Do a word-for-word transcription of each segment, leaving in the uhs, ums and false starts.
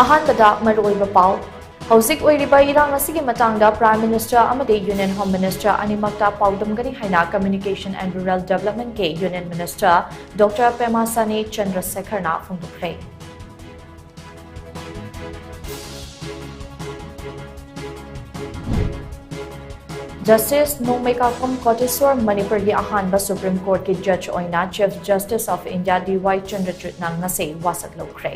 ꯑꯍꯥꯟꯕꯗ ꯃꯔꯨꯑꯣꯏꯕ ꯄꯥꯎ꯫ ꯍꯧꯖꯤꯛ ꯑꯣꯏꯔꯤꯕ ꯏꯔꯥꯡ ꯑꯁꯤꯒꯤ ꯃꯇꯥꯡꯗ Prime Minister ꯑꯃꯗꯤ Union Home Minister ꯑꯅꯤꯃꯛꯇ ꯄꯥꯎꯗꯝꯒꯅꯤ ꯍꯥꯏꯅ Communication and Rural Developmentꯀꯤ Union Minister Doctor Pema Sani Chandrasekharꯅ ꯐꯣꯡꯗꯣꯛꯈ꯭ꯔꯦ꯫ Justice ꯅꯣꯡꯃꯩꯀꯥꯈꯣꯝ ꯀꯣꯇꯦꯁꯣꯔ ꯃꯅꯤꯄꯨꯔꯒꯤ ꯑꯍꯥꯟꯕ Supreme Courtꯀꯤ judge ꯑꯣꯏꯅ Chief Justice of India D Y Chandrachudꯅ ꯉꯁꯤ ꯋꯥꯁꯛ ꯂꯧꯈ꯭ꯔꯦ꯫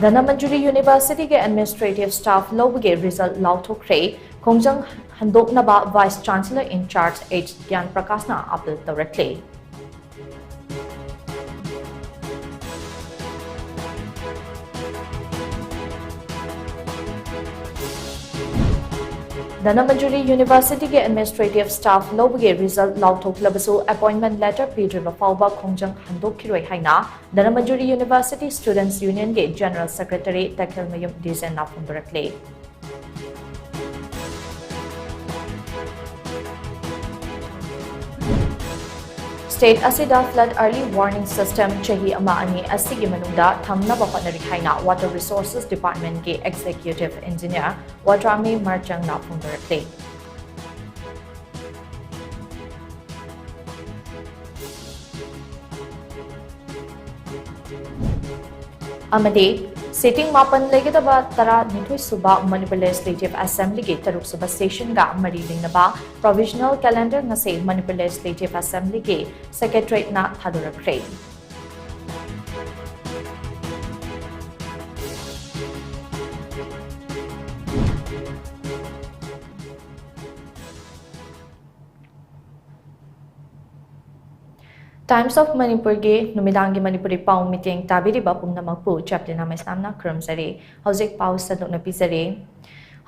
ꯙꯅꯃꯟꯖꯨꯔꯤ Universityꯒꯤ administrative staff ꯂꯧꯕꯒꯤ result ꯂꯥꯎꯊꯣꯛꯈ꯭ꯔꯦ꯫ ꯈꯣꯡꯖꯪ ꯍꯟꯗꯣꯛꯅꯕ Vice Chancellor in charge H ꯒ꯭ꯌꯥꯟ ꯄ꯭ꯔꯀꯥꯁꯅ appeal ꯇꯧꯔꯛꯂꯦ꯫ ꯙꯅꯃꯟꯖꯨꯔꯤ Universityꯒꯤ administrative staff ꯂꯧꯕꯒꯤ result ꯂꯥꯎꯊꯣꯛꯂꯕꯁꯨ, appointment letter ꯄꯤꯗ꯭ꯔꯤꯕ ꯐꯥꯎꯕ ꯈꯣꯡꯖꯪ ꯍꯟꯗꯣꯛꯈꯤꯔꯣꯏ ꯍꯥꯏꯅ Dhanamanjuri University Students Unionꯒꯤ General Secretary ꯇꯈꯦꯜꯃꯌꯨꯝ ꯗꯤꯖꯦꯟꯅ ꯐꯣꯡꯗꯣꯔꯛꯂꯦ꯫ State ꯑꯁꯤꯗ flood early warning system ꯆꯍꯤ ꯑꯃ ꯑꯅꯤ ꯑꯁꯤꯒꯤ ꯃꯅꯨꯡꯗ ꯊꯝꯅꯕ ꯍꯣꯠꯅꯔꯤ ꯍꯥꯏꯅ Water Resources Departmentꯀꯤ Executive Engineer ꯋꯥꯇ꯭ꯔꯥꯃꯤ ꯃꯔꯆꯪꯅ ꯐꯣꯡꯗꯣꯔꯛꯂꯤ꯫ ꯑꯃꯗꯤ sitting ꯃꯥꯄꯟ ꯂꯩꯒꯗꯕ ꯇꯔꯥꯅꯤꯊꯣꯏ ꯁꯨꯕ Manipur Legislative Assemblyꯒꯤ ꯇꯔꯨꯛ ꯁꯨꯕ sessionꯒ ꯃꯔꯤ ꯂꯩꯅꯕ provisional calendar ꯉꯁꯤ Manipur Legislative Assemblyꯒꯤ Secretariatꯅ ꯊꯥꯗꯣꯔꯛꯈ꯭ꯔꯦ꯫ Times of Manipurꯒꯤ ꯅꯨꯃꯤꯗꯥꯡꯒꯤ ꯃꯅꯤꯄꯨꯔꯤ ꯄꯥꯎ ꯃꯤꯇꯦꯡ ꯇꯥꯕꯤꯔꯤꯕ ꯄꯨꯝꯅꯃꯛꯄꯨ ꯆꯦꯄ꯭ꯂꯤꯅꯥ ꯃꯩꯁꯅꯥꯝꯅ ꯈꯨꯔꯨꯝꯖꯔꯤ꯫ ꯍꯧꯖꯤꯛ ꯄꯥꯎ ꯁꯟꯗꯣꯛꯅ ꯄꯤꯖꯔꯤ꯫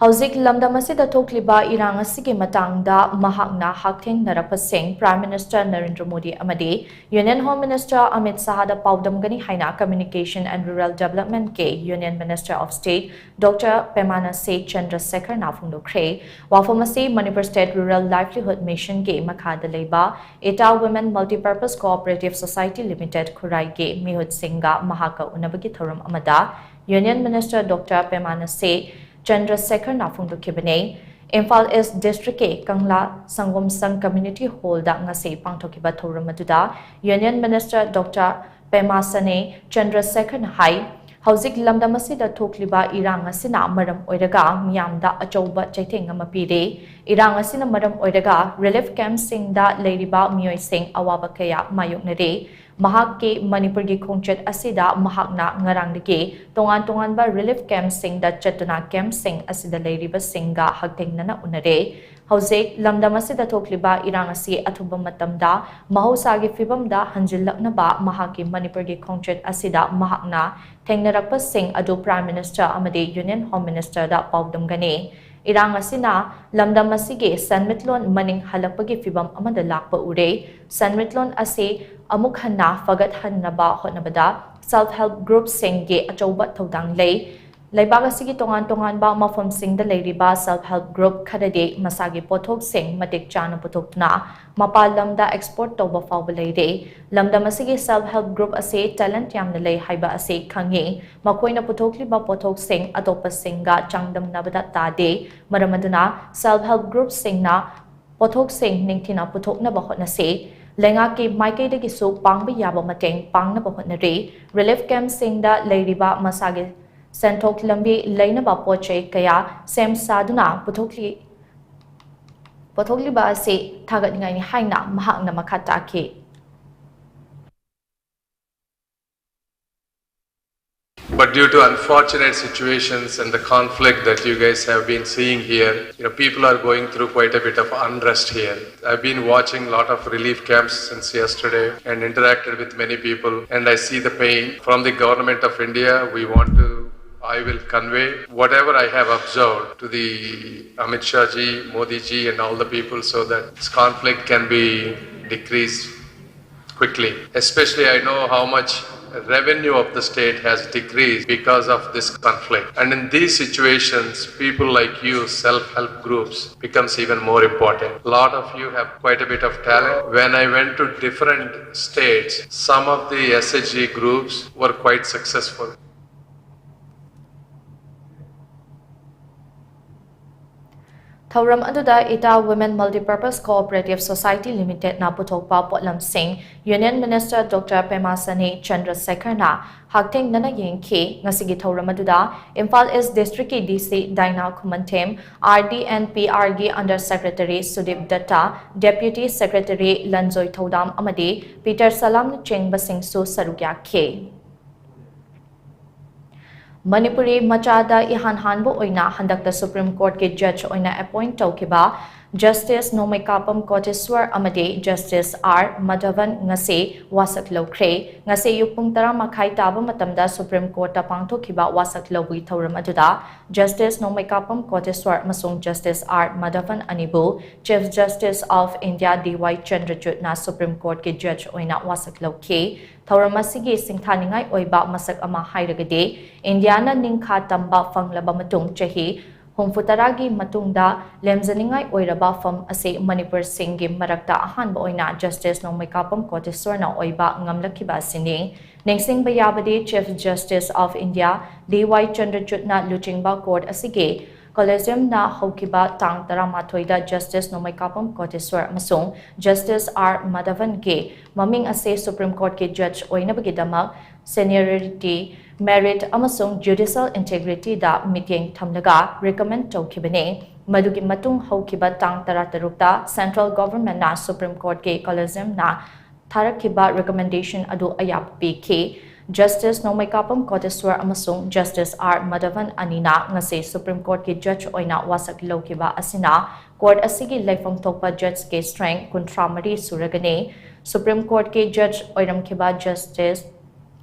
ꯍꯧꯖꯤꯛ ꯂꯝꯗꯝ ꯑꯁꯤꯗ ꯊꯣꯛꯂꯤꯕ ꯏꯔꯥꯡ ꯑꯁꯤꯒꯤ ꯃꯇꯥꯡꯗ ꯃꯍꯥꯛꯅ ꯍꯛꯊꯦꯡꯅꯔꯛꯄꯁꯤꯡ Prime Minister ꯅꯔꯦꯟꯗ꯭ꯔ ꯃꯣꯗꯤ ꯑꯃꯗꯤ Union Home Minister ꯑꯃꯤꯠ ꯁꯥꯍꯗ ꯄꯥꯎꯗꯝꯒꯅꯤ ꯍꯥꯏꯅ Communication and Rural Development ꯀꯤ Union Minister of State Doctor ꯄꯦꯃꯥ ꯅꯁꯦ ꯆꯟꯗ꯭ꯔꯁꯦꯈꯔꯅ ꯐꯣꯡꯗꯣꯛꯈ꯭ꯔꯦ꯫ ꯋꯥꯐꯝ ꯑꯁꯤ Manipur State Rural Livelihood Mission ꯒꯤ ꯃꯈꯥꯗ ꯂꯩꯕ ꯏꯇꯥ Women Multipurpose Cooperative Society Limited ꯈꯨꯔꯥꯏꯒꯤ ꯃꯤꯍꯨꯠꯁꯤꯡꯒ ꯃꯍꯥꯛꯀ ꯎꯅꯕꯒꯤ ꯊꯧꯔꯝ ꯑꯃꯗ Union Minister Doctor ꯄꯦꯃꯥ ꯅꯁꯦ ꯆꯟꯗ꯭ꯔꯁꯦꯈꯔꯅ ꯐꯣꯡꯗꯣꯛꯈꯤꯕꯅꯤ꯫ ꯏꯝꯐꯥꯜ East District ꯀꯤ ꯀꯪꯂꯥ ꯁꯪꯒꯣꯝ ꯁꯪ Community Hall ꯗ ꯉꯁꯤ ꯄꯥꯡꯊꯣꯛꯈꯤꯕ ꯊꯧꯔꯝ ꯑꯗꯨꯗ Union Minister Doctor ꯄꯦꯃꯥ ꯁꯅꯦ ꯆꯟꯗ꯭ꯔꯁꯦꯈꯔꯅ ꯍꯥꯏ, ꯍꯧꯖꯤꯛ ꯂꯝꯗꯝ ꯑꯁꯤꯗ ꯊꯣꯛꯂꯤꯕ ꯏꯔꯥꯡ ꯑꯁꯤꯅ ꯃꯔꯝ ꯑꯣꯏꯔꯒ ꯃꯤꯌꯥꯝꯗ ꯑꯆꯧꯕ ꯆꯩꯊꯦꯡ ꯑꯃ ꯄꯤꯔꯦ꯫ ꯏꯔꯥꯡ ꯑꯁꯤꯅ ꯃꯔꯝ ꯑꯣꯏꯔꯒ relief camp ꯁꯤꯡꯗ ꯂꯩꯔꯤꯕ ꯃꯤꯑꯣꯏꯁꯤꯡ ꯑꯋꯥꯕ ꯀꯌꯥ ꯃꯥꯌꯣꯛꯅꯔꯦ꯫ ꯃꯍꯥꯛꯀꯤ ꯃꯅꯤꯄꯨꯔꯒꯤ ꯈꯣꯡꯆꯠ ꯑꯁꯤꯗ ꯃꯍꯥꯛꯅ ꯉꯔꯥꯡꯗꯒꯤ ꯇꯣꯉꯥꯟ ꯇꯣꯉꯥꯟꯕ relief camp ꯁꯤꯡꯗ ꯆꯠꯇꯨꯅ camp ꯁꯤꯡ ꯑꯁꯤꯗ ꯂꯩꯔꯤꯕꯁꯤꯡꯒ ꯍꯛꯊꯦꯡꯅꯅ ꯎꯅꯔꯦ꯫ ꯍꯧꯖꯤꯛ ꯂꯝꯗꯝ ꯑꯁꯤꯗ ꯊꯣꯛꯂꯤꯕ ꯏꯔꯥꯡ ꯑꯁꯤ ꯑꯊꯨꯕ ꯃꯇꯝꯗ ꯃꯍꯧꯁꯥꯒꯤ ꯐꯤꯕꯝꯗ ꯍꯟꯖꯤꯜꯂꯛꯅꯕ ꯃꯍꯥꯛꯀꯤ ꯃꯅꯤꯄꯨꯔꯒꯤ ꯈꯣꯡꯆꯠ ꯑꯁꯤꯗ ꯃꯍꯥꯛꯅ ꯊꯦꯡꯅꯔꯛꯄꯁꯤꯡ ꯑꯗꯨ Prime Minister ꯑꯃꯗꯤ Union Home Minister ꯗ ꯄꯥꯎꯗꯝꯒꯅꯤ꯫ ꯏꯔꯥꯡ ꯑꯁꯤꯅ ꯂꯝꯗꯝ ꯑꯁꯤꯒꯤ ꯁꯦꯟꯃꯤꯠꯂꯣꯟ ꯃꯅꯤꯡ ꯍꯜꯂꯛꯄꯒꯤ ꯐꯤꯕꯝ ꯑꯃꯗ ꯂꯥꯛꯄ ꯎꯔꯦ꯫ ꯁꯦꯟꯃꯤꯠꯂꯣꯟ ꯑꯁꯤ ꯑꯃꯨꯛ ꯍꯟꯅ ꯐꯒꯠꯍꯟꯅꯕ ꯍꯣꯠꯅꯕꯗ self help group ꯁꯤꯡꯒꯤ ꯑꯆꯧꯕ ꯊꯧꯗꯥꯡ ꯂꯩ꯫ ꯂꯩꯕꯥꯛ ꯑꯁꯤꯒꯤ ꯇꯣꯉꯥꯟ ꯇꯣꯉꯥꯟꯕ ꯃꯐꯝꯁꯤꯡꯗ ꯂꯩꯔꯤꯕ self help group ꯈꯔꯗꯤ ꯃꯁꯥꯒꯤ ꯄꯣꯠꯊꯣꯛꯁꯤꯡ ꯃꯇꯤꯛ ꯆꯥꯅ ꯄꯨꯊꯣꯛꯇꯨꯅ ꯃꯄꯥꯟ ꯂꯝꯗ export ꯇꯧꯕ ꯐꯥꯎꯕ ꯂꯩꯔꯦ꯫ ꯂꯝꯗꯝ ꯑꯁꯤꯒꯤ self help group ꯑꯁꯤ talent ꯌꯥꯝꯅ ꯂꯩ ꯍꯥꯏꯕ ꯑꯁꯤ ꯈꯪꯉꯤ꯫ ꯃꯈꯣꯏꯅ ꯄꯨꯊꯣꯛꯂꯤꯕ ꯄꯣꯠꯊꯣꯛꯁꯤꯡ ꯑꯇꯣꯞꯄꯁꯤꯡꯒ ꯆꯥꯡꯗꯝꯅꯕꯗ ꯇꯥꯗꯦ꯫ ꯃꯔꯝ ꯑꯗꯨꯅ self help group ꯁꯤꯡꯅ ꯄꯣꯠꯊꯣꯛꯁꯤꯡ ꯅꯤꯡꯊꯤꯅ ꯄꯨꯊꯣꯛꯅꯕ ꯍꯣꯠꯅꯁꯤ꯫ ꯂꯩꯉꯥꯛꯀꯤ ꯃꯥꯏꯀꯩꯗꯒꯤꯁꯨ ꯄꯥꯡꯕ ꯌꯥꯕ ꯃꯇꯦꯡ ꯄꯥꯡꯅꯕ ꯍꯣꯠꯅꯔꯤ꯫ Relief camp ꯁꯤꯡꯗ ꯂꯩꯔꯤꯕ ꯃꯁꯥꯒꯤ ꯁꯦꯟꯊꯣꯛ ꯂꯝꯕꯤ ꯂꯩꯅꯕ ꯄꯣꯠ ꯆꯩ ꯀꯌꯥ ꯁꯦꯝ ꯁꯥꯗꯨꯅ ꯄꯨꯊꯣꯛꯂꯤ-, ꯄꯨꯊꯣꯛꯂꯤꯕ ꯑꯁꯤ ꯊꯥꯒꯠꯅꯤꯡꯉꯥꯏꯅꯤ ꯍꯥꯏꯅ ꯃꯍꯥꯛꯅ ꯃꯈꯥ ꯇꯥꯈꯤ꯫ But due to unfortunate situations and the conflict that you guys have been seeing here, you know, people are going through quite a bit of unrest here. I've been watching a lot of relief camps since yesterday and interacted with many people, and I see the pain. From the Government of India, we want to I will convey whatever I have observed to the Amit Shah ji, Modi ji, and all the people so that this conflict can be decreased quickly. Especially, I know how much revenue of the state has decreased because of this conflict. And in these situations, people like you, self-help groups, becomes even more important. A lot of you have quite a bit of talent. When I went to different states, some of the S H G groups were quite successful. ꯊꯧꯔꯝ ꯑꯗꯨꯗ ꯏꯇꯥ Women Multipurpose Cooperative Society Limited ꯅ ꯄꯨꯊꯣꯛꯄ ꯄꯣꯠꯂꯝꯁꯤꯡ Union Minister Doctor Pema Sani Chandrasekharꯅ ꯍꯛꯊꯦꯡꯅꯅ ꯌꯦꯡꯈꯤ꯫ ꯉꯁꯤꯒꯤ ꯊꯧꯔꯝ ꯑꯗꯨꯗ ꯏꯝꯐꯥꯜ East District ꯀꯤ D C Daina Khumanthim, R D and P R ꯒꯤ Under Secretary Sudip Datta, Deputy Secretary Lanjoy Thoudam ꯑꯃꯗꯤ Peter Salam ꯅꯆꯤꯡꯕꯁꯤꯡꯁꯨ ꯁꯔꯨꯛ ꯌꯥꯈꯤ꯫ ꯃꯅꯤꯄꯨꯔꯤ ꯃꯆꯥꯗ ꯏꯍꯥꯟ ꯍꯥꯟꯕ ꯑꯣꯏꯅ ꯍꯟꯗꯛꯇ Supreme Court ꯀꯤ judge ꯑꯣꯏꯅ appoint ꯇꯧꯈꯤꯕ Justice ꯅꯣꯡꯃꯩꯀꯥꯄꯝ ꯀꯣꯇꯦꯁ꯭ꯋꯔ ꯑꯃꯗꯤ Justice R Madhavan ꯉꯁꯤ ꯋꯥꯁꯛ ꯂꯧꯈ꯭ꯔꯦ꯫ ꯉꯁꯤ ꯑꯌꯨꯛ ꯄꯨꯡ ꯇꯔꯥ ꯃꯈꯥꯏ ꯇꯥꯕ ꯃꯇꯝꯗ Supreme Court ꯇ ꯄꯥꯡꯊꯣꯛꯈꯤꯕ ꯋꯥꯁꯛ ꯂꯧꯕꯒꯤ ꯊꯧꯔꯝ ꯑꯗꯨꯗ Justice ꯅꯣꯡꯃꯩꯀꯥꯄꯝ ꯀꯣꯇꯦꯁ꯭ꯋꯔ ꯑꯃꯁꯨꯡ Justice R Madhavan ꯑꯅꯤꯕꯨ Chief Justice of India D Y Chandrachudꯅ Supreme Court ꯀꯤ judge ꯑꯣꯏꯅ ꯋꯥꯁꯛ ꯂꯧꯈꯤ꯫ ꯊꯧꯔꯝ ꯑꯁꯤꯒꯤ ꯁꯤꯡꯊꯥꯅꯤꯡꯉꯥꯏ ꯑꯣꯏꯕ ꯃꯁꯛ ꯑꯃ ꯍꯥꯏꯔꯒꯗꯤ, ꯏꯟꯗꯤꯌꯥꯅ ꯅꯤꯡꯈꯥ ꯇꯝꯕ ꯐꯪꯂꯕ ꯃꯇꯨꯡ ꯆꯍꯤ ꯍꯨꯝꯐꯨ ꯇꯔꯥꯒꯤ ꯃꯇꯨꯡꯗ ꯂꯦꯝꯖꯅꯤꯡꯉꯥꯏ ꯑꯣꯏꯔꯕ ꯐꯝ ꯑꯁꯤ ꯃꯅꯤꯄꯨꯔꯁꯤꯡꯒꯤ ꯃꯔꯛꯇ ꯑꯍꯥꯟꯕ ꯑꯣꯏꯅ Justice ꯅꯣꯡꯃꯩꯀꯥꯄꯝ ꯀꯣꯇꯦꯁ꯭ꯋꯔꯅ ꯑꯣꯏꯕ ꯉꯝꯂꯛꯈꯤꯕ ꯑꯁꯤꯅꯤ꯫ ꯅꯤꯡꯁꯤꯡꯕ ꯌꯥꯕꯗꯤ, Chief Justice of India D Y Chandrachudꯅ ꯂꯨꯆꯤꯡꯕ court ꯑꯁꯤꯒꯤ Collegiumꯅ ꯍꯧꯈꯤꯕ ꯇꯥꯡ ꯇꯔꯥꯃꯥꯊꯣꯏꯗ Justice ꯅꯣꯡꯃꯩꯀꯥꯄꯝ ꯀꯣꯇꯦꯁ꯭ꯋꯔ ꯑꯃꯁꯨꯡ Justice R Madhavanꯒꯤ ꯃꯃꯤꯡ ꯑꯁꯤ Supreme Courtꯀꯤ judge ꯑꯣꯏꯅꯕꯒꯤꯗꯃꯛ seniority, merit ꯑꯃꯁꯨꯡ judicial integrityꯗ ꯃꯤꯠꯌꯦꯡ ꯊꯝꯂꯒ recommend ꯇꯧꯈꯤꯕꯅꯤ꯫ ꯃꯗꯨꯒꯤ ꯃꯇꯨꯡ ꯍꯧꯈꯤꯕ ꯇꯥꯡ ꯇꯔꯥꯇꯔꯨꯛꯇ Central Governmentꯅ Supreme Courtꯀꯤ Collegiumꯅ ꯊꯥꯔꯛꯈꯤꯕ recommendation ꯑꯗꯨ ꯑꯌꯥꯕ ꯄꯤꯈꯤ꯫ Justice ꯅꯣꯡꯃꯩꯀꯥꯄꯝ ꯀꯣꯇꯦꯁ꯭ꯋꯔ ꯑꯃꯁꯨꯡ Justice R Madhavan ꯑꯅꯤꯅ ꯉꯁꯤ Supreme Courtꯀꯤ judge ꯑꯣꯏꯅ ꯋꯥꯁꯛ ꯂꯧꯈꯤꯕ ꯑꯁꯤꯅ court ꯑꯁꯤꯒꯤ ꯂꯩꯐꯝ ꯊꯣꯛꯄ judgeꯀꯤ strength ꯀꯨꯟꯊ꯭ꯔꯥ ꯃꯔꯤ ꯁꯨꯔꯒꯅꯤ꯫ Supreme Courtꯀꯤ judge ꯑꯣꯏꯔꯝꯈꯤꯕ Justice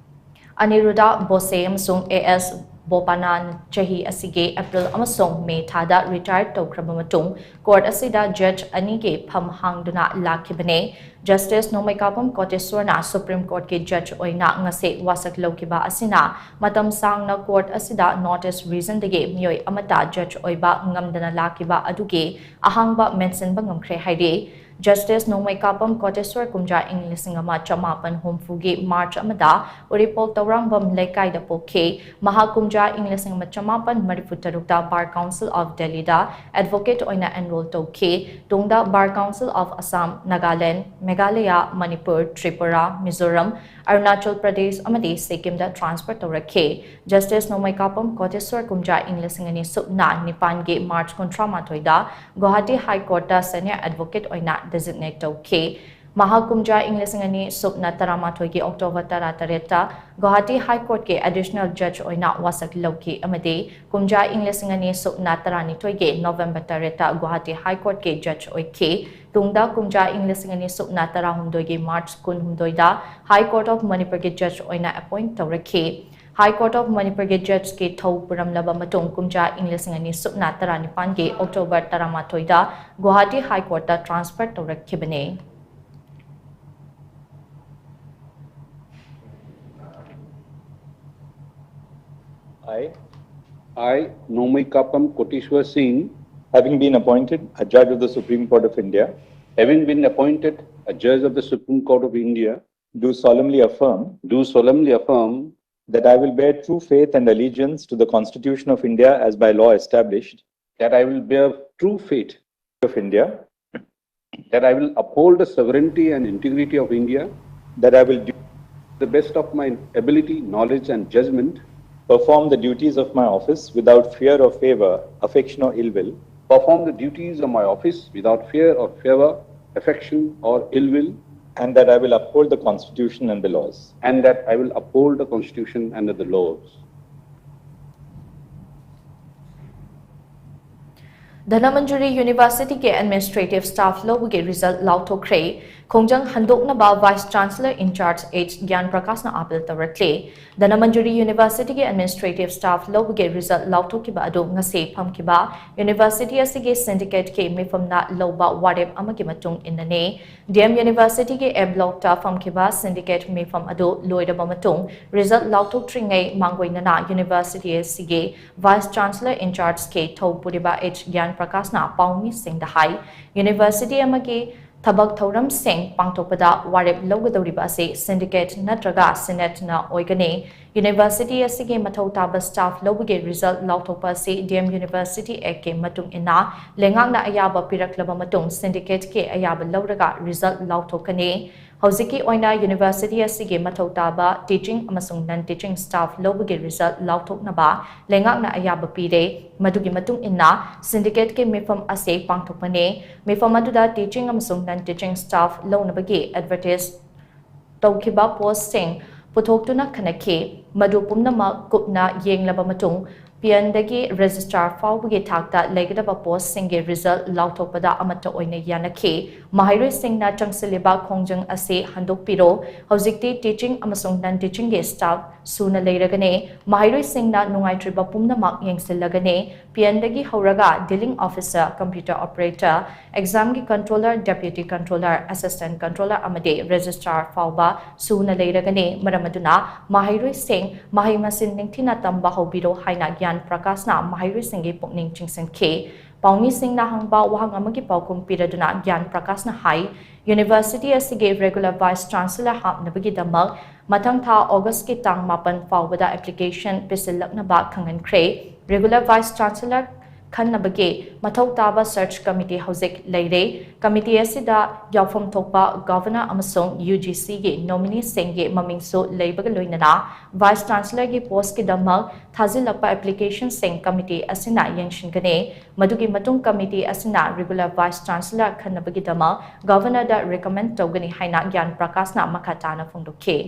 Aniruddha Bose ꯑꯃꯁꯨꯡ A S ꯕꯣꯄꯥꯅꯥ ꯆꯍꯤ ꯑꯁꯤꯒꯤ ꯑꯦꯄ꯭ꯔꯤꯜ ꯑꯃꯁꯨꯡ ꯃꯦ ꯊꯥꯗ ꯔꯤꯇꯥꯌꯔ ꯇꯧꯈ꯭ꯔꯕ ꯃꯇꯨꯡ, ꯀꯣꯔꯠ ꯑꯁꯤꯗ ꯖꯖ ꯑꯅꯤꯒꯤ ꯐꯝ ꯍꯥꯡꯗꯨꯅ ꯂꯥꯛꯈꯤꯕꯅꯤ꯫ ꯖꯁꯇꯤꯁ ꯅꯣꯡꯃꯩꯀꯥꯄꯝ ꯀꯣꯇꯦꯁ꯭ꯋꯔꯅ ꯁꯨꯄ꯭ꯔꯤꯝ ꯀꯣꯔꯠꯀꯤ ꯖꯖ ꯑꯣꯏꯅ ꯉꯁꯤ ꯋꯥꯁꯛ ꯂꯧꯈꯤꯕ ꯑꯁꯤꯅ ꯃꯇꯝ ꯁꯥꯡꯅ ꯀꯣꯔꯠ ꯑꯁꯤꯗ ꯅꯣꯔꯠ ꯏꯁ ꯔꯤꯖꯟꯗꯒꯤ ꯃꯤꯑꯣꯏ ꯑꯃꯠꯇ ꯖꯖ ꯑꯣꯏꯕ ꯉꯝꯗꯅ ꯂꯥꯛꯈꯤꯕ ꯑꯗꯨꯒꯤ ꯑꯍꯥꯡꯕ ꯃꯦꯟꯁꯤꯟꯕ ꯉꯝꯈ꯭ꯔꯦ ꯍꯥꯏꯔꯤ꯫ ꯖꯁꯇꯤꯁ ꯅꯣꯡꯃꯩꯀꯥꯄꯝ ꯀꯣꯇꯦꯁ꯭ꯋꯔ ꯀꯨꯝꯖꯥ ꯏꯪ ꯂꯤꯁꯤꯡ ꯑꯃ ꯆꯃꯥꯄꯟ ꯍꯨꯝꯐꯨꯒꯤ ꯃꯥꯔꯆ ꯑꯃꯗ ꯎꯔꯤꯄꯣꯛ ꯇꯧꯔꯥꯡꯕꯝ ꯂꯩꯀꯥꯏꯗ ꯄꯣꯛꯈꯤ꯫ ꯃꯍꯥꯛ ꯀꯨꯝꯖꯥ ꯏꯪ ꯂꯤꯁꯤꯡ ꯑꯃ ꯆꯃꯥꯄꯟ ꯃꯔꯤꯐꯨ ꯇꯔꯨꯛꯇ ꯕꯥꯔ ꯀꯥꯎꯟꯁꯤꯜ ꯑꯣꯐ ꯗꯦꯜꯂꯤꯗ ꯑꯦꯗꯚꯣꯀꯦꯠ ꯑꯣꯏꯅ ꯑꯦꯟꯔꯣꯜ ꯇꯧꯈꯤ꯫ ꯇꯨꯡꯗ bar council of Assam, Nagaland, Meghalaya, Manipur, Tripura, Mizoram, Arunachal Pradesh ꯑꯃꯗꯤ ꯁꯤꯛꯀꯤꯝꯗ ꯇ꯭ꯔꯥꯟꯁꯐꯔ ꯇꯧꯔꯛꯈꯤ꯫ ꯖꯁꯇꯤꯁ ꯅꯣꯡꯃꯩꯀꯥꯄꯝ ꯀꯣꯇꯦꯁ꯭ꯋꯔ ꯀꯨꯝꯖꯥ ꯏꯪ ꯂꯤꯁꯤꯡ ꯑꯅꯤ ꯁꯨꯞꯅ ꯅꯤꯄꯥꯟꯒꯤ ꯃꯥꯔꯆ ꯀꯨꯟꯊ꯭ꯔꯥ ꯃꯥꯊꯣꯏꯗ ꯒꯨꯋꯥꯍꯥꯇꯤ ꯍꯥꯏ ꯀꯣꯔꯠꯇ ꯁꯦꯅꯤꯌꯔ ꯑꯦꯗꯚꯣꯀꯦꯠ ꯑꯣꯏꯅ ꯗꯦꯖꯤꯒꯅꯦꯠ ꯇꯧꯈꯤ꯫ ꯃꯍꯥꯛ ꯀꯨꯝꯖꯥ ꯏꯪ ꯂꯤꯁꯤꯡ ꯑꯅꯤ ꯁꯨꯞꯅ ꯇꯔꯥꯃꯥꯊꯣꯏꯒꯤ ꯑꯣꯛꯇꯣꯕꯔ ꯇꯔꯥꯇꯔꯦꯠꯇ ꯒꯨꯋꯥꯍꯥꯇꯤ ꯍꯥꯏ ꯀꯣꯔꯠꯀꯤ ꯑꯦꯗꯤꯁꯅꯦꯜ ꯖꯖ ꯑꯣꯏꯅ ꯋꯥꯁꯛ ꯂꯧꯈꯤ ꯑꯃꯗꯤ ꯀꯨꯝꯖꯥ ꯏꯪ ꯂꯤꯁꯤꯡ ꯑꯅꯤ ꯁꯨꯞꯅ ꯇꯔꯥꯅꯤꯊꯣꯏꯒꯤ ꯅꯣꯕꯦꯝꯕꯔ ꯇꯔꯦꯠꯇ ꯒꯨꯋꯥꯍꯥꯇꯤ ꯍꯥꯏ ꯀꯣꯔꯠꯀꯤ ꯖꯖ ꯑꯣꯏꯈꯤ꯫ ꯇꯨꯡꯗ ꯀꯨꯝꯖꯥ ꯏꯪ ꯂꯤꯁꯤꯡ ꯑꯅꯤ ꯁꯨꯞꯅ ꯇꯔꯥꯍꯨꯝꯗꯣꯏꯒꯤ ꯃꯥꯔꯆ ꯀꯨꯟꯍꯨꯝꯗꯣꯏꯗ ꯍꯥꯏ ꯀꯣꯔꯠ ꯑꯣꯐ ꯃꯅꯤꯄꯨꯔꯒꯤ ꯖꯖ ꯑꯣꯏꯅ ꯑꯦꯄꯣꯏꯟꯠ ꯇꯧꯔꯛꯈꯤ꯫ ꯍꯥꯏ ꯀꯣꯔꯠ ꯑꯣꯐ ꯃꯅꯤꯄꯨꯔꯒꯤ ꯖꯖꯀꯤ ꯊꯧ ꯄꯨꯔꯝꯂꯕ ꯃꯇꯨꯡ ꯀꯨꯝꯖꯥ ꯏꯪ ꯂꯤꯁꯤꯡ ꯑꯅꯤ ꯁꯨꯞꯅ ꯇꯔꯥꯅꯤꯄꯥꯟꯒꯤ ꯑꯣꯛꯇꯣꯕꯔ ꯇꯔꯥꯃꯥꯊꯣꯏꯗ ꯒꯨꯋꯥꯍꯥꯇꯤ ꯍꯥꯏ ꯀꯣꯔꯠꯇ ꯇ꯭ꯔꯥꯟꯁꯐꯔ ꯇꯧꯔꯛꯈꯤꯕꯅꯤ꯫ I, I, Nongmei Kapam Koteshwar Singh, having been appointed a judge of the Supreme Court of India, having been appointed a judge of the Supreme Court of India, do solemnly affirm, do solemnly affirm that I will bear true faith and allegiance to the Constitution of India as by law established, that I will bear true faith of India, that I will uphold the sovereignty and integrity of India, that I will do the best of my ability, knowledge, and judgment, perform the duties of my office without fear or favor, affection or ill will, perform the duties of my office without fear or favor, affection or ill will, and that I will uphold the Constitution and the laws. And that I will uphold the Constitution and the laws. Dhanamanjuri ꯌꯨꯅꯤꯚꯔꯁꯤꯇꯤꯒꯤ administrative staff ꯂꯧꯕꯒꯤ result ꯂꯥꯎꯊꯣꯛꯈ꯭ꯔꯦ꯫ ꯈꯣꯡꯖꯪ ꯍꯟꯗꯣꯛꯅꯕ vice chancellor in charge H Gyan ꯄ꯭ꯔꯀꯥꯁꯅ appeal ꯇꯧꯔꯛꯂꯦ꯫ ꯙꯅꯃꯟꯖꯨꯔꯤ ꯌꯨꯅꯤꯚꯔꯁꯤꯇꯤꯒꯤ administrative staff ꯂꯧꯕꯒꯤ result ꯂꯥꯎꯊꯣꯛꯈꯤꯕ ꯑꯗꯨ ꯉꯁꯤ ꯐꯝꯈꯤꯕ ꯌꯨꯅꯤꯚꯔꯁꯤꯇꯤ ꯑꯁꯤꯒꯤ ꯁꯤꯟꯗꯤꯀꯦꯠꯀꯤ ꯃꯤꯐꯝꯅ ꯂꯧꯕ ꯋꯥꯔꯦꯞ ꯑꯃꯒꯤ ꯃꯇꯨꯡ ꯏꯟꯅꯅꯤ꯫ ꯗꯤ ꯑꯦꯝ ꯌꯨꯅꯤꯚꯔꯁꯤꯇꯤꯒꯤ ꯑꯦ ꯕ꯭ꯂꯣꯛꯇ ꯐꯝꯈꯤꯕ ꯁꯤꯟꯗꯤꯀꯦꯠ ꯃꯤꯐꯝ ꯑꯗꯨ ꯂꯣꯏꯔꯕ ꯃꯇꯨꯡ, ꯔꯤꯖꯜꯠ ꯂꯥꯎꯊꯣꯛꯇ꯭ꯔꯤꯉꯩ ꯃꯥꯡꯒꯣꯏꯅꯅ ꯌꯨꯅꯤꯚꯔꯁꯤꯇꯤ ꯑꯁꯤꯒꯤ ꯚꯥꯏꯁ ꯆꯥꯟꯁꯦꯂꯔ ꯏꯟꯆꯥꯔꯖꯀꯤ ꯊꯧ ꯄꯨꯔꯤꯕ ꯑꯩꯆ ꯒ꯭ꯌꯥꯟ ꯄ꯭ꯔꯀꯥꯁꯅ ꯄꯥꯎꯃꯤꯁꯤꯡꯗ ꯍꯥꯏ, ꯌꯨꯅꯤꯚꯔꯁꯤꯇꯤ ꯑꯃꯒꯤ ꯊꯕꯛ ꯊꯧꯔꯝꯁꯤꯡ ꯄꯥꯡꯊꯣꯛꯄꯗ ꯋꯥꯔꯦꯞ ꯂꯧꯒꯗꯧꯔꯤꯕ ꯑꯁꯤ ꯁꯤꯟꯗꯤꯀꯦꯠ ꯅꯠꯇ꯭ꯔꯒ ꯁꯤꯅꯦꯠꯅ ꯑꯣꯏꯒꯅꯤ꯫ ꯌꯨꯅꯤꯚꯔꯁꯤꯇꯤ ꯑꯁꯤꯒꯤ ꯃꯊꯧ ꯇꯥꯕ ꯁ꯭ꯇꯥꯐ ꯂꯧꯕꯒꯤ ꯔꯤꯖꯜꯠ ꯂꯥꯎꯊꯣꯛꯄ ꯑꯁꯤ ꯗꯤ ꯑꯦꯝ ꯌꯨꯅꯤꯚꯔꯁꯤꯇꯤ ꯑꯦꯛꯀꯤ ꯃꯇꯨꯡ ꯏꯟꯅ ꯂꯩꯉꯥꯛꯅ ꯑꯌꯥꯕ ꯄꯤꯔꯛꯂꯕ ꯃꯇꯨꯡ ꯁꯤꯟꯗꯤꯀꯦꯠꯀꯤ ꯑꯌꯥꯕ ꯂꯧꯔꯒ ꯔꯤꯖꯜꯠ ꯂꯥꯎꯊꯣꯛꯀꯅꯤ꯫ ꯍꯧꯖꯤꯛꯀꯤ ꯑꯣꯏꯅ ꯌꯨꯅꯤꯚꯔꯁꯤꯇꯤ ꯑꯁꯤꯒꯤ ꯃꯊꯧ ꯇꯥꯕ ꯇꯤꯆꯤꯡ ꯑꯃꯁꯨꯡ ꯅꯟ ꯇꯤꯆꯤꯡ ꯁ꯭ꯇꯥꯐ ꯂꯧꯕꯒꯤ ꯔꯤꯖꯜꯠ ꯂꯥꯎꯊꯣꯛꯅꯕ ꯂꯩꯉꯥꯛꯅ ꯑꯌꯥꯕ ꯄꯤꯔꯦ꯫ ꯃꯗꯨꯒꯤ ꯃꯇꯨꯡ ꯏꯟꯅ ꯁꯤꯟꯗꯤꯀꯦꯠꯀꯤ ꯃꯤꯐꯝ ꯑꯁꯤ ꯄꯥꯡꯊꯣꯛꯄꯅꯤ꯫ ꯃꯤꯐꯝ ꯑꯗꯨꯗ ꯇꯤꯆꯤꯡ ꯑꯃꯁꯨꯡ ꯅꯟ ꯇꯤꯆꯤꯡ ꯁ꯭ꯇꯥꯐ ꯂꯧꯅꯕꯒꯤ ꯑꯦꯗꯚꯔꯇꯤꯁ ꯇꯧꯈꯤꯕ ꯄꯣꯁꯁꯤꯡ ꯄꯨꯊꯣꯛꯇꯨꯅ ꯈꯟꯅꯈꯤ꯫ ꯃꯗꯨ ꯄꯨꯝꯅꯃꯛ ꯀꯨꯞꯅ ꯌꯦꯡꯂꯕ ꯃꯇꯨꯡ, ꯄꯤꯑꯦꯟꯗꯒꯤ ꯔꯦꯖꯤꯁꯇ꯭ꯔꯥꯔ ꯐꯥꯎꯕꯒꯤ ꯊꯥꯛꯇ ꯂꯩꯒꯗꯕ ꯄꯣꯁꯁꯤꯡꯒꯤ ꯔꯤꯖꯜꯠ ꯂꯥꯎꯊꯣꯛꯄꯗ ꯑꯃꯠꯇ ꯑꯣꯏꯅ ꯌꯥꯅꯈꯤ꯫ ꯃꯍꯩꯔꯣꯏꯁꯤꯡꯅ ꯆꯪꯁꯤꯜꯂꯤꯕ ꯈꯣꯡꯖꯪ ꯑꯁꯤ ꯍꯟꯗꯣꯛꯄꯤꯔꯣ꯫ ꯍꯧꯖꯤꯛꯇꯤ ꯇꯤꯆꯤꯡ ꯑꯃꯁꯨꯡ ꯅꯟ ꯇꯤꯆꯤꯡꯒꯤ ꯁ꯭ꯇꯥꯐ ꯁꯨꯅ ꯂꯩꯔꯒꯅꯤ꯫ ꯃꯍꯩꯔꯣꯏꯁꯤꯡꯅ ꯅꯨꯡꯉꯥꯏꯇ꯭ꯔꯤꯕ ꯄꯨꯝꯅꯃꯛ ꯌꯦꯡꯁꯤꯜꯂꯒꯅꯤ꯫ ꯄꯤꯑꯦꯟꯗꯒꯤ ꯍꯧꯔꯒ ꯗꯤꯂꯤꯡ ꯑꯣꯐꯤꯁꯔ, ꯀꯝꯄ꯭ꯌꯨꯇꯔ ꯑꯣꯄꯔꯦꯇꯔ, ꯑꯦꯛꯖꯥꯝꯒꯤ ꯀꯟꯇ꯭ꯔꯣꯂꯔ, ꯗꯦꯄ꯭ꯌꯨꯇꯤ ꯀꯟꯇ꯭ꯔꯣꯂꯔ, ꯑꯦꯁꯤꯁꯇꯦꯟꯠ ꯀꯟꯇ꯭ꯔꯣꯂꯔ ꯑꯃꯗꯤ ꯔꯦꯖꯤꯁꯇ꯭ꯔꯥꯔ ꯐꯥꯎꯕ ꯁꯨꯅ ꯂꯩꯔꯒꯅꯤ꯫ ꯃꯔꯝ ꯑꯗꯨꯅ ꯃꯍꯩꯔꯣꯏꯁꯤꯡ ꯃꯍꯩ ꯃꯁꯤꯡ ꯅꯤꯡꯊꯤꯅ ꯇꯝꯕ ꯍꯧꯕꯤꯔꯣ ꯍꯥꯏꯅ ꯒ꯭ꯌꯥꯟ ꯄ꯭ꯔꯀꯥꯁꯅ ꯃꯍꯩꯔꯣꯏꯁꯤꯡꯒꯤ ꯄꯨꯛꯅꯤꯡ ꯆꯤꯡꯁꯤꯟꯈꯤ꯫ ꯄꯥꯎꯃꯤꯁꯤꯡꯅ ꯍꯪꯕ ꯋꯥꯍꯪ ꯑꯃꯒꯤ ꯄꯥꯎꯈꯨꯝ ꯄꯤꯔꯗꯨꯅ ꯒ꯭ꯌꯥꯟ ꯄ꯭ꯔꯀꯥꯁꯅ ꯍꯥꯏ, ꯌꯨꯅꯤꯚꯔꯁꯤꯇꯤ ꯑꯁꯤꯒꯤ ꯔꯦꯒꯨꯂꯔ ꯚꯥꯏꯁ ꯆꯥꯟꯁꯦꯂꯔ ꯍꯥꯞꯅꯕꯒꯤꯗꯃꯛ ꯃꯊꯪ ꯊꯥ ꯑꯣꯒꯁꯀꯤ ꯇꯥꯡ ꯃꯥꯄꯟ ꯐꯥꯎꯕꯗ ꯑꯦꯄ꯭ꯂꯤꯀꯦꯁꯟ ꯄꯤꯁꯤꯜꯂꯛꯅꯕ ꯈꯪꯍꯟꯈ꯭ꯔꯦ꯫ ꯔꯤꯒꯨꯂꯔ ꯚꯥꯏꯁ ꯆꯥꯟꯁꯦꯂꯔ ꯈꯟꯅꯕꯒꯤ ꯃꯊꯧ ꯇꯥꯕ ꯁꯔꯆ ꯀꯃꯤꯇꯤ ꯍꯧꯖꯤꯛ ꯂꯩꯔꯦ꯫ ꯀꯃꯤꯇꯤ ꯑꯁꯤꯗ ꯌꯥꯎꯐꯝ ꯊꯣꯛꯄ ꯒꯚꯔꯅꯔ ꯑꯃꯁꯨꯡ ꯌꯨ ꯖꯤ ꯁꯤꯒꯤ ꯅꯣꯃꯤꯅꯤꯁꯤꯡꯒꯤ ꯃꯃꯤꯡꯁꯨ ꯂꯩꯕꯒ ꯂꯣꯏꯅꯅ ꯚꯥꯏꯁ ꯆꯥꯟꯁꯦꯂꯔꯒꯤ ꯄꯣꯁꯀꯤꯗꯃꯛ ꯊꯥꯖꯤꯜꯂꯛꯄ ꯑꯦꯄ꯭ꯂꯤꯀꯦꯁꯟꯁꯤꯡ ꯀꯃꯤꯇꯤ ꯑꯁꯤꯅ ꯌꯦꯡꯁꯤꯟꯒꯅꯤ꯫ ꯃꯗꯨꯒꯤ ꯃꯇꯨꯡ ꯀꯃꯤꯇꯤ ꯑꯁꯤꯅ ꯔꯤꯒꯨꯂꯔ ꯚꯥꯏꯁ ꯆꯥꯟꯁꯦꯂꯔ ꯈꯟꯅꯕꯒꯤꯗꯃꯛ ꯒꯚꯔꯅꯔꯗ ꯔꯤꯀꯃꯦꯟ ꯇꯧꯒꯅꯤ ꯍꯥꯏꯅ ꯒ꯭ꯌꯥꯟ ꯄ꯭ꯔꯀꯥꯁꯅ ꯃꯈꯥ ꯇꯥꯅ ꯐꯣꯡꯗꯣꯛꯈꯤ꯫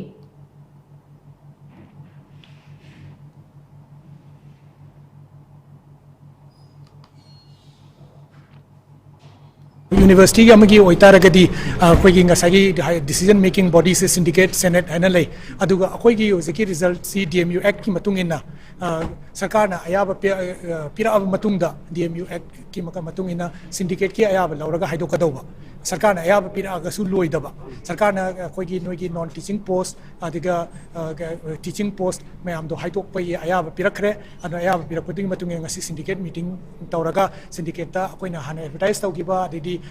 ꯌꯨꯅꯤꯚꯔꯁꯤꯇꯤꯒꯤ ꯑꯃꯒꯤ ꯑꯣꯏꯇꯥꯔꯒꯗꯤ ꯑꯩꯈꯣꯏꯒꯤ ꯉꯁꯥꯏꯒꯤ decision making bodyꯁꯦ syndicate senate ꯍꯥꯏꯅ ꯂꯩ꯫ ꯑꯗꯨꯒ ꯑꯩꯈꯣꯏꯒꯤ ꯍꯧꯖꯤꯛꯀꯤ resultꯁꯤ D M U Actꯀꯤ ꯃꯇꯨꯡ ꯏꯟꯅ ꯁꯔꯀꯥꯔꯅ ꯑꯌꯥꯕ ꯄꯤꯔꯛꯑꯕ ꯃꯇꯨꯡꯗ D M U Actꯀꯤ ꯃꯇꯨꯡ ꯏꯟꯅ syndicateꯀꯤ ꯑꯌꯥꯕ ꯂꯧꯔꯒ ꯍꯥꯏꯗꯣꯛꯀꯗꯧꯕ꯫ ꯁꯔꯀꯥꯔꯅ ꯑꯌꯥꯕ ꯄꯤꯔꯛꯑꯒꯁꯨ ꯂꯣꯏꯗꯕ, ꯁꯔꯀꯥꯔꯅ ꯑꯩꯈꯣꯏꯒꯤ ꯅꯣꯏꯒꯤ non teaching post ꯑꯗꯨꯒ teaching post ꯃꯌꯥꯝꯗꯣ ꯍꯥꯏꯗꯣꯛꯄꯒꯤ ꯑꯌꯥꯕ ꯄꯤꯔꯛꯈ꯭ꯔꯦ꯫ ꯑꯗꯨꯅ ꯑꯌꯥꯕ ꯄꯤꯔꯛꯄꯗꯨꯒꯤ ꯃꯇꯨꯡ ꯏꯟꯅ ꯉꯁꯤ syndicate meeting ꯇꯧꯔꯒ syndicateꯇ ꯑꯩꯈꯣꯏꯅ ꯍꯥꯟꯅ advertise ꯇꯧꯈꯤꯕ, ꯑꯗꯩꯗꯤ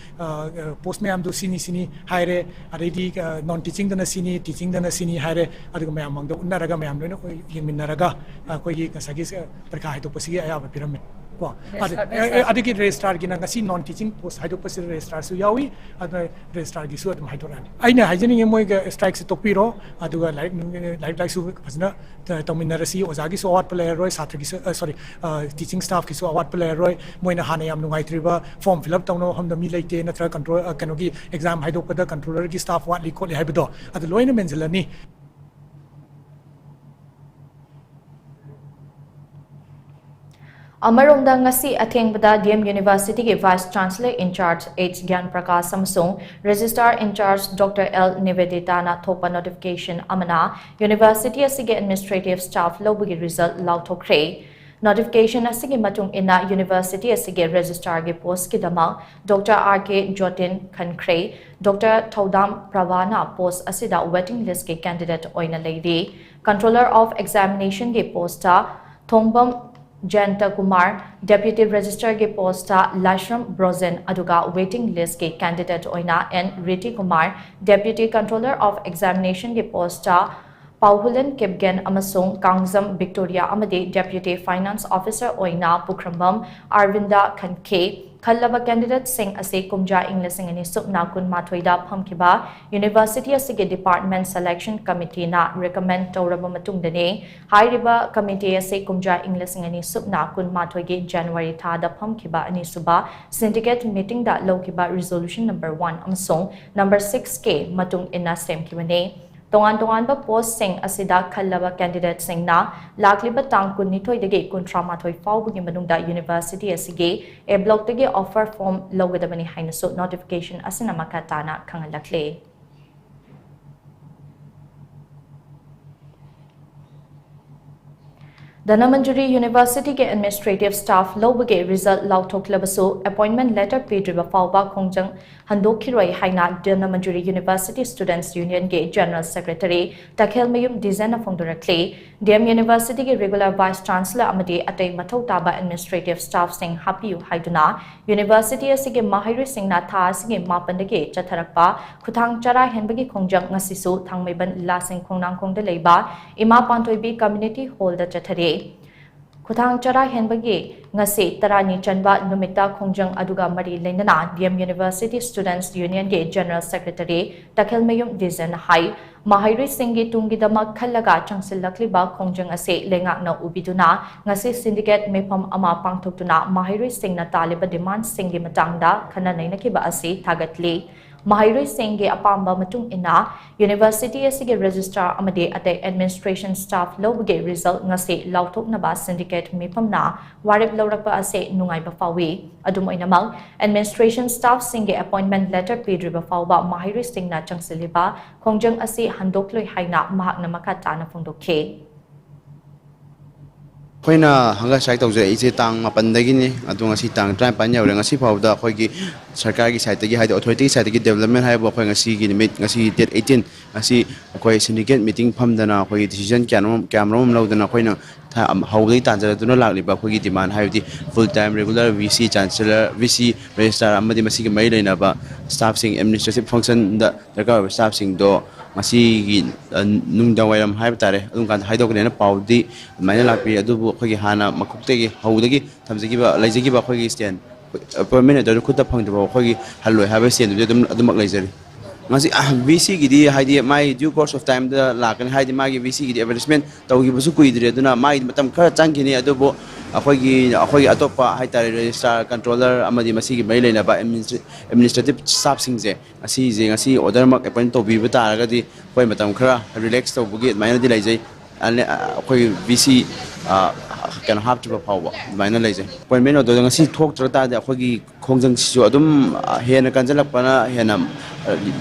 post ꯃꯌꯥꯝꯗꯣ ꯁꯤꯅꯤ ꯁꯤꯅꯤ ꯍꯥꯏꯔꯦ, ꯑꯗꯩꯗꯤ non teachingꯗꯅ ꯁꯤꯅꯤ, teachingꯗꯅ ꯁꯤꯅꯤ ꯍꯥꯏꯔꯦ꯫ ꯑꯗꯨꯒ ꯃꯌꯥꯝ ꯃꯥꯡꯗ ꯎꯠꯅꯔꯒ ꯃꯌꯥꯝ ꯂꯣꯏꯅ ꯑꯩꯈꯣꯏ ꯌꯦꯡꯃꯤꯟꯅꯔꯒ ꯑꯩꯈꯣꯏꯒꯤ ꯉꯁꯥꯏꯒꯤ ꯄꯔꯤꯈꯥ ꯍꯥꯏꯗꯣꯛꯄꯁꯤꯒꯤ ꯑꯌꯥꯕ ꯄꯤꯔꯝꯃꯦ꯫ ꯀꯣ ꯑꯗꯨꯒꯤ registrarꯒꯤꯅ ꯉꯁꯤ non teaching post ꯍꯥꯏꯗꯣꯛꯄꯁꯤꯗ registrarꯁꯨ ꯌꯥꯎꯏ꯫ ꯑꯗꯨꯅ registrarꯒꯤꯁꯨ ꯑꯗꯨꯝ ꯍꯥꯏꯗꯣꯔꯛꯑꯅꯤ꯫ ꯑꯩꯅ ꯍꯥꯏꯖꯅꯤꯡꯉꯤ, ꯃꯣꯏꯒ strikeꯁꯦ ꯇꯣꯛꯄꯤꯔꯣ, ꯑꯗꯨꯒ ꯂꯥꯏꯔꯤꯛ ꯂꯥꯏꯔꯤꯛ ꯂꯥꯏꯁꯨ ꯐꯖꯅ ꯇꯧꯃꯤꯟꯅꯔꯁꯤ꯫ ꯑꯣꯖꯥꯒꯤꯁꯨ ꯑꯋꯥꯠꯄ ꯂꯩꯔꯔꯣꯏ, ꯁꯥꯇ꯭ꯔꯒꯤꯁꯨ sorry, teaching staffꯀꯤꯁꯨ ꯑꯋꯥꯠꯄ ꯂꯩꯔꯔꯣꯏ꯫ ꯃꯣꯏꯅ ꯍꯥꯟꯅ ꯌꯥꯝ ꯅꯨꯡꯉꯥꯏꯇ꯭ꯔꯤꯕ form fill up ꯇꯧꯅꯕ ꯃꯐꯝꯗ ꯃꯤ ꯂꯩꯇꯦ, ꯅꯠꯇ꯭ꯔꯒ control ꯀꯩꯅꯣꯒꯤ exam ꯍꯥꯏꯗꯣꯛꯄꯗ controllerꯒꯤ staff ꯋꯥꯠꯂꯤ ꯈꯣꯠꯂꯤ ꯍꯥꯏꯕꯗꯣ ꯑꯗꯨ ꯂꯣꯏꯅ ꯃꯦꯟꯁꯤꯜꯂꯅꯤ꯫ ꯑꯃꯔꯣꯝꯗ, ꯉꯁꯤ ꯑꯊꯦꯡꯕꯗ D M Universityꯒꯤ Vice Chancellor in charge H ꯒ꯭ꯌꯥꯟ ꯄ꯭ꯔꯀꯥꯁ ꯑꯃꯁꯨꯡ Registrar in charge Doctor L ꯅꯤꯕꯦꯗꯤꯇꯥꯅ ꯊꯣꯛꯄ notification ꯑꯃꯅ university ꯑꯁꯤꯒꯤ administrative staff ꯂꯧꯕꯒꯤ result ꯂꯥꯎꯊꯣꯛꯈ꯭ꯔꯦ꯫ Notification ꯑꯁꯤꯒꯤ ꯃꯇꯨꯡ ꯏꯟꯅ university ꯑꯁꯤꯒꯤ registrarꯒꯤ postꯀꯤꯗꯃꯛ Doctor R K ꯖꯣꯇꯤꯟ ꯈꯟꯈ꯭ꯔꯦ꯫ Doctor ꯊꯧꯗꯥꯝ ꯄ꯭ꯔꯚꯥꯅ post ꯑꯁꯤꯗ waiting listꯀꯤ candidate ꯑꯣꯏꯅ ꯂꯩꯔꯤ꯫ Controller of examinationꯒꯤ postꯇ ꯊꯣꯡꯕꯝ ꯖꯌꯟꯇ ꯀꯨꯃꯥꯔ, Deputy Registrarꯒꯤ postꯇ ꯂꯥꯏꯁ꯭ꯔꯝ ꯕ꯭ꯔꯣꯖꯦꯟ, ꯑꯗꯨꯒ waiting listꯀꯤ candidate ꯑꯣꯏꯅ N Riti Kumar, Deputy Controller of examinationꯒꯤ postꯇ ꯄꯥꯎꯍꯨꯂꯟ Kipgen ꯑꯃꯁꯨꯡ ꯀꯥꯡꯖꯝ ꯕꯤꯛꯇꯣꯔꯤꯌꯥ ꯑꯃꯗꯤ Deputy Finance Officer ꯑꯣꯏꯅ ꯄꯨꯈ꯭ꯔꯝꯕꯝ ꯑꯔꯕꯤꯟꯗ ꯈꯟꯈꯤ꯫ ꯈꯜꯂꯕ candidateꯁꯤꯡ ꯑꯁꯤ ꯀꯨꯝꯖꯥ ꯏꯪ ꯂꯤꯁꯤꯡ ꯑꯅꯤ ꯁꯨꯞꯅ ꯀꯨꯟꯃꯥꯊꯣꯏꯗ ꯐꯝꯈꯤꯕ university ꯑꯁꯤꯒꯤ Department Selection Committeeꯅ recommend ꯇꯧꯔꯕ ꯃꯇꯨꯡꯗꯅꯤ꯫ ꯍꯥꯏꯔꯤꯕ committee ꯑꯁꯤ ꯀꯨꯝꯖꯥ ꯏꯪ ꯂꯤꯁꯤꯡ ꯑꯅꯤ ꯁꯨꯞꯅ ꯀꯨꯟꯃꯥꯊꯣꯏꯒꯤ January ꯊꯥꯗ ꯐꯝꯈꯤꯕ ꯑꯅꯤꯁꯨꯕ syndicate meetingꯗ ꯂꯧꯈꯤꯕ resolution number one ꯑꯃꯁꯨꯡ number sixꯀꯤ ꯃꯇꯨꯡ ꯏꯟꯅ ꯁꯦꯝꯈꯤꯕꯅꯤ꯫ ꯇꯣꯉꯥꯟ ꯇꯣꯉꯥꯟꯕ ꯄꯣꯁꯁꯤꯡ ꯑꯁꯤꯗ ꯈꯜꯂꯕ ꯀꯦꯟꯗꯤꯗꯦꯠꯁꯤꯡꯅ ꯂꯥꯛꯂꯤꯕ ꯇꯥꯡ ꯀꯨꯟꯅꯤꯊꯣꯏꯗꯒꯤ ꯀꯨꯟꯊ꯭ꯔꯥ ꯃꯥꯊꯣꯏ ꯐꯥꯎꯕꯒꯤ ꯃꯅꯨꯡꯗ ꯌꯨꯅꯤꯚꯔꯁꯤꯇꯤ ꯑꯁꯤꯒꯤ ꯑꯦ ꯕ꯭ꯂꯣꯛꯇꯒꯤ ꯑꯣꯐꯔ ꯐꯣꯔꯝ ꯂꯧꯒꯗꯕꯅꯤ ꯍꯥꯏꯅꯁꯨ ꯅꯣꯇꯤꯐꯤꯀꯦꯁꯟ ꯑꯁꯤꯅ ꯃꯈꯥ ꯇꯥꯅ ꯈꯪꯍꯜꯂꯛꯂꯤ꯫ ꯙꯅꯃꯟꯖꯨꯔꯤ ꯌꯨꯅꯤꯚꯔꯁꯤꯇꯤꯒꯤ ꯑꯦꯗꯃꯤꯅꯤꯁꯇ꯭ꯔꯦꯇꯤꯚ ꯁ꯭ꯇꯥꯐ ꯂꯧꯕꯒꯤ ꯔꯤꯖꯜꯠ ꯂꯥꯎꯊꯣꯛꯂꯕꯁꯨ ꯑꯦꯄꯣꯏꯟꯃꯦꯟꯠ ꯂꯦꯇꯔ ꯄꯤꯗ꯭ꯔꯤꯕ ꯐꯥꯎꯕ ꯈꯣꯡꯖꯪ ꯍꯟꯗꯣꯛꯈꯤꯔꯣꯏ ꯍꯥꯏꯅ ꯙꯅꯃꯟꯖꯨꯔꯤ ꯌꯨꯅꯤꯚꯔꯁꯤꯇꯤ ꯁ꯭ꯇꯨꯗꯦꯟꯠꯁ ꯌꯨꯅꯤꯌꯟꯒꯤ ꯖꯦꯅꯔꯦꯜ ꯁꯦꯀ꯭ꯔꯦꯇꯔꯤ ꯇꯈꯦꯜꯃꯌꯨꯝ ꯗꯤꯖꯟꯅ ꯐꯣꯡꯗꯣꯔꯛꯂꯤ꯫ ꯗꯤ ꯑꯦꯝ ꯌꯨꯅꯤꯚꯔꯁꯤꯇꯤꯒꯤ ꯔꯤꯒꯨꯂꯔ ꯚꯥꯏꯁ ꯆꯥꯟꯁꯦꯂꯔ ꯑꯃꯗꯤ ꯑꯇꯩ ꯃꯊꯧ ꯇꯥꯕ ꯑꯦꯗꯃꯤꯅꯤꯁꯇ꯭ꯔꯦꯇꯤꯚ ꯁ꯭ꯇꯥꯐꯁꯤꯡ ꯍꯥꯞꯄꯤꯌꯨ ꯍꯥꯏꯗꯨꯅ ꯌꯨꯅꯤꯚꯔꯁꯤꯇꯤ ꯑꯁꯤꯒꯤ ꯃꯍꯩꯔꯣꯏꯁꯤꯡꯅ ꯊꯥ ꯑꯁꯤꯒꯤ ꯃꯥꯄꯟꯗꯒꯤ ꯆꯠꯊꯔꯛꯄ ꯈꯨꯊꯥꯡ ꯆꯔꯥ ꯍꯦꯟꯕꯒꯤ ꯈꯣꯡꯖꯪ ꯉꯁꯤꯁꯨ ꯊꯥꯡꯃꯩꯕꯟ ꯂꯥꯁꯤꯡ ꯈꯣꯡꯅꯥꯡꯈꯣꯡꯗ ꯂꯩꯕ ꯏꯃꯥ ꯄꯥꯟꯊꯣꯏꯕꯤ ꯀꯝꯃ꯭ꯌꯨꯅꯤꯇꯤ ꯍꯣꯜꯗ ꯆꯠꯊꯔꯤ꯫ ꯈꯨꯊꯥꯡ ꯆꯔꯥ ꯍꯦꯟꯕꯒꯤ ꯉꯁꯤ ꯇꯔꯥꯅꯤ ꯆꯟꯕ ꯅꯨꯃꯤꯠꯇ ꯈꯣꯡꯖꯪ ꯑꯗꯨꯒ ꯃꯔꯤ ꯂꯩꯅꯅ ꯗꯤ ꯑꯦꯝ ꯌꯨꯅꯤꯚꯔꯁꯤꯇꯤ ꯁ꯭ꯇꯨꯗꯦꯟꯠꯁ ꯌꯨꯅꯤꯌꯟꯒꯤ ꯖꯦꯅꯔꯦꯜ ꯁꯦꯀ꯭ꯔꯦꯇꯔꯤ ꯇꯈꯦꯜꯃꯌꯨꯝ ꯗꯤꯖꯟꯅ ꯍꯥꯏ, ꯃꯍꯩꯔꯣꯏꯁꯤꯡꯒꯤ ꯇꯨꯡꯒꯤꯗꯃꯛ ꯈꯜꯂꯒ ꯆꯪꯁꯤꯜꯂꯛꯂꯤꯕ ꯈꯣꯡꯖꯪ ꯑꯁꯤ ꯂꯩꯉꯥꯛꯅ ꯎꯕꯤꯗꯨꯅ ꯉꯁꯤ ꯁꯤꯟꯗꯤꯀꯦꯠ ꯃꯤꯐꯝ ꯑꯃ ꯄꯥꯡꯊꯣꯛꯇꯨꯅ ꯃꯍꯩꯔꯣꯏꯁꯤꯡꯅ ꯇꯥꯜꯂꯤꯕ ꯗꯤꯃꯥꯟꯁꯤꯡꯒꯤ ꯃꯇꯥꯡꯗ ꯈꯟꯅ ꯅꯩꯅꯈꯤꯕ ꯑꯁꯤ ꯊꯥꯒꯠꯂꯤ꯫ ꯃꯍꯩꯔꯣꯏꯁꯤꯡꯒꯤ ꯑꯄꯥꯝꯕ ꯃꯇꯨꯡ ꯏꯟꯅ ꯌꯨꯅꯤꯚꯔꯁꯤꯇꯤ ꯑꯁꯤꯒꯤ ꯔꯦꯖꯤꯁꯇ꯭ꯔꯥꯔ ꯑꯃꯗꯤ ꯑꯇꯩ ꯑꯦꯗꯃꯤꯅꯤꯁꯇ꯭ꯔꯦꯁꯟ ꯁ꯭ꯇꯥꯐ ꯂꯧꯕꯒꯤ ꯔꯤꯖꯜꯠ ꯉꯁꯤ ꯂꯥꯎꯊꯣꯛꯅꯕ ꯁꯤꯟꯗꯤꯀꯦꯠ ꯃꯤꯐꯝꯅ ꯋꯥꯔꯦꯞ ꯂꯧꯔꯛꯄ ꯑꯁꯤ ꯅꯨꯡꯉꯥꯏꯕ ꯐꯥꯎꯏ꯫ ꯑꯗꯨꯝ ꯑꯣꯏꯅꯃꯛ, ꯑꯦꯗꯃꯤꯅꯤꯁꯇ꯭ꯔꯦꯁꯟ ꯁ꯭ꯇꯥꯐꯁꯤꯡꯒꯤ ꯑꯦꯄꯣꯏꯟꯃꯦꯟꯠ ꯂꯦꯇꯔ ꯄꯤꯗ꯭ꯔꯤꯕ ꯐꯥꯎꯕ ꯃꯍꯩꯔꯣꯏꯁꯤꯡꯅ ꯆꯪꯁꯤꯜꯂꯤꯕ ꯈꯣꯡꯖꯪ ꯑꯁꯤ ꯍꯟꯗꯣꯛꯂꯣꯏ ꯍꯥꯏꯅ ꯃꯍꯥꯛꯅ ꯃꯈꯥ ꯇꯥꯅ ꯐꯣꯡꯗꯣꯛꯈꯤ꯫ ꯑꯩꯈꯣꯏꯅ ꯍꯪꯒꯔ ꯁ꯭ꯇ꯭ꯔꯥꯏꯛ ꯇꯧꯖꯔꯛꯏꯁꯦ ꯇꯥꯡ ꯃꯥꯄꯟꯗꯒꯤꯅꯤ꯫ ꯑꯗꯣ ꯉꯁꯤ ꯇꯥꯡ ꯇꯔꯥꯅꯤꯄꯥꯟ ꯌꯧꯔꯦ꯫ ꯉꯁꯤ ꯐꯥꯎꯕꯗ ꯑꯩꯈꯣꯏꯒꯤ ꯁꯔꯀꯥꯔꯒꯤ ꯁꯥꯏꯠꯇꯒꯤ, ꯍꯥꯏꯗꯤ ꯑꯣꯊꯣꯔꯤꯇꯤꯒꯤ ꯁꯥꯏꯠꯇꯒꯤ ꯗꯤꯕꯂꯞꯃꯦꯟ ꯍꯥꯏꯕꯨ ꯑꯩꯈꯣꯏ ꯉꯁꯤꯒꯤ ꯅꯨꯃꯤꯠ, ꯉꯁꯤ ꯗꯦꯠ ꯑꯩꯠꯇꯤꯟ, ꯉꯁꯤ ꯑꯩꯈꯣꯏ ꯁꯤꯟꯗꯤꯀꯦꯠ ꯃꯤꯇꯤꯡ ꯐꯝꯗꯅ ꯑꯩꯈꯣꯏꯒꯤ ꯗꯤꯁꯤꯖꯟ ꯀꯌꯥꯃꯔꯨꯝ, ꯀꯌꯥꯃꯔꯨꯝ ꯑꯃ ꯂꯧꯗꯅ ꯑꯩꯈꯣꯏꯅ ꯊ-, ꯍꯧꯕꯗꯒꯤ ꯇꯥꯟꯖꯔꯛꯇꯨꯅ ꯂꯥꯛꯂꯤꯕ ꯑꯩꯈꯣꯏꯒꯤ ꯗꯤꯃꯥꯟ ꯍꯥꯏꯕꯗꯤ ꯐꯨꯜ time regular V C, chancellor, V C, ꯔꯦꯖꯤꯁꯇ꯭ꯔꯥꯔ ꯑꯃꯗꯤ ꯃꯁꯤꯒꯤ ꯃꯔꯤ ꯂꯩꯅꯕ ꯁ꯭ꯇꯥꯐꯁꯤꯡ, ꯑꯦꯗꯃꯤꯅꯤꯁꯇ꯭ꯔꯦꯇꯤꯚ ꯐꯪꯁꯟꯗ ꯗꯔꯀꯥꯔ ꯑꯣꯏꯕ ꯁ꯭ꯇꯥꯐꯁꯤꯡꯗꯣ ꯉꯁꯤꯒꯤ, ꯑ, ꯅꯨꯡꯗꯥꯡ ꯋꯥꯏꯔꯝ ꯍꯥꯏꯕ ꯇꯥꯔꯦ, ꯑꯗꯨꯝ ꯀꯥꯟꯗ ꯍꯥꯏꯗꯣꯛꯀꯅꯦꯅ ꯄꯥꯎꯗꯤ ꯑꯗꯨꯃꯥꯏꯅ ꯂꯥꯛꯄꯤ꯫ ꯑꯗꯨꯕꯨ ꯑꯩꯈꯣꯏꯒꯤ ꯍꯥꯟꯅ ꯃꯀꯣꯛꯇꯒꯤ ꯍꯧꯕꯗꯒꯤ ꯊꯝꯖꯈꯤꯕ, ꯂꯩꯖꯈꯤꯕ ꯑꯩꯈꯣꯏꯒꯤ ꯁ꯭ꯇꯦꯟ ꯑꯦꯄꯣꯏꯟꯃꯦꯟ ꯂꯦꯇꯔꯗꯨ ꯈꯨꯠꯇ ꯐꯪꯗ꯭ꯔꯤꯐꯥꯎ ꯑꯩꯈꯣꯏꯒꯤ ꯍꯜꯂꯣꯏ ꯍꯥꯏꯕ ꯁ꯭ꯇꯦꯟꯗꯨꯗꯤ ꯑꯗꯨꯝ, ꯑꯗꯨꯃꯛ ꯂꯩꯖꯔꯤ꯫ ꯉꯁꯤ, ꯑ, ꯚꯤ ꯁꯤꯒꯤꯗꯤ ꯍꯥꯏꯗꯤ ꯃꯥꯒꯤ due course of time ꯗ ꯂꯥꯛꯀꯅꯤ, ꯍꯥꯏꯗꯤ ꯃꯥꯒꯤ ꯚꯤ ꯁꯤꯒꯤꯗꯤ ꯑꯦꯗꯚꯔꯇꯤꯁꯃꯦꯟ ꯇꯧꯈꯤꯕꯁꯨ ꯀꯨꯏꯗ꯭ꯔꯤ, ꯑꯗꯨꯅ ꯃꯥꯒꯤꯗꯤ ꯃꯇꯝ ꯈꯔ ꯆꯪꯈꯤꯅꯤ꯫ ꯑꯗꯨꯕꯨ ꯑꯩꯈꯣꯏꯒꯤ ꯑꯩꯈꯣꯏꯒꯤ ꯑꯇꯣꯞꯄ ꯍꯥꯏꯇꯥꯔꯦ, ꯔꯦꯖꯤꯁꯇ꯭ꯔꯥꯔ, ꯀꯟꯇ꯭ꯔꯣꯂꯔ ꯑꯃꯗꯤ ꯃꯁꯤꯒꯤ ꯃꯔꯤ ꯂꯩꯅꯕ ꯑꯦꯗꯃꯤꯅꯤꯁꯇ꯭ꯔꯦꯇꯤꯞ ꯁ꯭ꯇꯥꯐꯁꯤꯡꯁꯦ ꯉꯁꯤꯁꯦ ꯉꯁꯤ ꯑꯣꯔꯗꯔꯃꯛ ꯑꯦꯄꯣꯏꯟ ꯇꯧꯕꯤꯕ ꯇꯥꯔꯒꯗꯤ ꯑꯩꯈꯣꯏ ꯃꯇꯝ ꯈꯔ ꯔꯤꯂꯦꯛꯁ ꯇꯧꯕꯒꯤ ꯑꯗꯨꯃꯥꯏꯅꯗꯤ ꯂꯩꯖꯩ꯫ ꯑꯩꯈꯣꯏꯒꯤ ꯚꯤ ꯁꯤ ꯀꯩꯅꯣ ꯍꯥꯞꯇ꯭ꯔꯤꯕ ꯐꯥꯎꯕ ꯑꯗꯨꯃꯥꯏꯅ ꯂꯩꯖꯩ꯫ ꯑꯦꯄꯣꯏꯟꯃꯦꯟ ꯑꯣꯔꯗꯔꯗꯣ ꯉꯁꯤ ꯊꯣꯛꯇ꯭ꯔ ꯇꯥꯔꯗꯤ ꯑꯩꯈꯣꯏꯒꯤ ꯈꯣꯡꯖꯪꯁꯤꯁꯨ ꯑꯗꯨꯝ ꯍꯦꯟꯅ ꯀꯟꯁꯤꯜꯂꯛꯄꯅ ꯍꯦꯟꯅ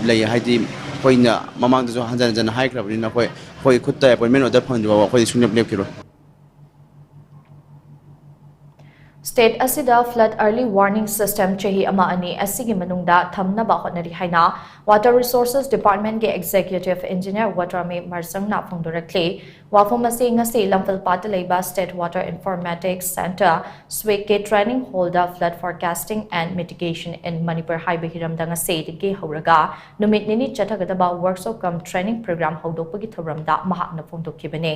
ꯂꯩ꯫ ꯍꯥꯏꯗꯤ ꯑꯩꯈꯣꯏꯅ ꯃꯃꯥꯡꯗꯁꯨ ꯍꯟꯖꯟ ꯍꯟꯖꯟꯅ ꯍꯥꯏꯈ꯭ꯔꯕꯅꯤꯅ ꯑꯩꯈꯣꯏ ꯑꯩꯈꯣꯏ ꯈꯨꯠꯇ ꯑꯦꯄꯣꯏꯟꯃꯦꯟ ꯑꯣꯔꯗꯔ ꯐꯪꯗ꯭ꯔꯤꯕ ꯐꯥꯎꯕ ꯑꯩꯈꯣꯏꯗꯤ ꯁꯨꯡꯂꯦꯞ ꯂꯦꯞꯈꯤꯔꯣꯏ꯫ State ꯑꯁꯤꯗ flood early warning system ꯆꯍꯤ ꯑꯃ ꯑꯅꯤ ꯑꯁꯤꯒꯤ ꯃꯅꯨꯡꯗ ꯊꯝꯅꯕ ꯍꯣꯠꯅꯔꯤ ꯍꯥꯏꯅ Water Resources Department ꯀꯤ Executive Engineer ꯋꯥꯇ꯭ꯔꯥꯃꯤ ꯃꯔꯁꯪꯅ ꯐꯣꯡꯗꯣꯔꯛꯂꯤ꯫ ꯋꯥꯐꯝ ꯑꯁꯤ ꯉꯁꯤ ꯂꯝꯐꯦꯜꯄꯥꯠꯇ ꯂꯩꯕ State Water Informatics Centre, SWIC ꯀꯤ training hall the Flood Forecasting and Mitigation in Manipur ꯍꯥꯏꯕ ꯍꯤꯔꯝꯗ ꯉꯁꯤꯗꯒꯤ ꯍꯧꯔꯒ ꯅꯨꯃꯤꯠ ꯅꯤꯅꯤ ꯆꯠꯊꯒꯗꯕ workshop cum training program ꯍꯧꯗꯣꯛꯄꯒꯤ ꯊꯧꯔꯝꯗ ꯃꯍꯥꯛꯅ ꯐꯣꯡꯗꯣꯛꯈꯤꯕꯅꯤ꯫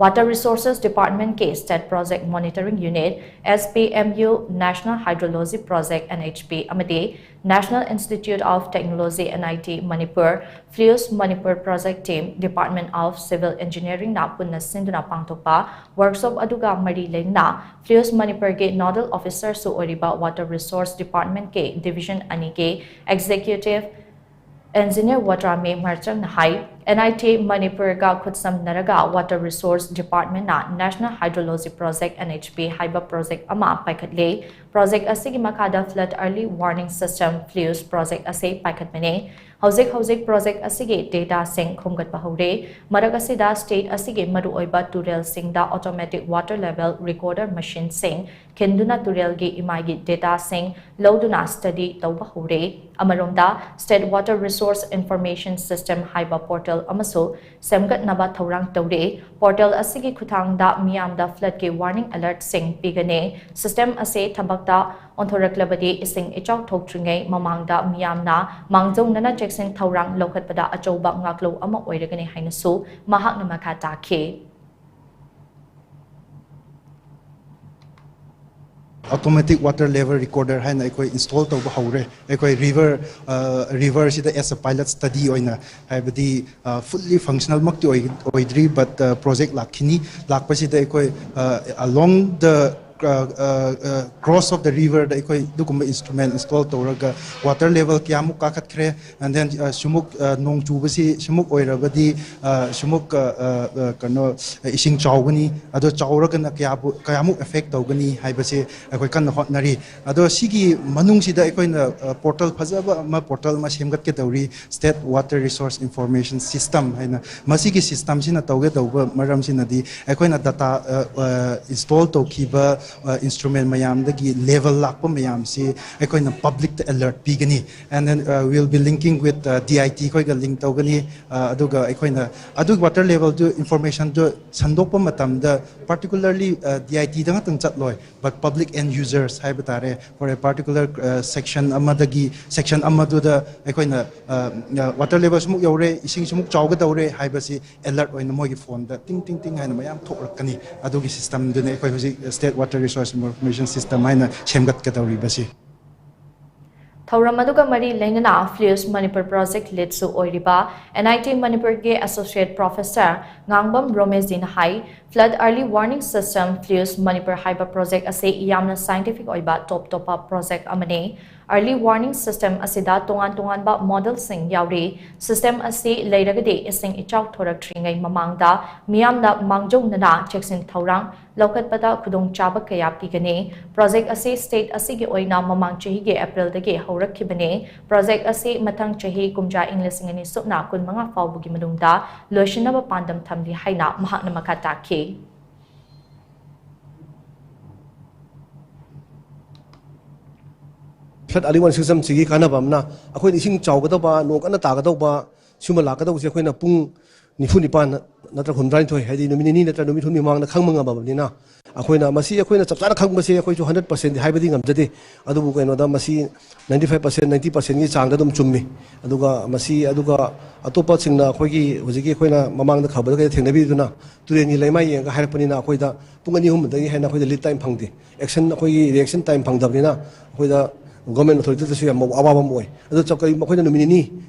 Water Resources Department ꯀꯤ State Project Monitoring Unit, S P M U, National Hydrology Project, N H P, ꯑꯃꯗꯤ National Institute of Technology, N I T, Manipur, Flues Manipur Project Team, Department of Civil Engineering ꯅ ꯄꯨꯟꯅ ꯁꯤꯟꯗꯨꯅ ꯄꯥꯡꯊꯣꯛꯄ workshop ꯑꯗꯨꯒ ꯃꯔꯤ ꯂꯩꯅꯅ Flues Manipur ꯒꯤ nodal officer ꯁꯨ ꯑꯣꯏꯔꯤꯕ Water Resource Department ꯀꯤ division ꯑꯅꯤꯒꯤ Executive Engineer ꯋꯥꯇ꯭ꯔꯥꯃꯤ ꯃꯔꯆꯪꯅ high, N I T Manipur ꯒ ꯈꯨꯠꯁꯝꯅꯔꯒ Water Resource Department ꯅ National Hydrology Project, N H P, ꯍꯥꯏꯕ project ꯑꯃ ꯄꯥꯏꯈꯠꯂꯦ꯫ Project ꯑꯁꯤꯒꯤ ꯃꯈꯥꯗ Flood Early Warning System, FLEWS, project ꯑꯁꯤ ꯄꯥꯏꯈꯠꯄꯅꯤ꯫ ꯍꯧꯖꯤꯛ ꯍꯧꯖꯤꯛ project ꯑꯁꯤꯒꯤ data ꯁꯤꯡ ꯈꯣꯝꯒꯠꯄ ꯍꯧꯔꯦ꯫ ꯃꯔꯛ ꯑꯁꯤꯗ state ꯑꯁꯤꯒꯤ ꯃꯔꯨꯑꯣꯏꯕ ꯇꯨꯔꯦꯜꯁꯤꯡꯗ automatic water level recorder machine ꯁꯤꯡ ꯈꯤꯟꯗꯨꯅ ꯇꯨꯔꯦꯜꯒꯤ ꯏꯃꯥꯏꯒꯤ data ꯁꯤꯡ ꯂꯧꯗꯨꯅ study ꯇꯧꯕ ꯍꯧꯔꯦ꯫ ꯑꯃꯔꯣꯝꯗ, State Water Resource Information System ꯍꯥꯏꯕ portal ꯑꯃꯁꯨ ꯁꯦꯝꯒꯠꯅꯕ ꯊꯧꯔꯥꯡ ꯇꯧꯔꯦ꯫ Portal ꯑꯁꯤꯒꯤ ꯈꯨꯠꯊꯥꯡꯗ ꯃꯤꯌꯥꯝꯗ flood ꯀꯤ warning alert ꯁꯤꯡ ꯄꯤꯒꯅꯤ꯫ System ꯑꯁꯤ ꯊꯕꯛꯇ ꯑꯣꯟꯊꯣꯔꯛꯂꯕꯗꯤ ꯏꯁꯤꯡ ꯏꯆꯥꯎ ꯊꯣꯛꯇ꯭ꯔꯤꯉꯩ ꯃꯃꯥꯡꯗ ꯃꯤꯌꯥꯝꯅ ꯃꯥꯡꯖꯧꯅꯅ ꯆꯦꯛꯁꯤꯟ ꯊꯧꯔꯥꯡ ꯂꯧꯈꯠꯄꯗ ꯑꯆꯧꯕ ꯉꯥꯛꯂꯧ ꯑꯃ ꯑꯣꯏꯔꯒꯅꯤ ꯍꯥꯏꯅꯁꯨ ꯃꯍꯥꯛꯅ ꯃꯈꯥ ꯇꯥꯈꯤ꯫ Automatic water level recorder ꯍꯥꯏꯅ ꯑꯩꯈꯣꯏ install ꯇꯧꯕ ꯍꯧꯔꯦ꯫ ꯑꯩꯈꯣꯏ river river ꯁꯤꯗ as a pilot study ꯑꯣꯏꯅ, ꯍꯥꯏꯕꯗꯤ fully functional ꯃꯛꯇꯤ ꯑꯣꯏꯗ꯭ꯔꯤ, but project ꯂꯥꯛꯈꯤꯅꯤ꯫ ꯂꯥꯛꯄꯁꯤꯗ ꯑꯩꯈꯣꯏ along the course of the river ꯗ ꯑꯩꯈꯣꯏ ꯑꯗꯨꯒꯨꯝꯕ instrument install ꯇꯧꯔꯒ water level ꯀꯌꯥꯃꯨꯛ ꯀꯥꯈꯠꯈ꯭ꯔꯦ, and then ꯁꯤꯃꯨꯛ ꯅꯣꯡ ꯆꯨꯕꯁꯤ ꯁꯤꯃꯨꯛ ꯑꯣꯏꯔꯕꯗꯤ ꯁꯤꯃꯨꯛ ꯀꯩꯅꯣ ꯏꯁꯤꯡ ꯆꯥꯎꯒꯅꯤ, ꯑꯗꯣ ꯆꯥꯎꯔꯒꯅ ꯀꯌꯥꯕꯨ ꯀꯌꯥꯃꯨꯛ affect ꯇꯧꯒꯅꯤ ꯍꯥꯏꯕꯁꯦ ꯑꯩꯈꯣꯏ ꯀꯟꯅ ꯍꯣꯠꯅꯔꯤ꯫ ꯑꯗꯣ ꯁꯤꯒꯤ ꯃꯅꯨꯡꯁꯤꯗ ꯑꯩꯈꯣꯏꯅ portal ꯐꯖꯕ ꯑꯃ portal ꯑꯃ ꯁꯦꯝꯒꯠꯀꯦ ꯇꯧꯔꯤ, State Water Resource Information System ꯍꯥꯏꯅ꯫ ꯃꯁꯤꯒꯤ system ꯁꯤꯅ ꯇꯧꯒꯗꯧꯕ ꯃꯔꯝꯁꯤꯅꯗꯤ ꯑꯩꯈꯣꯏꯅ data install ꯇꯧꯈꯤꯕ instrument ꯃꯌꯥꯝꯗꯒꯤ level ꯂꯥꯛꯄ ꯃꯌꯥꯝꯁꯤ ꯑꯩꯈꯣꯏꯅ public ꯇ alert ꯄꯤꯒꯅꯤ꯫ And then we'll be linking with DIT ꯈꯣꯏꯒ link ꯇꯧꯒꯅꯤ꯫ ꯑꯗꯨꯒ ꯑꯩꯈꯣꯏꯅ ꯑꯗꯨ water level ꯗꯨ information ꯗꯨ ꯁꯟꯗꯣꯛꯄ ꯃꯇꯝꯗ particularly DIT ꯗ ꯉꯥꯛꯇꯪ ꯆꯠꯂꯣꯏ, but public end users ꯍꯥꯏꯕ ꯇꯥꯔꯦ, for a particular section ꯑꯃꯗꯒꯤ section ꯑꯃꯗꯨꯗ ꯑꯩꯈꯣꯏꯅ water level ꯁꯤꯃꯨꯛ ꯌꯧꯔꯦ, ꯏꯁꯤꯡ ꯁꯤꯃꯨꯛ ꯆꯥꯎꯒꯗꯧꯔꯦ ꯍꯥꯏꯕꯁꯤ alert ꯑꯣꯏꯅ ꯃꯣꯏꯒꯤ phone ꯗ ꯇꯤꯡ ꯇꯤꯡ ꯇꯤꯡ ꯍꯥꯏꯅ ꯃꯌꯥꯝ ꯊꯣꯛꯂꯛꯀꯅꯤ꯫ ꯑꯗꯨꯒꯤ system ꯗꯨꯅꯤ ꯑꯩꯈꯣꯏ ꯍꯧꯖꯤꯛ State Water Resource Information System ꯍꯥꯏꯅ ꯁꯦꯝꯒꯠꯀꯗꯧꯔꯤꯕꯁꯤ꯫ ꯊꯧꯔꯝ ꯑꯗꯨꯒ ꯃꯔꯤ ꯂꯩꯅꯅ Fluids Manipur Project lead ꯁꯨ ꯑꯣꯏꯔꯤꯕ NIT ꯃꯅꯤꯄꯨꯔꯒꯤ Associate Professor ꯉꯥꯡꯕꯝ ꯔꯣꯃꯦꯁꯖꯤꯅ ꯍꯥꯏ, Flood Early Warning System, Fluids Manipur ꯍꯥꯏꯕ project ꯑꯁꯤ ꯌꯥꯝꯅ scientific ꯑꯣꯏꯕ top ꯇꯣꯞꯄ project ꯑꯃꯅꯤ꯫ Early warning system ꯑꯁꯤꯗ ꯇꯣꯉꯥꯟ ꯇꯣꯉꯥꯟꯕ model ꯁꯤꯡ ꯌꯥꯎꯔꯤ꯫ System ꯑꯁꯤ ꯂꯩꯔꯒꯗꯤ ꯏꯁꯤꯡ ꯏꯆꯥꯎ ꯊꯣꯔꯛꯇ꯭ꯔꯤꯉꯩ ꯃꯃꯥꯡꯗ ꯃꯤꯌꯥꯝꯅ ꯃꯥꯡꯖꯧꯅꯅ ꯆꯦꯛꯁꯤꯟ ꯊꯧꯔꯥꯡ ꯂꯧꯈꯠꯄꯗ ꯈꯨꯗꯣꯡꯆꯥꯕ ꯀꯌꯥ ꯄꯤꯒꯅꯤ꯫ Project ꯑꯁꯤ state ꯑꯁꯤꯒꯤ ꯑꯣꯏꯅ ꯃꯃꯥꯡ ꯆꯍꯤꯒꯤ April ꯗꯒꯤ ꯍꯧꯔꯛꯈꯤꯕꯅꯤ꯫ Project ꯑꯁꯤ ꯃꯊꯪ ꯆꯍꯤ ꯀꯨꯝꯖꯥ ꯏꯪ ꯂꯤꯁꯤꯡ ꯑꯅꯤ ꯁꯨꯞꯅ ꯀꯨꯟꯃꯉꯥ ꯐꯥꯎꯕꯒꯤ ꯃꯅꯨꯡꯗ ꯂꯣꯏꯁꯤꯟꯅꯕ ꯄꯥꯟꯗꯝ ꯊꯝꯂꯤ ꯍꯥꯏꯅ ꯃꯍꯥꯛꯅ ꯃꯈꯥ ꯇꯥꯈꯤ꯫ Flood Early Warning System ꯁꯤꯒꯤ ꯀꯥꯟꯅꯕ ꯑꯃꯅ ꯑꯩꯈꯣꯏꯅ ꯏꯁꯤꯡ ꯆꯥꯎꯒꯗꯧꯕ, ꯅꯣꯡ ꯀꯟꯅ ꯇꯥꯒꯗꯧꯕ, ꯁꯤꯒꯨꯝꯕ ꯂꯥꯛꯀꯗꯧꯕꯁꯦ ꯑꯩꯈꯣꯏꯅ ꯄꯨꯡ ꯅꯤꯐꯨ ꯅꯤꯄꯥꯟ ꯅꯠꯇ꯭ꯔꯒ ꯍꯨꯝꯗ꯭ꯔꯥ ꯅꯤꯊꯣꯏ, ꯍꯥꯏꯗꯤ ꯅꯨꯃꯤꯠ ꯅꯤꯅꯤ ꯅꯠꯇ꯭ꯔꯒ ꯅꯨꯃꯤꯠ ꯍꯨꯝꯅꯤ ꯃꯃꯥꯡꯗ ꯈꯪꯕ ꯉꯝꯃꯕꯅꯤꯅ, ꯑꯩꯈꯣꯏꯅ ꯃꯁꯤ, ꯑꯩꯈꯣꯏꯅ ꯆꯞ ꯆꯥꯅ ꯈꯪꯕꯁꯦ ꯑꯩꯈꯣꯏꯁꯨ ꯍꯟꯗ꯭ꯔꯦꯠ ꯄꯥꯔꯁꯦꯟꯗꯤ ꯍꯥꯏꯕꯗꯤ ꯉꯝꯖꯗꯦ꯫ ꯑꯗꯨꯕꯨ ꯀꯩꯅꯣꯗ ꯃꯁꯤ ꯅꯥꯏꯟꯇꯤ ꯐꯥꯏꯚ ꯄꯥꯔꯁꯦꯟ, ꯅꯥꯏꯟꯇꯤ ꯄꯥꯔꯁꯦꯟꯒꯤ ꯆꯥꯡꯗ ꯑꯗꯨꯝ ꯆꯨꯝꯃꯤ꯫ ꯑꯗꯨꯒ ꯃꯁꯤ, ꯑꯗꯨꯒ ꯑꯇꯣꯞꯄꯁꯤꯡꯅ ꯑꯩꯈꯣꯏꯒꯤ ꯍꯧꯖꯤꯛꯀꯤ ꯑꯩꯈꯣꯏꯅ ꯃꯃꯥꯡꯗ ꯈꯕꯔꯗ ꯀꯩꯗ ꯊꯦꯡꯅꯕꯤꯗꯨꯅ ꯇꯨꯔꯦꯟꯒꯤ ꯂꯩꯃꯥꯏ ꯌꯦꯡꯉꯒ ꯍꯥꯏꯔꯛꯄꯅꯤꯅ, ꯑꯩꯈꯣꯏꯗ ꯄꯨꯡ ꯑꯅꯤ ꯑꯍꯨꯝꯗꯒꯤ ꯍꯦꯟꯅ ꯑꯩꯈꯣꯏꯗ ꯂꯤꯗ ꯇꯥꯏꯝ ꯐꯪꯗꯦ꯫ ꯑꯦꯛꯁꯟ, ꯑꯩꯈꯣꯏꯒꯤ ꯔꯤꯑꯦꯛꯁꯟ ꯇꯥꯏꯝ ꯐꯪꯗꯕꯅꯤꯅ ꯑꯩꯈꯣꯏꯗ ꯒꯣꯔꯃꯦꯟ ꯑꯣꯊꯣꯔꯤꯇꯤꯗꯁꯨ ꯌꯥꯝ ꯑꯋꯥꯕ ꯑꯃ ꯑꯣꯏ꯫ ꯑꯗꯨ ꯆꯞ-, ꯀꯔꯤꯒꯨꯝꯕ ꯑꯩꯈꯣꯏꯅ ꯅꯨꯃꯤꯠ ꯅꯤꯅꯤ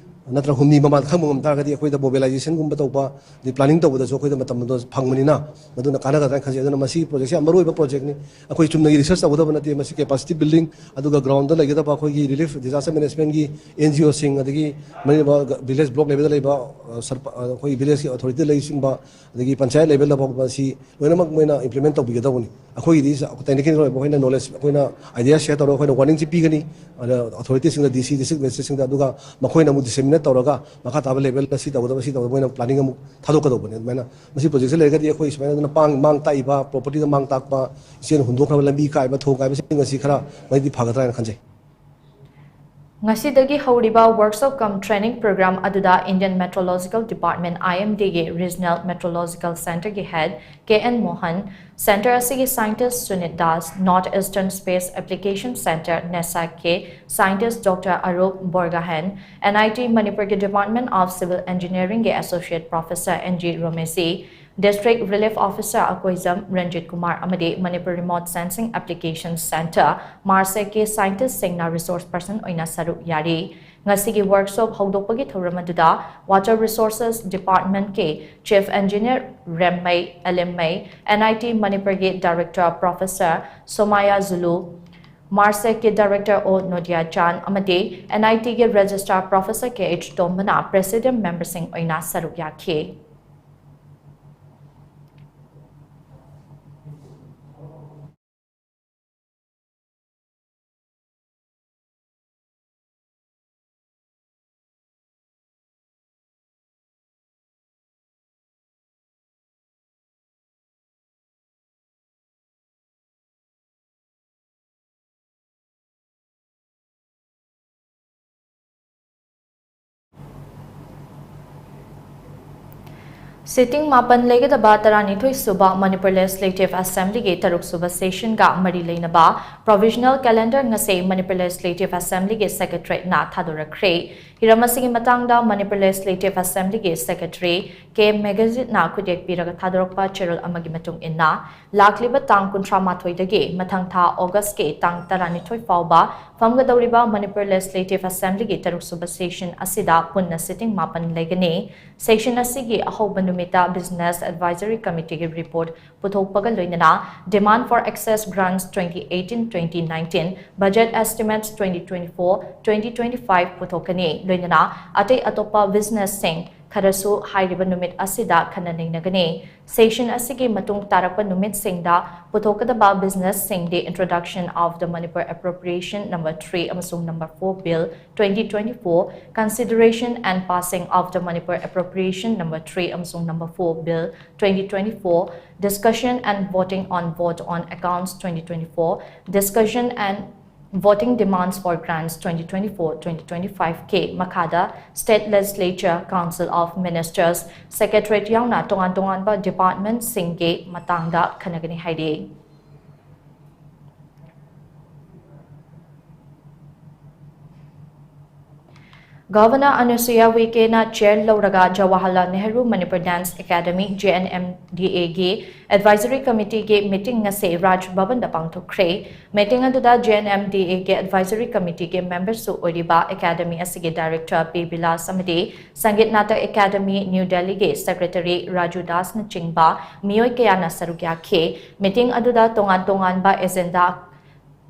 ꯅꯠꯇ꯭ꯔꯒ ꯍꯨꯝꯅꯤ ꯃꯃꯥꯡꯗ ꯈꯪꯕ ꯉꯝ ꯇꯥꯔꯒꯗꯤ ꯑꯩꯈꯣꯏꯗ ꯃꯣꯕꯤꯂꯥꯏꯖꯦꯁꯟꯒꯨꯝꯕ ꯇꯧꯕ, ꯑꯗꯩ ꯄ꯭ꯂꯥꯅꯤꯡ ꯇꯧꯕꯗꯁꯨ ꯑꯩꯈꯣꯏꯗ ꯃꯇꯝꯗꯣ ꯐꯪꯕꯅꯤꯅ, ꯃꯗꯨꯅ ꯀꯥꯟꯅꯒꯗ꯭ꯔꯥ ꯍꯥꯏꯅ ꯈꯟꯖꯩ꯫ ꯑꯗꯨꯅ ꯃꯁꯤꯒꯤ ꯄ꯭ꯔꯣꯖꯦꯛꯁꯦ ꯌꯥꯝ ꯃꯔꯨꯑꯣꯏꯕ ꯄ꯭ꯔꯣꯖꯦꯛꯅꯤ꯫ ꯑꯩꯈꯣꯏ ꯆꯨꯝꯅꯒꯤ ꯔꯤꯁꯔꯁ ꯇꯧꯒꯗꯕ ꯅꯠꯇꯦ, ꯃꯁꯤ ꯀꯦꯄꯥꯁꯤꯇꯤ ꯕꯤꯜꯗꯤꯡ, ꯑꯗꯨꯒ ꯒ꯭ꯔꯥꯎꯟꯗ ꯂꯩꯒꯗꯕ ꯑꯩꯈꯣꯏꯒꯤ ꯔꯤꯂꯤꯐ ꯗꯤꯖꯥꯁꯇꯔ ꯃꯦꯅꯦꯖꯃꯦꯟꯒꯤ ꯑꯦꯟ ꯖꯤ ꯑꯣꯁꯤꯡ, ꯑꯗꯒꯤ ꯃꯔꯤ ꯂꯩꯅꯕ ꯚꯤꯂꯦꯖ ꯕ꯭ꯂꯣꯛ ꯂꯦꯚꯦꯜꯗ ꯂꯩꯕ, ꯑ, ꯁꯔꯄ-, ꯑ, ꯑꯩꯈꯣꯏꯒꯤ ꯚꯤꯂꯦꯖꯀꯤ ꯑꯣꯊꯣꯔꯤꯇꯤ ꯂꯩꯁꯤꯡꯕ, ꯑꯗꯒꯤ ꯄꯟꯆꯥꯌꯠ ꯂꯦꯚꯦꯜꯗ ꯐꯥꯎꯕ ꯃꯁꯤ ꯂꯣꯏꯅꯃꯛ ꯃꯣꯏꯅ ꯏꯝꯄ꯭ꯂꯤꯃꯦꯟ ꯇꯧꯕꯤꯒꯗꯧꯕꯅꯤ꯫ ꯑꯩꯈꯣꯏꯒꯤꯗꯤ ꯁ-, ꯇꯦꯛꯅꯤꯀꯦꯜ ꯑꯣꯏꯕ ꯑꯩꯈꯣꯏꯅ ꯅꯣꯂꯦꯖ, ꯑꯩꯈꯣꯏꯅ ꯑꯥꯏꯗꯤꯌꯥ ꯁꯤꯌꯔ ꯇꯧꯔꯒ ꯑꯩꯈꯣꯏꯅ ꯋꯥꯔꯅꯤꯡꯁꯤ ꯄꯤꯒꯅꯤ꯫ ꯑꯗ ꯑꯣꯊꯣꯔꯤꯇꯤꯁꯤꯡꯗ, ꯗꯤ ꯁꯤ, ꯗꯤꯁꯇ꯭ꯔꯤꯛ ꯃꯦꯖꯤꯁꯇ꯭ꯔꯦꯠꯁꯤꯡꯗ, ꯑꯗꯨꯒ ꯃꯈꯣꯏꯅ ꯑꯃꯨꯛ ꯗꯤꯁꯦꯃꯤꯅꯦꯠ ꯇꯧꯔꯒ ꯃꯈꯥ ꯇꯥꯕ ꯂꯦꯚꯦꯜꯗ ꯁꯤ ꯇꯧꯒꯗꯕ, ꯁꯤ ꯇꯧꯒꯗꯕ, ꯃꯣꯏꯅ ꯄ꯭ꯂꯥꯅꯤꯡ ꯑꯃꯨꯛ ꯊꯥꯗꯣꯛꯀꯗꯧꯕꯅꯤ꯫ ꯑꯗꯨꯃꯥꯏꯅ ꯃꯁꯤ ꯄ꯭ꯔꯣꯖꯦꯛꯁꯦ ꯂꯩꯔꯒꯗꯤ ꯑꯩꯈꯣꯏ ꯁꯨꯃꯥꯏꯅ ꯑꯗꯨꯅ ꯄꯥꯡ-, ꯃꯥꯡ ꯇꯥꯛꯏꯕ, ꯄ꯭ꯔꯣꯄꯔꯇꯤꯗ ꯃꯥꯡ ꯇꯥꯛꯄ, ꯏꯆꯦꯜ ꯍꯨꯟꯗꯣꯛꯈ꯭ꯔꯕ, ꯂꯝꯕꯤ ꯀꯥꯏꯕ, ꯊꯣꯡ ꯀꯥꯏꯕꯁꯤꯡ ꯑꯁꯤ ꯈꯔ ꯃꯩꯗꯤ ꯐꯒꯗ꯭ꯔꯥ ꯍꯥꯏꯅ ꯈꯟꯖꯩ꯫ ꯉꯁꯤꯗꯒꯤ ꯍꯧꯔꯤꯕ workshop cum training program ꯑꯗꯨꯗ Indian Meteorological Department, I M D ꯒꯤ Regional Meteorological Centreꯒꯤ head K N Mohan, centre ꯑꯁꯤꯒꯤ scientist Sunit Das, North Eastern Space Application Centre, NESAC ꯀꯤ scientist Doctor Arup Borgohain, N I T ꯃꯅꯤꯄꯨꯔꯒꯤ Department of Civil Engineeringꯒꯤ associate professor N G Romeshi, District Relief Officer Akoijam Ranjit Kumar ꯑꯃꯗꯤ Manipur Remote Sensing Application Centre, ꯃꯥꯔꯁꯦꯛꯀꯤ scientistꯁꯤꯡꯅ resource person ꯑꯣꯏꯅ ꯁꯔꯨꯛ ꯌꯥꯔꯤ꯫ ꯉꯁꯤꯒꯤ workshop ꯍꯧꯗꯣꯛꯄꯒꯤ ꯊꯧꯔꯝ ꯑꯗꯨꯗ Water Resources Departmentꯀꯤ Chief Engineer ꯔꯦꯝꯃꯩ ꯑꯦꯂꯤꯝꯃꯩ, N I T ꯃꯅꯤꯄꯨꯔꯒꯤ Director Professor ꯁꯣꯃꯥꯌꯥ ꯖꯨꯂꯨ, ꯃꯥꯔꯁꯦꯛꯀꯤ Director ꯑꯣ ꯅꯣꯗꯤꯌꯥ ꯆꯥꯟ ꯑꯃꯗꯤ N I Tꯒꯤ Registrar Professor ꯀꯦ ꯑꯩꯆ ꯇꯣꯝꯕꯅ Presidium memberꯁꯤꯡ ꯑꯣꯏꯅ ꯁꯔꯨꯛ ꯌꯥꯈꯤ꯫ Sitting ꯃꯥꯄꯟ ꯂꯩꯒꯗꯕ ꯇꯔꯥꯅꯤꯊꯣꯏ ꯁꯨꯕ Manipur Legislative Assembly ꯒꯤ ꯇꯔꯨꯛ ꯁꯨꯕ session ꯒ ꯃꯔꯤ ꯂꯩꯅꯕ provisional calendar ꯉꯁꯤ Manipur Legislative Assembly ꯒꯤ Secretariat ꯅ ꯊꯥꯗꯣꯔꯛꯈ꯭ꯔꯦ꯫ ꯍꯤꯔꯝ ꯑꯁꯤꯒꯤ ꯃꯇꯥꯡꯗ Manipur Legislative Assembly ꯒꯤ Secretary ꯀꯦ ꯃꯦꯘꯖꯤꯠꯅ ꯈꯨꯠꯌꯦꯛ ꯄꯤꯔꯒ ꯊꯥꯗꯣꯔꯛꯄ ꯆꯦꯔꯣꯜ ꯑꯃꯒꯤ ꯃꯇꯨꯡ ꯏꯟꯅ, ꯂꯥꯛꯂꯤꯕ ꯇꯥꯡ ꯀꯨꯟꯊ꯭ꯔꯥ ꯃꯥꯊꯣꯏꯗꯒꯤ ꯃꯊꯪ ꯊꯥ August ꯀꯤ ꯇꯥꯡ ꯇꯔꯥꯅꯤꯊꯣꯏ ꯐꯥꯎꯕ ꯐꯝꯒꯗꯧꯔꯤꯕ Manipur Legislative Assembly ꯒꯤ ꯇꯔꯨꯛ ꯁꯨꯕ session ꯑꯁꯤꯗ ꯄꯨꯟꯅ sitting ꯃꯥꯄꯟ ꯂꯩꯒꯅꯤ꯫ Session ꯑꯁꯤꯒꯤ ꯑꯍꯧꯕ ꯅꯨꯃꯤꯠꯇ Business Advisory Committee ꯒꯤ report ꯄꯨꯊꯣꯛꯄꯒ ꯂꯣꯏꯅꯅ Demand for Excess Grants twenty eighteen twenty nineteen, Budget Estimates twenty twenty-four twenty twenty-five ꯄꯨꯊꯣꯛꯀꯅꯤ꯫ ꯂꯣꯏꯅꯅ ꯑꯇꯩ ꯑꯇꯣꯞꯄ business ꯁꯤꯡ ꯈꯔꯁꯨ ꯍꯥꯏꯔꯤꯕ ꯅꯨꯃꯤꯠ ꯑꯁꯤꯗ ꯈꯟꯅ ꯅꯩꯅꯒꯅꯤ꯫ Session ꯑꯁꯤꯒꯤ ꯃꯇꯨꯡ ꯇꯥꯔꯛꯄ ꯅꯨꯃꯤꯠꯁꯤꯡꯗ ꯄꯨꯊꯣꯛꯀꯗꯕ business ꯁꯤꯡꯗꯤ Introduction of the Manipur Appropriation number three ꯑꯃꯁꯨꯡ number four Bill twenty twenty-four, Consideration and Passing of the Manipur Appropriation number three ꯑꯃꯁꯨꯡ number four Bill twenty twenty-four, Discussion and Voting on Vote on Accounts twenty twenty-four, Discussion and Voting Demands for Grants twenty twenty-four twenty twenty-five ꯀꯤ ꯃꯈꯥꯗ State Legislature, Council of Ministers, Secretariat ꯌꯥꯎꯅ ꯇꯣꯉꯥꯟ ꯇꯣꯉꯥꯟꯕ department ꯁꯤꯡꯒꯤ ꯃꯇꯥꯡꯗ ꯈꯟꯅꯒꯅꯤ ꯍꯥꯏꯔꯤ꯫ Governor Anusuiya Uikena chair ꯂꯧꯔꯒ Jawaharlal Nehru Manipur Dance Academy, J N M D A ꯒꯤ Advisory Committee ꯒꯤ meeting ꯉꯁꯤ Raj Bhavan ꯗ ꯄꯥꯡꯊꯣꯛꯈ꯭ꯔꯦ꯫ Meeting ꯑꯗꯨꯗ J N M D A ꯒꯤ Advisory Committee ꯒꯤ member ꯁꯨ ꯑꯣꯏꯔꯤꯕ Academy ꯑꯁꯤꯒꯤ Director ꯄꯤ ꯕꯤꯂꯥꯁ ꯑꯃꯗꯤ Sangeet Natak Academy, New Delhi ꯒꯤ Secretary ꯔꯥꯖꯨ ꯗꯥꯁꯅꯆꯤꯡꯕ ꯃꯤꯑꯣꯏ ꯀꯌꯥꯅ ꯁꯔꯨꯛ ꯌꯥꯈꯤ꯫ Meeting ꯑꯗꯨꯗ ꯇꯣꯉꯥꯟ ꯇꯣꯉꯥꯟꯕ agenda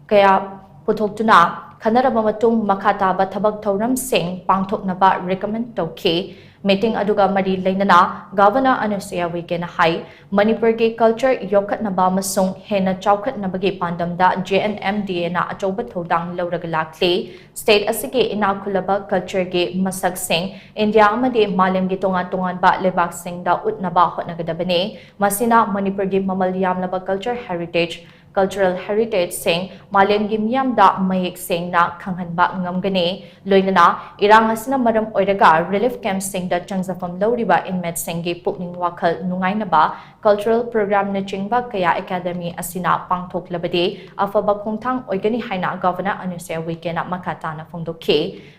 ꯀꯌꯥ ꯄꯨꯊꯣꯛꯇꯨꯅ ꯈꯟꯅꯔꯕ ꯃꯇꯨꯡ ꯃꯈꯥ ꯇꯥꯕ ꯊꯕꯛ ꯊꯧꯔꯝꯁꯤꯡ ꯄꯥꯡꯊꯣꯛꯅꯕ recommend ꯇꯧꯈꯤ꯫ Meeting ꯑꯗꯨꯒ ꯃꯔꯤ ꯂꯩꯅꯅ Governor Anusuiya Uikena ꯍꯥꯏ, ꯃꯅꯤꯄꯨꯔꯒꯤ culture ꯌꯣꯛꯈꯠꯅꯕ ꯑꯃꯁꯨꯡ ꯍꯦꯟꯅ ꯆꯥꯎꯈꯠꯅꯕꯒꯤ ꯄꯥꯟꯗꯝꯗ J N M D A ꯅ ꯑꯆꯧꯕ ꯊꯧꯗꯥꯡ ꯂꯧꯔꯒ ꯂꯥꯛꯂꯤ꯫ State ꯑꯁꯤꯒꯤ ꯏꯅꯥꯛ ꯈꯨꯜꯂꯕ culture ꯒꯤ ꯃꯁꯛꯁꯤꯡ ꯏꯟꯗꯤꯌꯥ ꯑꯃꯗꯤ ꯃꯥꯂꯦꯝꯒꯤ ꯇꯣꯉꯥꯟ ꯇꯣꯉꯥꯟꯕ ꯂꯩꯕꯥꯛꯁꯤꯡꯗ ꯎꯠꯅꯕ ꯍꯣꯠꯅꯒꯗꯕꯅꯤ꯫ ꯃꯁꯤꯅ ꯃꯅꯤꯄꯨꯔꯒꯤ ꯃꯃꯜ ꯌꯥꯝꯂꯕ culture heritage cultural heritageꯁꯤꯡ ꯃꯥꯂꯦꯝꯒꯤ ꯃꯤꯌꯥꯝꯗ ꯃꯌꯦꯛ ꯁꯦꯡꯅ ꯈꯪꯍꯟꯕ ꯉꯝꯒꯅꯤ꯫ ꯂꯣꯏꯅꯅ ꯏꯔꯥꯡ ꯑꯁꯤꯅ ꯃꯔꯝ ꯑꯣꯏꯔꯒ relief campꯁꯤꯡꯗ ꯆꯪꯖꯐꯝ ꯂꯧꯔꯤꯕ inmateꯁꯤꯡꯒꯤ ꯄꯨꯛꯅꯤꯡ ꯋꯥꯈꯜ ꯅꯨꯡꯉꯥꯏꯅꯕ cultural programꯅꯆꯤꯡꯕ ꯀꯌꯥ academy ꯑꯁꯤꯅ ꯄꯥꯡꯊꯣꯛꯂꯕꯗꯤ ꯑꯐꯕ ꯈꯣꯡꯊꯥꯡ ꯑꯣꯏꯒꯅꯤ ꯍꯥꯏꯅ Governor ꯑꯅꯨꯁꯨꯏꯌꯥ ꯎꯏꯀꯦꯅ ꯃꯈꯥ ꯇꯥꯅ ꯐꯣꯡꯗꯣꯛꯈꯤ꯫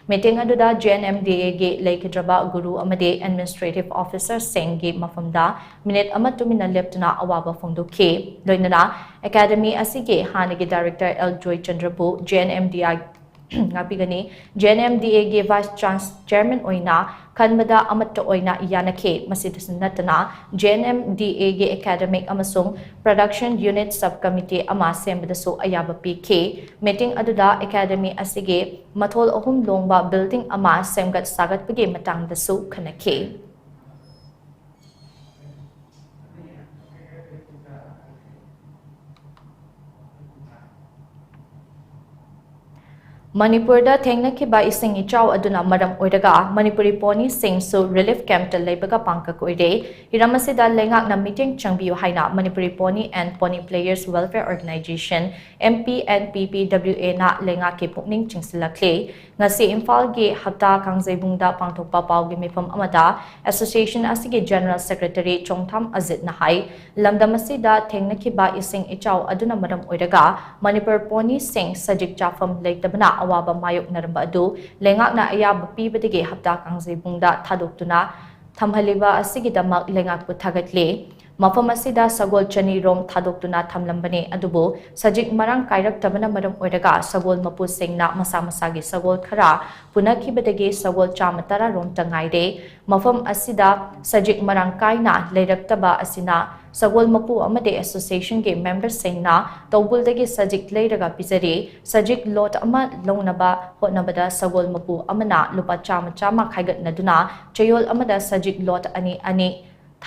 Meeting ꯑꯗꯨꯗ J N M D Aꯒꯤ ꯂꯩꯈꯤꯗ꯭ꯔꯕ ꯒꯨꯔꯨ ꯑꯃꯗꯤ administrative officerꯁꯤꯡꯒꯤ ꯃꯐꯝꯗ minute ꯑꯃ ꯇꯨꯃꯤꯟꯅ ꯂꯦꯞꯇꯨꯅ ꯑꯋꯥꯕ ꯐꯣꯡꯗꯣꯛꯈꯤ꯫ ꯂꯣꯏꯅꯅ academy ꯑꯁꯤꯒꯤ ꯍꯥꯟꯅꯒꯤ director L ꯖꯣꯏꯆꯟꯗ꯭ꯔꯕꯨ J N M D A ꯉꯥꯛꯄꯤꯒꯅꯤ꯫ J N M D Aꯒꯤ vice chance chairman ꯑꯣꯏꯅ ꯈꯟꯕꯗ ꯑꯃꯠꯇ ꯑꯣꯏꯅ ꯌꯥꯅꯈꯤ꯫ ꯃꯁꯤꯗꯁꯨ ꯅꯠꯇꯅ J N M D Aꯒꯤ academic ꯑꯃꯁꯨꯡ production unit sub committee ꯑꯃ ꯁꯦꯝꯕꯗꯁꯨ ꯑꯌꯥꯕ ꯄꯤꯈꯤ꯫ Meeting ꯑꯗꯨꯗ academy ꯑꯁꯤꯒꯤ ꯃꯊꯣꯜ ꯑꯍꯨꯝ ꯂꯣꯡꯕ building ꯑꯃ ꯁꯦꯝꯒꯠ ꯁꯥꯒꯠꯄꯒꯤ ꯃꯇꯥꯡꯗꯁꯨ ꯈꯟꯅꯈꯤ꯫ ꯃꯅꯤꯄꯨꯔꯗ ꯊꯦꯡꯅꯈꯤꯕ ꯏꯁꯤꯡ ꯏꯆꯥꯎ ꯑꯗꯨꯅ ꯃꯔꯝ ꯑꯣꯏꯔꯒ ꯃꯅꯤꯄꯨꯔꯤ ꯄꯣꯅꯤꯁꯤꯡꯁꯨ relief campꯇ ꯂꯩꯕꯒ ꯄꯥꯡꯒꯛ ꯑꯣꯏꯔꯦ꯫ ꯍꯤꯔꯝ ꯑꯁꯤꯗ ꯂꯩꯉꯥꯛꯅ ꯃꯤꯠꯌꯦꯡ ꯆꯪꯕꯤꯌꯨ ꯍꯥꯏꯅ Manipuri Pony and Pony Players Welfare Organization, M P N P P W Aꯅ ꯂꯩꯉꯥꯛꯀꯤ ꯄꯨꯛꯅꯤꯡ ꯆꯤꯡꯁꯤꯜꯂꯛꯂꯤ꯫ ꯉꯁꯤ ꯏꯝꯐꯥꯜꯒꯤ ꯍꯞꯇꯥ ꯀꯥꯡꯖꯩꯕꯨꯡꯗ ꯄꯥꯡꯊꯣꯛꯄ ꯄꯥꯎꯒꯤ ꯃꯤꯐꯝ ꯑꯃꯗ association ꯑꯁꯤꯒꯤ general secretary ꯆꯣꯡꯊꯥꯝ ꯑꯖꯤꯠꯅ ꯍꯥꯏ, ꯂꯝꯗꯝ ꯑꯁꯤꯗ ꯊꯦꯡꯅꯈꯤꯕ ꯏꯁꯤꯡ ꯏꯆꯥꯎ ꯑꯗꯨꯅ ꯃꯔꯝ ꯑꯣꯏꯔꯒ ꯃꯅꯤꯄꯨꯔ ꯄꯣꯅꯤꯁꯤꯡ ꯁꯖꯤꯛ ꯆꯥꯐꯝ ꯂꯩꯇꯕꯅ ꯑꯋꯥꯕ ꯃꯥꯌꯣꯛꯅꯔꯝꯕ ꯑꯗꯨ ꯂꯩꯉꯥꯛꯅ ꯑꯌꯥꯕ ꯄꯤꯕꯗꯒꯤ ꯍꯞꯇꯥ ꯀꯥꯡꯖꯩꯕꯨꯡꯗ ꯊꯥꯗꯣꯛꯇꯨꯅ ꯊꯝꯍꯜꯂꯤꯕ ꯑꯁꯤꯒꯤꯗꯃꯛ ꯂꯩꯉꯥꯛꯄꯨ ꯊꯥꯒꯠꯂꯤ꯫ ꯃꯐꯝ ꯑꯁꯤꯗ ꯁꯒꯣꯜ ꯆꯅꯤ ꯔꯣꯝ ꯊꯥꯗꯣꯛꯇꯨꯅ ꯊꯝꯂꯝꯕꯅꯤ, ꯑꯗꯨꯕꯨ ꯁꯖꯤꯛ ꯃꯔꯥꯡ ꯀꯥꯏꯔꯛꯇꯕꯅ ꯃꯔꯝ ꯑꯣꯏꯔꯒ ꯁꯒꯣꯜ ꯃꯄꯨꯁꯤꯡꯅ ꯃꯁꯥ ꯃꯁꯥꯒꯤ ꯁꯒꯣꯜ ꯈꯔ ꯄꯨꯅꯈꯤꯕꯗꯒꯤ ꯁꯒꯣꯜ ꯆꯥꯝꯃ ꯇꯔꯥ ꯔꯣꯝꯇ ꯉꯥꯏꯔꯦ꯫ ꯃꯐꯝ ꯑꯁꯤꯗ ꯁꯖꯤꯛ ꯃꯔꯥꯡ ꯀꯥꯏꯅ ꯂꯩꯔꯛꯇꯕ ꯑꯁꯤꯅ ꯁꯒꯣꯜ ꯃꯄꯨ ꯑꯃꯗꯤ associationꯒꯤ memberꯁꯤꯡꯅ ꯇꯧꯕꯨꯜꯗꯒꯤ ꯁꯖꯤꯛ ꯂꯩꯔꯒ ꯄꯤꯖꯔꯤ꯫ ꯁꯖꯤꯛ lot ꯑꯃ ꯂꯧꯅꯕ ꯍꯣꯠꯅꯕꯗ ꯁꯒꯣꯜ ꯃꯄꯨ ꯑꯃꯅ ꯂꯨꯄꯥ ꯆꯥꯝꯃ ꯆꯥꯝꯃ ꯈꯥꯏꯒꯠꯅꯗꯨꯅ ꯆꯌꯣꯜ ꯑꯃꯗ ꯁꯖꯤꯛ lot ꯑꯅꯤ ꯑꯅꯤ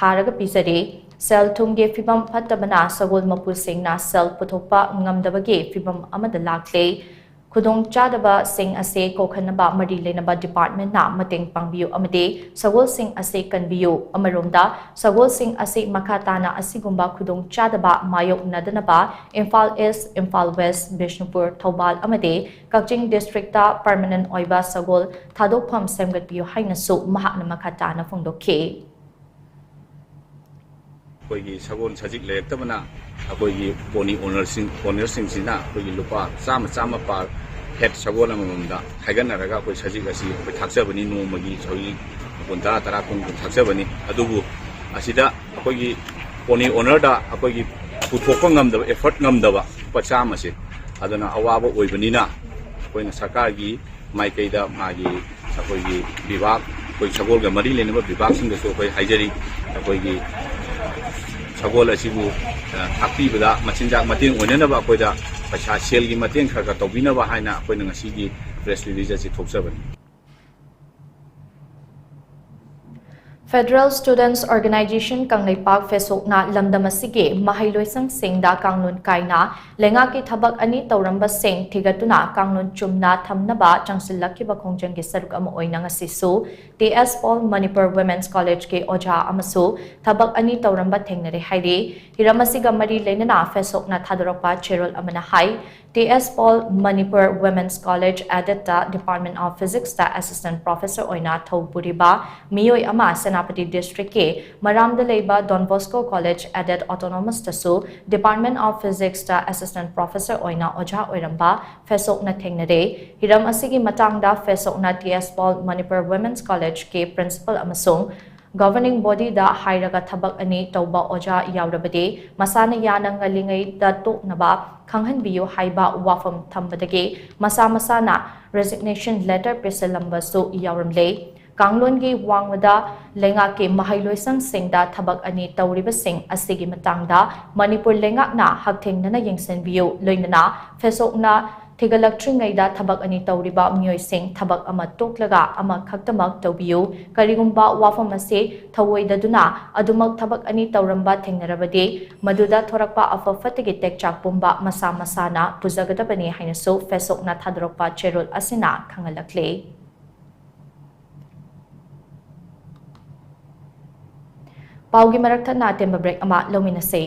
ꯊꯥꯔꯒ ꯄꯤꯖꯔꯤ꯫ ꯁꯦꯜ ꯊꯨꯝꯒꯤ ꯐꯤꯕꯝ ꯐꯠꯇꯕꯅ ꯁꯒꯣꯜ ꯃꯄꯨꯁꯤꯡꯅ ꯁꯦꯜ ꯄꯨꯊꯣꯛꯄ ꯉꯝꯗꯕꯒꯤ ꯐꯤꯕꯝ ꯑꯃꯗ ꯂꯥꯛꯂꯦ꯫ ꯈꯨꯗꯣꯡꯆꯥꯗꯕꯁꯤꯡ ꯑꯁꯤ ꯀꯣꯛꯍꯟꯅꯕ ꯃꯔꯤ ꯂꯩꯅꯕ departmentꯅ ꯃꯇꯦꯡ ꯄꯥꯡꯕꯤꯌꯨ ꯑꯃꯗꯤ ꯁꯒꯣꯜꯁꯤꯡ ꯑꯁꯤ ꯀꯟꯕꯤꯌꯨ꯫ ꯑꯃꯔꯣꯝꯗ, ꯁꯒꯣꯜꯁꯤꯡ ꯑꯁꯤ ꯃꯈꯥ ꯇꯥꯅ ꯑꯁꯤꯒꯨꯝꯕ ꯈꯨꯗꯣꯡꯆꯥꯗꯕ ꯃꯥꯌꯣꯛꯅꯗꯅꯕ ꯏꯝꯐꯥꯜ East, ꯏꯝꯐꯥꯜ West, ꯕꯤꯁꯅꯨꯄꯨꯔ, ꯊꯧꯕꯥꯜ ꯑꯃꯗꯤ ꯀꯛꯆꯤꯡ districtꯇ permanent ꯑꯣꯏꯕ ꯁꯒꯣꯜ ꯊꯥꯗꯣꯛꯐꯝ ꯁꯦꯝꯒꯠꯄꯤꯌꯨ ꯍꯥꯏꯅꯁꯨ ꯃꯍꯥꯛꯅ ꯃꯈꯥ ꯇꯥꯅ ꯐꯣꯡꯗꯣꯛꯈꯤ꯫ ꯑꯩꯈꯣꯏꯒꯤ ꯁꯒꯣꯜ ꯁꯖꯤꯛ ꯂꯩꯔꯛꯇꯕꯅ ꯑꯩꯈꯣꯏꯒꯤ pony ownerꯁꯤꯡ, ownerꯁꯤꯡꯁꯤꯅ ꯑꯩꯈꯣꯏꯒꯤ ꯂꯨꯄꯥ ꯆꯥꯝꯃ, ꯆꯥꯝꯃ per head ꯁꯒꯣꯜ ꯑꯃꯃꯝꯗ ꯈꯥꯏꯒꯠꯅꯔꯒ ꯑꯩꯈꯣꯏ ꯁꯖꯤꯛ ꯑꯁꯤ ꯑꯩꯈꯣꯏ ꯊꯥꯛꯆꯕꯅꯤ꯫ ꯅꯣꯡꯃꯒꯤ ꯁꯖꯤꯛ ꯀꯨꯟ, ꯇꯔꯥ, ꯇꯔꯥ, ꯀꯨꯟ, ꯀꯨꯟ ꯊꯥꯛꯆꯕꯅꯤ꯫ ꯑꯗꯨꯕꯨ ꯑꯁꯤꯗ ꯑꯩꯈꯣꯏꯒꯤ pony ownerꯗ ꯑꯩꯈꯣꯏꯒꯤ ꯄꯨꯊꯣꯛꯄ ꯉꯝꯗꯕ, effort ꯉꯝꯗꯕ ꯂꯨꯄꯥ ꯆꯥꯝꯃꯁꯦ, ꯑꯗꯨꯅ ꯑꯋꯥꯕ ꯑꯣꯏꯕꯅꯤꯅ ꯑꯩꯈꯣꯏꯅ ꯁꯔꯀꯥꯔꯒꯤ ꯃꯥꯏꯀꯩꯗ ꯃꯥꯒꯤ ꯑꯩꯈꯣꯏꯒꯤ ꯕꯤꯚꯥꯒ, ꯑꯩꯈꯣꯏ ꯁꯒꯣꯜꯒ ꯃꯔꯤ ꯂꯩꯅꯕ ꯕꯤꯚꯥꯒꯁꯤꯡꯗꯁꯨ ꯑꯩꯈꯣꯏ ꯍꯥꯏꯖꯔꯤ, ꯑꯩꯈꯣꯏꯒꯤ ꯁꯒꯣꯜ ꯑꯁꯤꯕꯨ, ꯑ, ꯊꯥꯛꯄꯤꯕꯗ ꯃꯆꯤꯟꯖꯥꯛ ꯃꯇꯦꯡ ꯑꯣꯏꯅꯅꯕ ꯑꯩꯈꯣꯏꯗ ꯄꯩꯁꯥ, ꯁꯦꯜꯒꯤ ꯃꯇꯦꯡ ꯈꯔ ꯈꯔ ꯇꯧꯕꯤꯅꯕ ꯍꯥꯏꯅ ꯑꯩꯈꯣꯏꯅ ꯉꯁꯤꯒꯤ press release ꯑꯁꯤ ꯊꯣꯛꯆꯕꯅꯤ꯫ Federal Students Organisation ꯀꯪꯂꯩꯄꯥꯛ ꯐꯦꯁꯣꯛꯅ ꯂꯝꯗꯝ ꯑꯁꯤꯒꯤ ꯃꯍꯩꯂꯣꯏꯁꯪꯁꯤꯡꯗ ꯀꯥꯡꯂꯣꯟ ꯀꯥꯏꯅ ꯂꯩꯉꯥꯛꯀꯤ ꯊꯕꯛ ꯑꯅꯤ ꯇꯧꯔꯝꯕꯁꯤꯡ ꯊꯤꯒꯠꯇꯨꯅ ꯀꯥꯡꯂꯣꯟ ꯆꯨꯝꯅ ꯊꯝꯅꯕ ꯆꯪꯁꯤꯜꯂꯛꯈꯤꯕ ꯈꯣꯡꯖꯪꯒꯤ ꯁꯔꯨꯛ ꯑꯃ ꯑꯣꯏꯅ ꯉꯁꯤꯁꯨ T S Paul Manipur Women's Collegeꯀꯤ ꯑꯣꯖꯥ ꯑꯃꯁꯨ ꯊꯕꯛ ꯑꯅꯤ ꯇꯧꯔꯝꯕ ꯊꯦꯡꯅꯔꯦ ꯍꯥꯏꯔꯤ꯫ ꯍꯤꯔꯝ ꯑꯁꯤꯒ ꯃꯔꯤ ꯂꯩꯅꯅ ꯐꯦꯁꯣꯛꯅ ꯊꯥꯗꯣꯔꯛꯄ ꯆꯦꯔꯣꯜ ꯑꯃꯅ ꯍꯥꯏ, T S Paul Manipur Women's College Aidedꯇ Department of Physicsꯇ Assistant Professor ꯑꯣꯏꯅ ꯊꯧ ꯄꯨꯔꯤꯕ ꯃꯤꯑꯣꯏ ꯑꯃ ꯁꯦꯅꯥꯄꯇꯤ districtꯀꯤ ꯃꯔꯥꯝꯗ ꯂꯩꯕ Don Bosco College Aided Autonomousꯇꯁꯨ Department of Physicsꯇ Assistant Professor ꯑꯣꯏꯅ ꯑꯣꯖꯥ ꯑꯣꯏꯔꯝꯕ ꯐꯦꯁꯣꯛꯅ ꯊꯦꯡꯅꯔꯦ꯫ ꯍꯤꯔꯝ ꯑꯁꯤꯒꯤ ꯃꯇꯥꯡꯗ ꯐꯦꯁꯣꯛꯅ T S Paul Manipur Women's Collegeꯀꯤ principal ꯑꯃꯁꯨꯡ governing bodyꯗ ꯍꯥꯏꯔꯒ ꯊꯕꯛ ꯑꯅꯤ ꯇꯧꯕ ꯑꯣꯖꯥ ꯌꯥꯎꯔꯕꯗꯤ ꯃꯁꯥꯅ ꯌꯥꯅ ꯉꯜꯂꯤꯉꯩꯗ ꯇꯣꯛꯅꯕ ꯈꯪꯍꯟꯕꯤꯌꯨ ꯍꯥꯏꯕ ꯋꯥꯐꯝ ꯊꯝꯕꯗꯒꯤ ꯃꯁꯥ ꯃꯁꯥꯅ resignation letter ꯄꯤꯁꯤꯜꯂꯝꯕꯁꯨ ꯌꯥꯎꯔꯝꯂꯦ꯫ ꯀꯥꯡꯂꯣꯟꯒꯤ ꯋꯥꯡꯃꯗ ꯂꯩꯉꯥꯛꯀꯤ ꯃꯍꯩꯂꯣꯏꯁꯪꯁꯤꯡꯗ ꯊꯕꯛ ꯑꯅꯤ ꯇꯧꯔꯤꯕꯁꯤꯡ ꯑꯁꯤꯒꯤ ꯃꯇꯥꯡꯗ ꯃꯅꯤꯄꯨꯔ ꯂꯩꯉꯥꯛꯅ ꯍꯛꯊꯦꯡꯅꯅ ꯌꯦꯡꯁꯤꯟꯕꯤꯌꯨ, ꯂꯣꯏꯅꯅ ꯐꯦꯁꯣꯛꯅ ꯊꯤꯒꯠꯂꯛꯇ꯭ꯔꯤꯉꯩꯗ ꯊꯕꯛ ꯑꯅꯤ ꯇꯧꯔꯤꯕ ꯃꯤꯑꯣꯏꯁꯤꯡ ꯊꯕꯛ ꯑꯃ ꯇꯣꯛꯂꯒ ꯑꯃꯈꯛꯇꯃꯛ ꯇꯧꯕꯤꯌꯨ꯫ ꯀꯔꯤꯒꯨꯝꯕ ꯋꯥꯐꯝ ꯑꯁꯤ ꯊꯧꯑꯣꯏꯗꯗꯨꯅ ꯑꯗꯨꯃꯛ ꯊꯕꯛ ꯑꯅꯤ ꯇꯧꯔꯝꯕ ꯊꯦꯡꯅꯔꯕꯗꯤ, ꯃꯗꯨꯗ ꯊꯣꯔꯛꯄ ꯑꯐ ꯐꯠꯇꯒꯤ ꯇꯦꯛꯆꯥꯛ ꯄꯨꯝꯕ ꯃꯁꯥ ꯃꯁꯥꯅ ꯄꯨꯖꯒꯗꯕꯅꯤ ꯍꯥꯏꯅꯁꯨ ꯐꯦꯁꯣꯛꯅ ꯊꯥꯗꯣꯔꯛꯄ ꯆꯦꯔꯣꯜ ꯑꯁꯤꯅ ꯈꯪꯍꯜꯂꯛꯂꯤ꯫ ꯄꯥꯎꯒꯤ ꯃꯔꯛ ꯊꯠꯅ ꯑꯇꯦꯟꯕ ꯕ꯭ꯔꯦꯛ ꯑꯃ ꯂꯧꯃꯤꯟꯅꯁꯤ꯫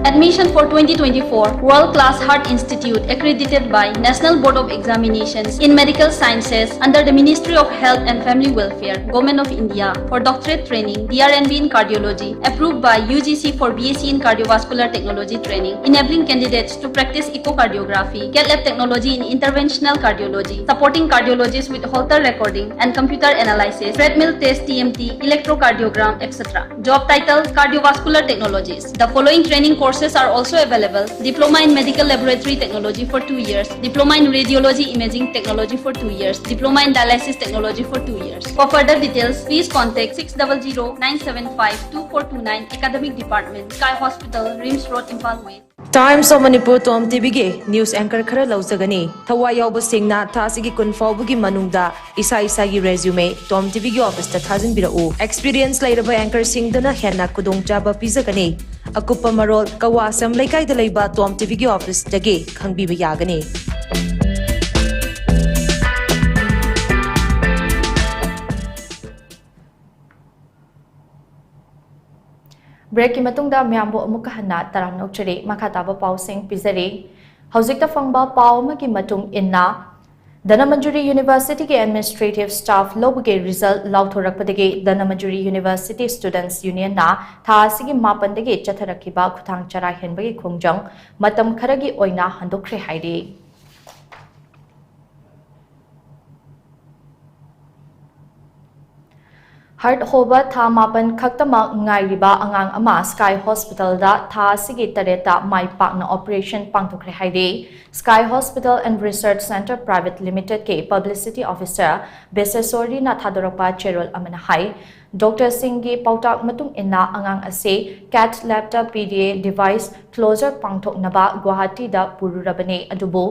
Admission for twenty twenty-four World Class Heart Institute, accredited by National Board of Examinations in Medical Sciences under the Ministry of Health and Family Welfare, Government of India, for doctorate training, D R N B in cardiology, approved by U G C for B S c in cardiovascular technology training, enabling candidates to practice echocardiography, cath lab technology in interventional cardiology, supporting cardiologists with Holter recording and computer analysis, treadmill test, T M T, electrocardiogram, et cetera. Job title: Cardiovascular Technologist. The following training courses are also available: Diploma in Medical Laboratory Technology for two years, Diploma in Radiology Imaging Technology for two years, Diploma in Dialysis Technology for two years. For further details, please contact six double zero nine seven five two four two nine, Academic Department, Sky Hospital, RIMS Road, Imphal West. Times of Manipur Tom ꯇꯤꯚꯤꯒꯤ news anchor ꯈꯔ ꯂꯧꯖꯒꯅꯤ꯫ ꯊꯋꯥꯏ ꯌꯥꯎꯕꯁꯤꯡꯅ ꯊꯥ ꯑꯁꯤꯒꯤ ꯀꯨꯟ ꯐꯥꯎꯕꯒꯤ ꯃꯅꯨꯡꯗ ꯏꯁꯥ ꯏꯁꯥꯒꯤ resume ꯇꯣꯝ ꯇꯤꯚꯤꯒꯤ officeꯇ ꯊꯥꯖꯤꯟꯕꯤꯔꯛꯎ꯫ Experience ꯂꯩꯔꯕ anchorꯁꯤꯡꯗꯅ ꯍꯦꯟꯅ ꯈꯨꯗꯣꯡꯆꯥꯕ ꯄꯤꯖꯒꯅꯤ꯫ ꯑꯀꯨꯞꯄ ꯃꯔꯣꯜ ꯀꯋꯥꯁꯝ ꯂꯩꯀꯥꯏꯗ ꯂꯩꯕ ꯇꯣꯝ ꯇꯤꯚꯤꯒꯤ officeꯇꯒꯤ ꯈꯪꯕꯤꯕ ꯌꯥꯒꯅꯤ꯫ Breakꯀꯤ ꯃꯇꯨꯡꯗ ꯃꯌꯥꯝꯕꯨ ꯑꯃꯨꯛꯀ ꯍꯟꯅ ꯇꯔꯥꯝꯅ ꯑꯣꯛꯆꯔꯤ꯫ ꯃꯈꯥ ꯇꯥꯕ ꯄꯥꯎꯁꯤꯡ ꯄꯤꯖꯔꯤ꯫ ꯍꯧꯖꯤꯛꯇ ꯐꯪꯕ ꯄꯥꯎ ꯑꯃꯒꯤ ꯃꯇꯨꯡ ꯏꯟꯅ, ꯙꯅꯃꯟꯖꯨꯔꯤ Universityꯒꯤ administrative staff ꯂꯧꯕꯒꯤ result ꯂꯥꯎꯊꯣꯔꯛꯄꯗꯒꯤ ꯙꯅꯃꯟꯖꯨꯔꯤ University Students Unionꯅ ꯊꯥ ꯑꯁꯤꯒꯤ ꯃꯥꯄꯟꯗꯒꯤ ꯆꯠꯊꯔꯛꯈꯤꯕ ꯈꯨꯊꯥꯡ ꯆꯔꯥ ꯍꯦꯟꯕꯒꯤ ꯈꯣꯡꯖꯪ ꯃꯇꯝ ꯈꯔꯒꯤ ꯑꯣꯏꯅ ꯍꯟꯗꯣꯛꯈ꯭ꯔꯦ ꯍꯥꯏꯔꯤ꯫ Heart ꯍꯣꯕ ꯊꯥ ꯃꯥꯄꯟ ꯈꯛꯇꯃꯛ ꯉꯥꯏꯔꯤꯕ ꯑꯉꯥꯡ ꯑꯃ Sky Hospitalꯗ ꯊꯥ ꯑꯁꯤꯒꯤ ꯇꯔꯦꯠꯇ ꯃꯥꯏ ꯄꯥꯛꯅ operation ꯄꯥꯡꯊꯣꯛꯈ꯭ꯔꯦ ꯍꯥꯏꯔꯤ꯫ Sky Hospital and Research Centre Private Limitedꯀꯤ publicity officer ꯕꯤꯁꯦꯁꯣꯔꯤꯅ ꯊꯥꯗꯣꯔꯛꯄ ꯆꯦꯔꯣꯜ ꯑꯃꯅ ꯍꯥꯏ, doctorꯁꯤꯡꯒꯤ ꯄꯥꯎꯇꯥꯛ ꯃꯇꯨꯡ ꯏꯟꯅ ꯑꯉꯥꯡ ꯑꯁꯤ cath labꯇ P D A device closure ꯄꯥꯡꯊꯣꯛꯅꯕ ꯒꯨꯋꯥꯍꯥꯇꯤꯗ ꯄꯨꯔꯨꯔꯕꯅꯤ, ꯑꯗꯨꯕꯨ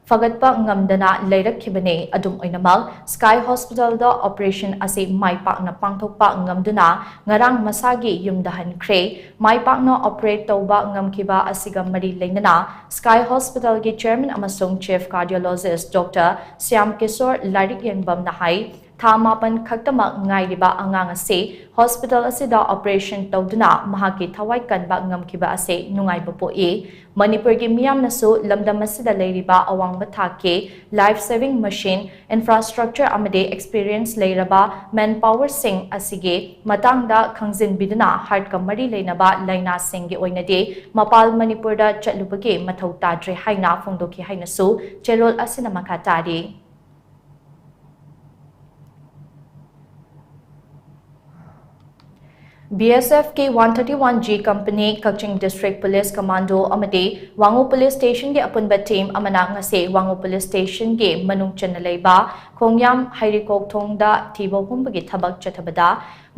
ꯐꯒꯠꯄ ꯉꯝꯗꯅ ꯂꯩꯔꯛꯈꯤꯕꯅꯤ꯫ ꯑꯗꯨꯝ ꯑꯣꯏꯅꯃꯛ, Sky Hospitalꯗ operation ꯑꯁꯤ ꯃꯥꯏ ꯄꯥꯛꯅ ꯄꯥꯡꯊꯣꯛꯄ ꯉꯝꯗꯨꯅ ꯉꯔꯥꯡ ꯃꯁꯥꯒꯤ ꯌꯨꯝꯗ ꯍꯟꯈ꯭ꯔꯦ꯫ ꯃꯥꯏ ꯄꯥꯛꯅ operate ꯇꯧꯕ ꯉꯝꯈꯤꯕ ꯑꯁꯤꯒ ꯃꯔꯤ ꯂꯩꯅꯅ Sky Hospitalꯒꯤ chairman ꯑꯃꯁꯨꯡ chief cardiologist Doctor Shyam Kishore ꯂꯥꯏꯔꯤꯛ ꯌꯦꯡꯕꯝꯅ ꯍꯥꯏ, ꯊꯥ ꯃꯥꯄꯟ ꯈꯛꯇꯃꯛ ꯉꯥꯏꯔꯤꯕ ꯑꯉꯥꯡ ꯑꯁꯤ hospital ꯑꯁꯤꯗ operation ꯇꯧꯗꯨꯅ ꯃꯍꯥꯛꯀꯤ ꯊꯋꯥꯏ ꯀꯟꯕ ꯉꯝꯈꯤꯕ ꯑꯁꯤ ꯅꯨꯡꯉꯥꯏꯕ ꯄꯣꯛꯏ꯫ ꯃꯅꯤꯄꯨꯔꯒꯤ ꯃꯤꯌꯥꯝꯅꯁꯨ ꯂꯝꯗꯝ ꯑꯁꯤꯗ ꯂꯩꯔꯤꯕ ꯑꯋꯥꯡꯕ ꯊꯥꯛꯀꯤ life saving machine, infrastructure ꯑꯃꯗꯤ experience ꯂꯩꯔꯕ manpowerꯁꯤꯡ ꯑꯁꯤꯒꯤ ꯃꯇꯥꯡꯗ ꯈꯪꯖꯤꯟꯕꯤꯗꯨꯅ heartꯀ ꯃꯔꯤ ꯂꯩꯅꯕ ꯂꯥꯏꯅꯥꯁꯤꯡꯒꯤ ꯑꯣꯏꯅꯗꯤ ꯃꯄꯥꯜ ꯃꯅꯤꯄꯨꯔꯗ ꯆꯠꯂꯨꯕꯒꯤ ꯃꯊꯧ ꯇꯥꯗ꯭ꯔꯦ ꯍꯥꯏꯅ ꯐꯣꯡꯗꯣꯛꯈꯤ ꯍꯥꯏꯅꯁꯨ ꯆꯦꯔꯣꯜ ꯑꯁꯤꯅ ꯃꯈꯥ ꯇꯥꯔꯤ꯫ BSFꯀꯤ one thirty one G company, ꯀꯛꯆꯤꯡ district police commando ꯑꯃꯗꯤ ꯋꯥꯉꯨ police stationꯒꯤ ꯑꯄꯨꯟꯕ team ꯑꯃꯅ ꯉꯁꯤ ꯋꯥꯉꯨ police stationꯒꯤ ꯃꯅꯨꯡ ꯆꯟꯅ ꯂꯩꯕ ꯈꯣꯡꯌꯥꯝ ꯍꯩꯔꯤꯀꯣꯛ ꯊꯣꯡꯗ ꯊꯤꯕ ꯍꯨꯝꯕꯒꯤ ꯊꯕꯛ ꯆꯠꯊꯕꯗ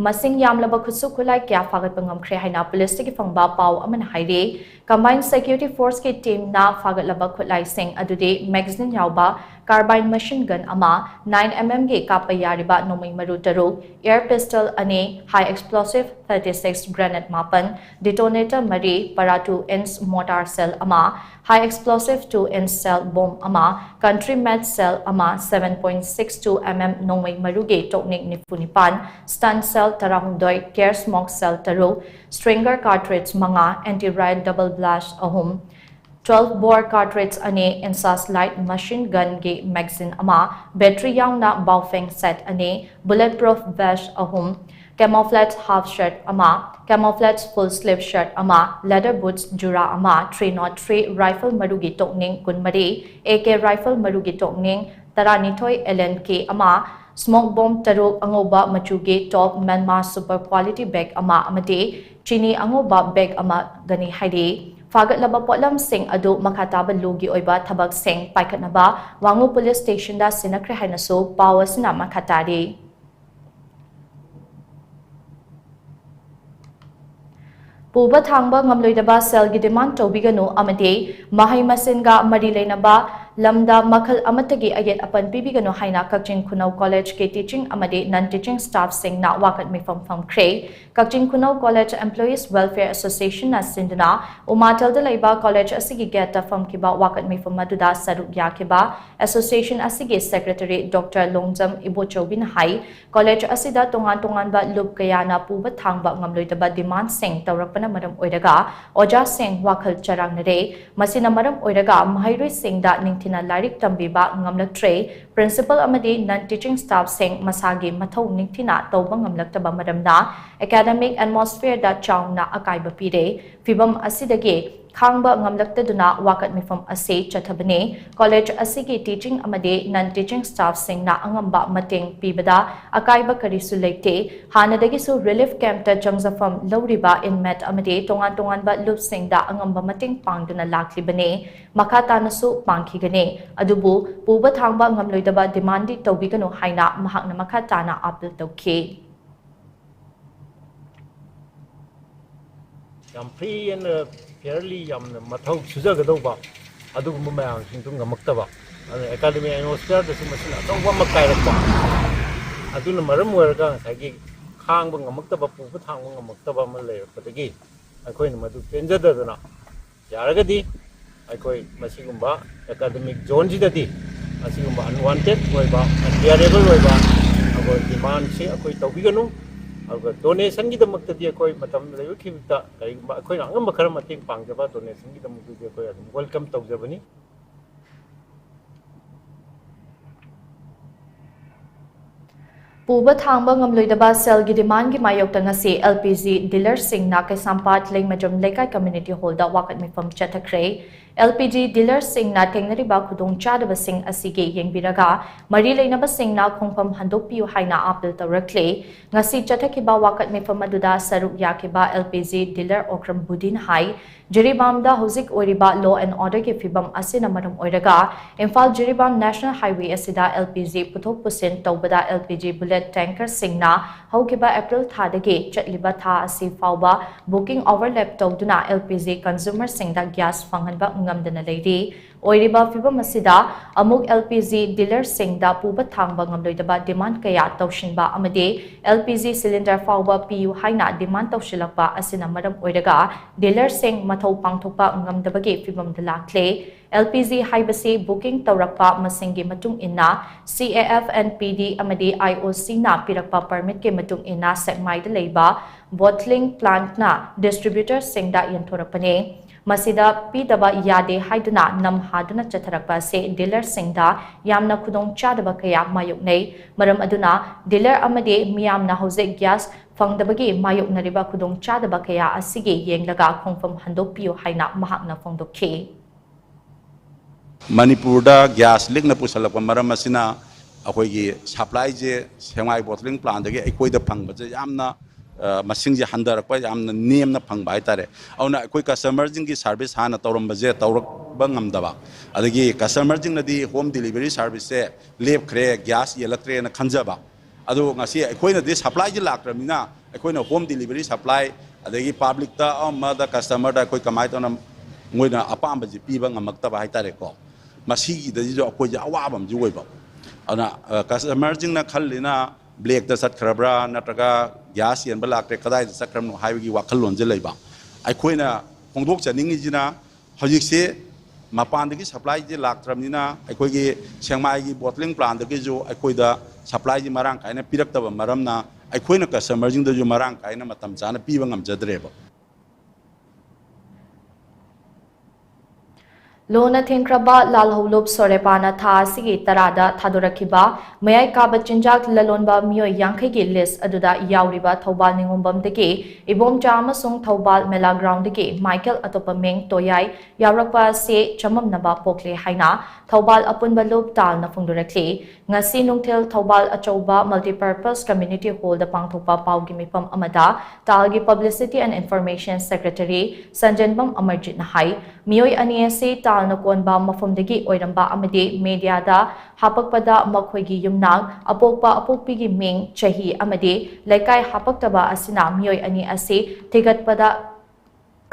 ꯃꯁꯤꯡ ꯌꯥꯝꯂꯕ ꯈꯨꯠꯁꯨ ꯈꯨꯠꯂꯥꯏ ꯀꯌꯥ ꯐꯥꯒꯠꯄ ꯉꯝꯈ꯭ꯔꯦ ꯍꯥꯏꯅ policeꯇꯒꯤ ꯐꯪꯕ ꯄꯥꯎ ꯑꯃꯅ ꯍꯥꯏꯔꯤ꯫ Combined Security Forceꯀꯤ teamꯅ ꯐꯥꯒꯠꯂꯕ ꯈꯨꯠꯂꯥꯏꯁꯤꯡ ꯑꯗꯨꯗꯤ magazine ꯌꯥꯎꯕ carbine machine gun ꯑꯃ, nine MM ꯒꯤ ꯀꯥꯞꯄ ꯌꯥꯔꯤꯕ ꯅꯣꯡꯃꯩ ꯃꯔꯨ ꯇꯔꯨꯛ, air pistol ꯑꯅꯤ, high explosive thirty six grenade ꯃꯥꯄꯟ, detonator ꯃꯔꯤ, para two inch mortar shell ꯑꯃ, high explosive two inch shell bomb ꯑꯃ, country made shell ꯑꯃ, seven point six two MM ꯅꯣꯡꯃꯩ ꯃꯔꯨꯒꯤ ꯇꯣꯛꯅꯤꯛ ꯅꯤꯐꯨ ꯅꯤꯄꯥꯟ, stun shell ꯇꯔꯥꯍꯨꯝꯗꯣꯏ, gas smoke shell ꯇꯔꯨꯛ, stringer cartridge ꯃꯉꯥ, anti riot double blast ꯑꯍꯨꯝ, twelve bore cartridge ꯑꯅꯤ, INSAS light machine gunꯒꯤ magazine ꯑꯃ, battery ꯌꯥꯎꯅ Baofeng set ꯑꯅꯤ, bulletproof vest ꯑꯍꯨꯝ, camouflage half shirt ꯑꯃ, camouflage full sleeve shirt ꯑꯃ, leather boots ꯖꯨꯔꯥ ꯑꯃ, three nought three rifle ꯃꯔꯨꯒꯤ ꯇꯣꯛꯅꯤꯡ ꯀꯨꯟꯃꯔꯤ, AK rifle ꯃꯔꯨꯒꯤ ꯇꯣꯛꯅꯤꯡ ꯇꯔꯥꯅꯤꯊꯣꯏ, Allen key ꯑꯃ, smoke bomb ꯇꯔꯨꯛ, ꯑꯉꯧꯕ ꯃꯆꯨꯒꯤ top Myanmar super quality bag ꯑꯃ ꯑꯃꯗꯤ ꯆꯤꯅꯤ ꯑꯉꯧꯕ bag ꯑꯃꯒꯅꯤ ꯍꯥꯏꯔꯤ꯫ ꯐꯥꯒꯠꯂꯕ ꯄꯣꯠꯂꯝꯁꯤꯡ ꯑꯗꯨ ꯃꯈꯥ ꯇꯥꯕ ꯂꯣꯒꯤ ꯑꯣꯏꯕ ꯊꯕꯛꯁꯤꯡ ꯄꯥꯏꯈꯠꯅꯕ ꯋꯥꯉꯨ police stationꯗ ꯁꯤꯟꯅꯈ꯭ꯔꯦ ꯍꯥꯏꯅꯁꯨ ꯄꯥꯎ ꯑꯁꯤꯅ ꯃꯈꯥ ꯇꯥꯔꯤ꯫ ꯄꯨꯕ ꯊꯥꯡꯕ ꯉꯝꯂꯣꯏꯗꯕ ꯁꯦꯜꯒꯤ demand ꯇꯧꯕꯤꯒꯅꯨ ꯑꯃꯗꯤ ꯃꯍꯩ ꯃꯁꯤꯡꯒ ꯃꯔꯤ ꯂꯩꯅꯕ ꯂꯝꯗ ꯃꯈꯜ ꯑꯃꯠꯇꯒꯤ ꯑꯌꯦꯠ ꯑꯄꯟ ꯄꯤꯕꯤꯒꯅꯨ ꯍꯥꯏꯅ ꯀꯛꯆꯤꯡ ꯈꯨꯅꯧ ꯀꯣꯂꯦꯖꯀꯤ teaching ꯑꯃꯗꯤ non teaching staffꯁꯤꯡꯅ ꯋꯥꯀꯠ ꯃꯤꯐꯝ ꯐꯝꯈ꯭ꯔꯦ꯫ ꯀꯛꯆꯤꯡ ꯈꯨꯅꯧ College Employees Welfare Associationꯅ ꯁꯤꯟꯗꯨꯅ ꯎꯃꯥꯊꯦꯜꯗ ꯂꯩꯕ ꯀꯣꯂꯦꯖ ꯑꯁꯤꯒꯤ gateꯇ ꯐꯝꯈꯤꯕ ꯋꯥꯀꯠ ꯃꯤꯐꯝ ꯑꯗꯨꯗ ꯁꯔꯨꯛ ꯌꯥꯈꯤꯕ association ꯑꯁꯤꯒꯤ secretary Doctor ꯂꯣꯡꯖꯝ ꯏꯕꯣꯆꯧꯕꯤꯅ ꯍꯥꯏ, ꯀꯣꯂꯦꯖ ꯑꯁꯤꯗ ꯇꯣꯉꯥꯟ ꯇꯣꯉꯥꯟꯕ ꯂꯨꯞ ꯀꯌꯥꯅ ꯄꯨꯕ ꯊꯥꯡꯕ ꯉꯝꯂꯣꯏꯗꯕ demandꯁꯤꯡ ꯇꯧꯔꯛꯄꯅ ꯃꯔꯝ ꯑꯣꯏꯔꯒ ꯑꯣꯖꯥꯁꯤꯡ ꯋꯥꯈꯜ ꯆꯔꯥꯡꯅꯔꯦ꯫ ꯃꯁꯤꯅ ꯃꯔꯝ ꯑꯣꯏꯔꯒ ꯃꯍꯩꯔꯣꯏꯁꯤꯡꯗ ꯅꯤꯡꯊꯤꯅ ꯂꯥꯏꯔꯤꯛ ꯇꯝꯕꯤꯕ ꯉꯝꯂꯛꯇ꯭ꯔꯦ꯫ Principal ꯑꯃꯗꯤ non teaching staffꯁꯤꯡ ꯃꯁꯥꯒꯤ ꯃꯊꯧ ꯅꯤꯡꯊꯤꯅ ꯇꯧꯕ ꯉꯝꯂꯛꯇꯕ ꯃꯔꯝꯅ academic atmosphereꯗ ꯆꯥꯎꯅ ꯑꯀꯥꯏꯕ ꯄꯤꯔꯦ꯫ ꯐꯤꯚꯝ ꯑꯁꯤꯗꯒꯤ ꯈꯥꯡꯕ ꯉꯝꯂꯛꯇꯗꯨꯅ ꯋꯥꯀꯠ ꯃꯤꯐꯝ ꯑꯁꯤ ꯆꯠꯊꯕꯅꯤ꯫ ꯀꯣꯂꯦꯖ ꯑꯁꯤꯒꯤ teaching ꯑꯃꯗꯤ non teaching staffꯁꯤꯡꯅ ꯑꯉꯝꯕ ꯃꯇꯦꯡ ꯄꯤꯕꯗ ꯑꯀꯥꯏꯕ ꯀꯔꯤꯁꯨ ꯂꯩꯇꯦ꯫ ꯍꯥꯟꯅꯗꯒꯤꯁꯨ relief campꯇ ꯆꯪꯖꯐꯝ ꯂꯧꯔꯤꯕ inmate ꯑꯃꯗꯤ ꯇꯣꯉꯥꯟ ꯇꯣꯉꯥꯟꯕ ꯂꯨꯞꯁꯤꯡꯗ ꯑꯉꯝꯕ ꯃꯇꯦꯡ ꯄꯥꯡꯗꯨꯅ ꯂꯥꯛꯂꯤꯕꯅꯤ꯫ ꯃꯈꯥ ꯇꯥꯅꯁꯨ ꯄꯥꯡꯈꯤꯒꯅꯤ꯫ ꯑꯗꯨꯕꯨ ꯄꯨꯕ ꯊꯥꯡꯕ ꯉꯝꯂꯣꯏꯗꯕ demandꯗꯤ ꯇꯧꯕꯤꯒꯅꯨ ꯍꯥꯏꯅ ꯃꯍꯥꯛꯅ ꯃꯈꯥ ꯇꯥꯅ appeal ꯇꯧꯈꯤ꯫ ꯌꯥꯝ free and fairly ꯌꯥꯝꯅ ꯃꯊꯧ ꯁꯨꯖꯒꯗꯧꯕ ꯑꯗꯨꯒꯨꯝꯕ ꯃꯌꯥꯝꯁꯤꯡꯗꯨ ꯉꯝꯃꯛꯇꯕ, ꯑꯗꯨꯅ academic atmosphereꯗꯁꯨ ꯃꯁꯤꯅ ꯑꯆꯧꯕ ꯑꯃ ꯀꯥꯏꯔꯛꯄ, ꯑꯗꯨꯅ ꯃꯔꯝ ꯑꯣꯏꯔꯒ ꯉꯁꯥꯏꯒꯤ ꯈꯥꯡꯕ ꯉꯝꯃꯛꯇꯕ, ꯄꯨꯕ ꯊꯥꯡꯕ ꯉꯝꯃꯛꯇꯕ ꯑꯃ ꯂꯩꯔꯛꯄꯗꯒꯤ ꯑꯩꯈꯣꯏꯅ ꯃꯗꯨ ꯄꯦꯟꯖꯗꯗꯅ ꯌꯥꯔꯒꯗꯤ ꯑꯩꯈꯣꯏ ꯃꯁꯤꯒꯨꯝꯕ academic zoneꯁꯤꯗꯗꯤ ꯑꯁꯤꯒꯨꯝꯕ unwanted ꯑꯣꯏꯕ, unbearable ꯑꯣꯏꯕ ꯑꯩꯈꯣꯏ demandꯁꯤ ꯑꯩꯈꯣꯏ ꯇꯧꯕꯤꯒꯅꯨ꯫ ꯑꯗꯨꯒ donationꯒꯤꯗꯃꯛꯇꯗꯤ ꯑꯩꯈꯣꯏ ꯃꯇꯝ ꯂꯩꯕꯈꯤꯕꯗ ꯀꯔꯤꯒꯨꯝꯕ ꯑꯩꯈꯣꯏꯅ ꯑꯉꯝꯕ ꯈꯔ ꯃꯇꯦꯡ ꯄꯥꯡꯖꯕ donationꯒꯤꯗꯃꯛꯇꯗꯤ ꯑꯩꯈꯣꯏ ꯑꯗꯨꯝ welcome ꯇꯧꯖꯕꯅꯤ꯫ ꯄꯨꯕ ꯊꯥꯡꯕ ꯉꯝꯂꯣꯏꯗꯕ ꯁꯦꯜꯒꯤ demandꯒꯤ ꯃꯥꯌꯣꯛꯇ ꯉꯁꯤ LPG dealerꯁꯤꯡꯅ ꯀꯩꯁꯥꯝꯄꯥꯠ ꯂꯩꯃꯖꯝ ꯂꯩꯀꯥꯏ community hallꯗ ꯋꯥꯀꯠ ꯃꯤꯐꯝ ꯆꯠꯊꯈ꯭ꯔꯦ꯫ LPG dealerꯁꯤꯡꯅ ꯊꯦꯡꯅꯔꯤꯕ ꯈꯨꯗꯣꯡꯆꯥꯗꯕꯁꯤꯡ ꯑꯁꯤꯒꯤ ꯌꯦꯡꯕꯤꯔꯒ ꯃꯔꯤ ꯂꯩꯅꯕꯁꯤꯡꯅ ꯈꯣꯡꯐꯝ ꯍꯟꯗꯣꯛꯄꯤꯌꯨ ꯍꯥꯏꯅ appeal ꯇꯧꯔꯛꯂꯤ꯫ ꯉꯁꯤ ꯆꯠꯊꯈꯤꯕ ꯋꯥꯀꯠ ꯃꯤꯐꯝ ꯑꯗꯨꯗ ꯁꯔꯨꯛ ꯌꯥꯈꯤꯕ LPG dealer ꯑꯣꯀ꯭ꯔꯝ ꯕꯨꯗꯤꯟ ꯍꯥꯏ, ꯖꯤꯔꯤꯕꯥꯝꯗ ꯍꯧꯖꯤꯛ ꯑꯣꯏꯔꯤꯕ law and orderꯒꯤ ꯐꯤꯕꯝ ꯑꯁꯤꯅ ꯃꯔꯝ ꯑꯣꯏꯔꯒ ꯏꯝꯐꯥꯜ ꯖꯤꯔꯤꯕꯥꯝ national highway ꯑꯁꯤꯗ LPG ꯄꯨꯊꯣꯛ ꯄꯨꯁꯤꯟ ꯇꯧꯕꯗ LPG bullet tankerꯁꯤꯡꯅ ꯍꯧꯈꯤꯕ April ꯊꯥꯗꯒꯤ ꯆꯠꯂꯤꯕ ꯊꯥ ꯑꯁꯤ ꯐꯥꯎꯕ booking overlap ꯇꯧꯗꯨꯅ LPG consumerꯁꯤꯡꯗ gas ꯐꯪꯍꯟꯕ ꯉꯝꯗꯅ ꯂꯩꯔꯤ꯫ ꯑꯣꯏꯔꯤꯕ ꯐꯤꯚꯝ ꯑꯁꯤꯗ ꯑꯃꯨꯛ LPG dealerꯁꯤꯡꯗ ꯄꯨꯕ ꯊꯥꯡꯕ ꯉꯝꯂꯣꯏꯗꯕ demand ꯀꯌꯥ ꯇꯧꯁꯤꯟꯕ ꯑꯃꯗꯤ LPG cylinder ꯐꯥꯎꯕ ꯄꯤꯌꯨ ꯍꯥꯏꯅ demand ꯇꯧꯁꯤꯜꯂꯛꯄ ꯑꯁꯤꯅ ꯃꯔꯝ ꯑꯣꯏꯔꯒ dealerꯁꯤꯡ ꯃꯊꯧ ꯄꯥꯡꯊꯣꯛꯄ ꯉꯝꯗꯕꯒꯤ ꯐꯤꯚꯝꯗ ꯂꯥꯛꯂꯦ꯫ LPG ꯍꯥꯏꯕꯁꯤ booking ꯇꯧꯔꯛꯄ ꯃꯁꯤꯡꯒꯤ ꯃꯇꯨꯡ ꯏꯟꯅ CAF and PD ꯑꯃꯗꯤ IOCꯅ ꯄꯤꯔꯛꯄ permitꯀꯤ ꯃꯇꯨꯡ ꯏꯟꯅ ꯁꯦꯛꯃꯥꯏꯗ ꯂꯩꯕ bottling plantꯅ distributorꯁꯤꯡꯗ ꯌꯦꯟꯊꯣꯔꯛꯄꯅꯤ꯫ ꯃꯁꯤꯗ ꯄꯤꯗꯕ ꯌꯥꯗꯦ ꯍꯥꯏꯗꯨꯅ ꯅꯝꯍꯥꯗꯨꯅ ꯆꯠꯊꯔꯛꯄ ꯑꯁꯤ dealerꯁꯤꯡꯗ ꯌꯥꯝꯅ ꯈꯨꯗꯣꯡꯆꯥꯗꯕ ꯀꯌꯥ ꯃꯥꯌꯣꯛꯅꯩ꯫ ꯃꯔꯝ ꯑꯗꯨꯅ dealer ꯑꯃꯗꯤ ꯃꯤꯌꯥꯝꯅ ꯍꯧꯖꯤꯛ gas ꯐꯪꯗꯕꯒꯤ ꯃꯥꯌꯣꯛꯅꯔꯤꯕ ꯈꯨꯗꯣꯡꯆꯥꯗꯕ ꯀꯌꯥ ꯑꯁꯤꯒꯤ ꯌꯦꯡꯂꯒ ꯈꯣꯡꯐꯝ ꯍꯟꯗꯣꯛꯄꯤꯌꯨ ꯍꯥꯏꯅ ꯃꯍꯥꯛꯅ ꯐꯣꯡꯗꯣꯛꯈꯤ꯫ ꯃꯅꯤꯄꯨꯔꯗ gas ꯂꯤꯛꯅ ꯄꯨꯁꯜꯂꯛꯄ ꯃꯔꯝ ꯑꯁꯤꯅ ꯑꯩꯈꯣꯏꯒꯤ supplyꯁꯦ ꯁꯦꯛꯃꯥꯏ bottling plantꯗꯒꯤ ꯑꯩꯈꯣꯏꯗ ꯐꯪꯕꯁꯦ ꯌꯥꯝꯅ, ꯑ, ꯃꯁꯤꯡꯁꯦ ꯍꯟꯊꯔꯛꯄ, ꯌꯥꯝꯅ ꯅꯦꯝꯅ ꯐꯪꯕ ꯍꯥꯏꯇꯥꯔꯦ꯫ ꯑꯗꯨꯅ ꯑꯩꯈꯣꯏ customerꯁꯤꯡꯒꯤ service ꯍꯥꯟꯅ ꯇꯧꯔꯝꯕꯁꯦ ꯇꯧꯔꯛꯄ ꯉꯝꯗꯕ, ꯑꯗꯒꯤ customerꯁꯤꯡꯅꯗꯤ home delivery serviceꯁꯦ ꯂꯦꯞꯈ꯭ꯔꯦ, gas ꯌꯦꯜꯂꯛꯇ꯭ꯔꯦꯅ ꯈꯟꯖꯕ꯫ ꯑꯗꯣ ꯉꯁꯤ ꯑꯩꯈꯣꯏꯅꯗꯤ supplyꯁꯦ ꯂꯥꯛꯇ꯭ꯔꯕꯅꯤꯅ ꯑꯩꯈꯣꯏꯅ home delivery supply ꯑꯗꯒꯤ publicꯇ ꯑꯃꯗ customerꯗ ꯑꯩꯈꯣꯏ ꯀꯃꯥꯏꯅ ꯇꯧꯅ ꯃꯣꯏꯅ ꯑꯄꯥꯝꯕꯁꯦ ꯄꯤꯕ ꯉꯝꯃꯛꯇꯕ ꯍꯥꯏꯇꯥꯔꯦꯀꯣ꯫ ꯃꯁꯤꯒꯤꯗꯁꯨ ꯑꯩꯈꯣꯏꯁꯦ ꯑꯋꯥꯕ ꯑꯃꯁꯨ ꯑꯣꯏꯕ꯫ ꯑꯗꯨꯅ, ꯑ, customerꯁꯤꯡꯅ ꯈꯜꯂꯤꯅ blackꯇ ꯆꯠꯈ꯭ꯔꯕ꯭ꯔꯥ ꯅꯠꯇ꯭ꯔꯒ gas ꯌꯦꯟꯕ ꯂꯥꯛꯇ꯭ꯔꯦ ꯀꯗꯥꯏꯗ ꯆꯠꯈ꯭ꯔꯕꯅꯣ ꯍꯥꯏꯕꯒꯤ ꯋꯥꯈꯜꯂꯣꯟꯁꯦ ꯂꯩꯕ꯫ ꯑꯩꯈꯣꯏꯅ ꯐꯣꯡꯗꯣꯛꯆꯅꯤꯡꯉꯤꯁꯤꯅ ꯍꯧꯖꯤꯛꯁꯦ ꯃꯄꯥꯟꯗꯒꯤ supplyꯁꯦ ꯂꯥꯛꯇ꯭ꯔꯕꯅꯤꯅ ꯑꯩꯈꯣꯏꯒꯤ ꯁꯦꯛꯃꯥꯏꯒꯤ bottling plantꯗꯒꯤꯁꯨ ꯑꯩꯈꯣꯏꯗ supplyꯁꯦ ꯃꯔꯥꯡ ꯀꯥꯏꯅ ꯄꯤꯔꯛꯇꯕ ꯃꯔꯝꯅ ꯑꯩꯈꯣꯏꯅ customerꯁꯤꯡꯗꯁꯨ ꯃꯔꯥꯡ ꯀꯥꯏꯅ ꯃꯇꯝ ꯆꯥꯅ ꯄꯤꯕ ꯉꯝꯖꯗ꯭ꯔꯦꯕ꯫ ꯂꯨꯅ ꯊꯦꯡꯈ꯭ꯔꯕ ꯂꯥꯜꯍꯧꯂꯨꯞ ꯁꯣꯔꯦꯄꯥꯅ ꯊꯥ ꯑꯁꯤꯒꯤ ꯇꯔꯥꯗ ꯊꯥꯗꯣꯔꯛꯈꯤꯕ ꯃꯌꯥꯏ ꯀꯥꯕ ꯆꯤꯟꯖꯥꯛ ꯂꯂꯣꯟꯕ ꯃꯤꯑꯣꯏ ꯌꯥꯡꯈꯩꯒꯤ list ꯑꯗꯨꯗ ꯌꯥꯎꯔꯤꯕ ꯊꯧꯕꯥꯜ ꯅꯤꯉꯣꯝꯕꯝꯗꯒꯤ ꯏꯕꯣꯝꯆꯥ ꯑꯃꯁꯨꯡ ꯊꯧꯕꯥꯜ ꯃꯦꯂꯥ groundꯗꯒꯤ ꯃꯥꯏꯀꯦꯜ ꯑꯇꯣꯞꯄ ꯃꯤꯡ ꯇꯣꯌꯥꯏ ꯌꯥꯎꯔꯛꯄ ꯑꯁꯤ ꯆꯃꯝꯅꯕ ꯄꯣꯛꯂꯦ ꯍꯥꯏꯅ ꯊꯧꯕꯥꯜ ꯑꯄꯨꯟꯕ ꯂꯨꯞ ꯇꯥꯜꯅ ꯐꯣꯡꯗꯣꯔꯛꯂꯤ꯫ ꯉꯁꯤ ꯅꯨꯡꯊꯤꯜ ꯊꯧꯕꯥꯜ ꯑꯆꯧꯕ multipurpose community hallꯗ ꯄꯥꯡꯊꯣꯛꯄ ꯄꯥꯎꯒꯤ ꯃꯤꯐꯝ ꯑꯃꯗ ꯇꯥꯜꯒꯤ publicity and information secretary ꯁꯟꯖꯦꯟꯕꯝ ꯑꯃꯔꯖꯤꯠꯅ ꯍꯥꯏ, ꯃꯤꯑꯣꯏ ꯑꯅꯤ ꯑꯁꯤ ꯇꯥꯜꯅ ꯀꯣꯟꯕ ꯃꯐꯝꯗꯒꯤ ꯑꯣꯏꯔꯝꯕ ꯑꯃꯗꯤ mediaꯗ ꯍꯥꯄꯛꯄꯗ ꯃꯈꯣꯏꯒꯤ ꯌꯨꯝꯅꯥꯛ ꯑꯄꯣꯛꯄ ꯑꯄꯣꯛꯄꯤꯒꯤ ꯃꯤꯡ, ꯆꯍꯤ ꯑꯃꯗꯤ ꯂꯩꯀꯥꯏ ꯍꯥꯄꯛꯇꯕ ꯑꯁꯤꯅ ꯃꯤꯑꯣꯏ ꯑꯅꯤ ꯑꯁꯤ ꯊꯤꯒꯠꯄꯗ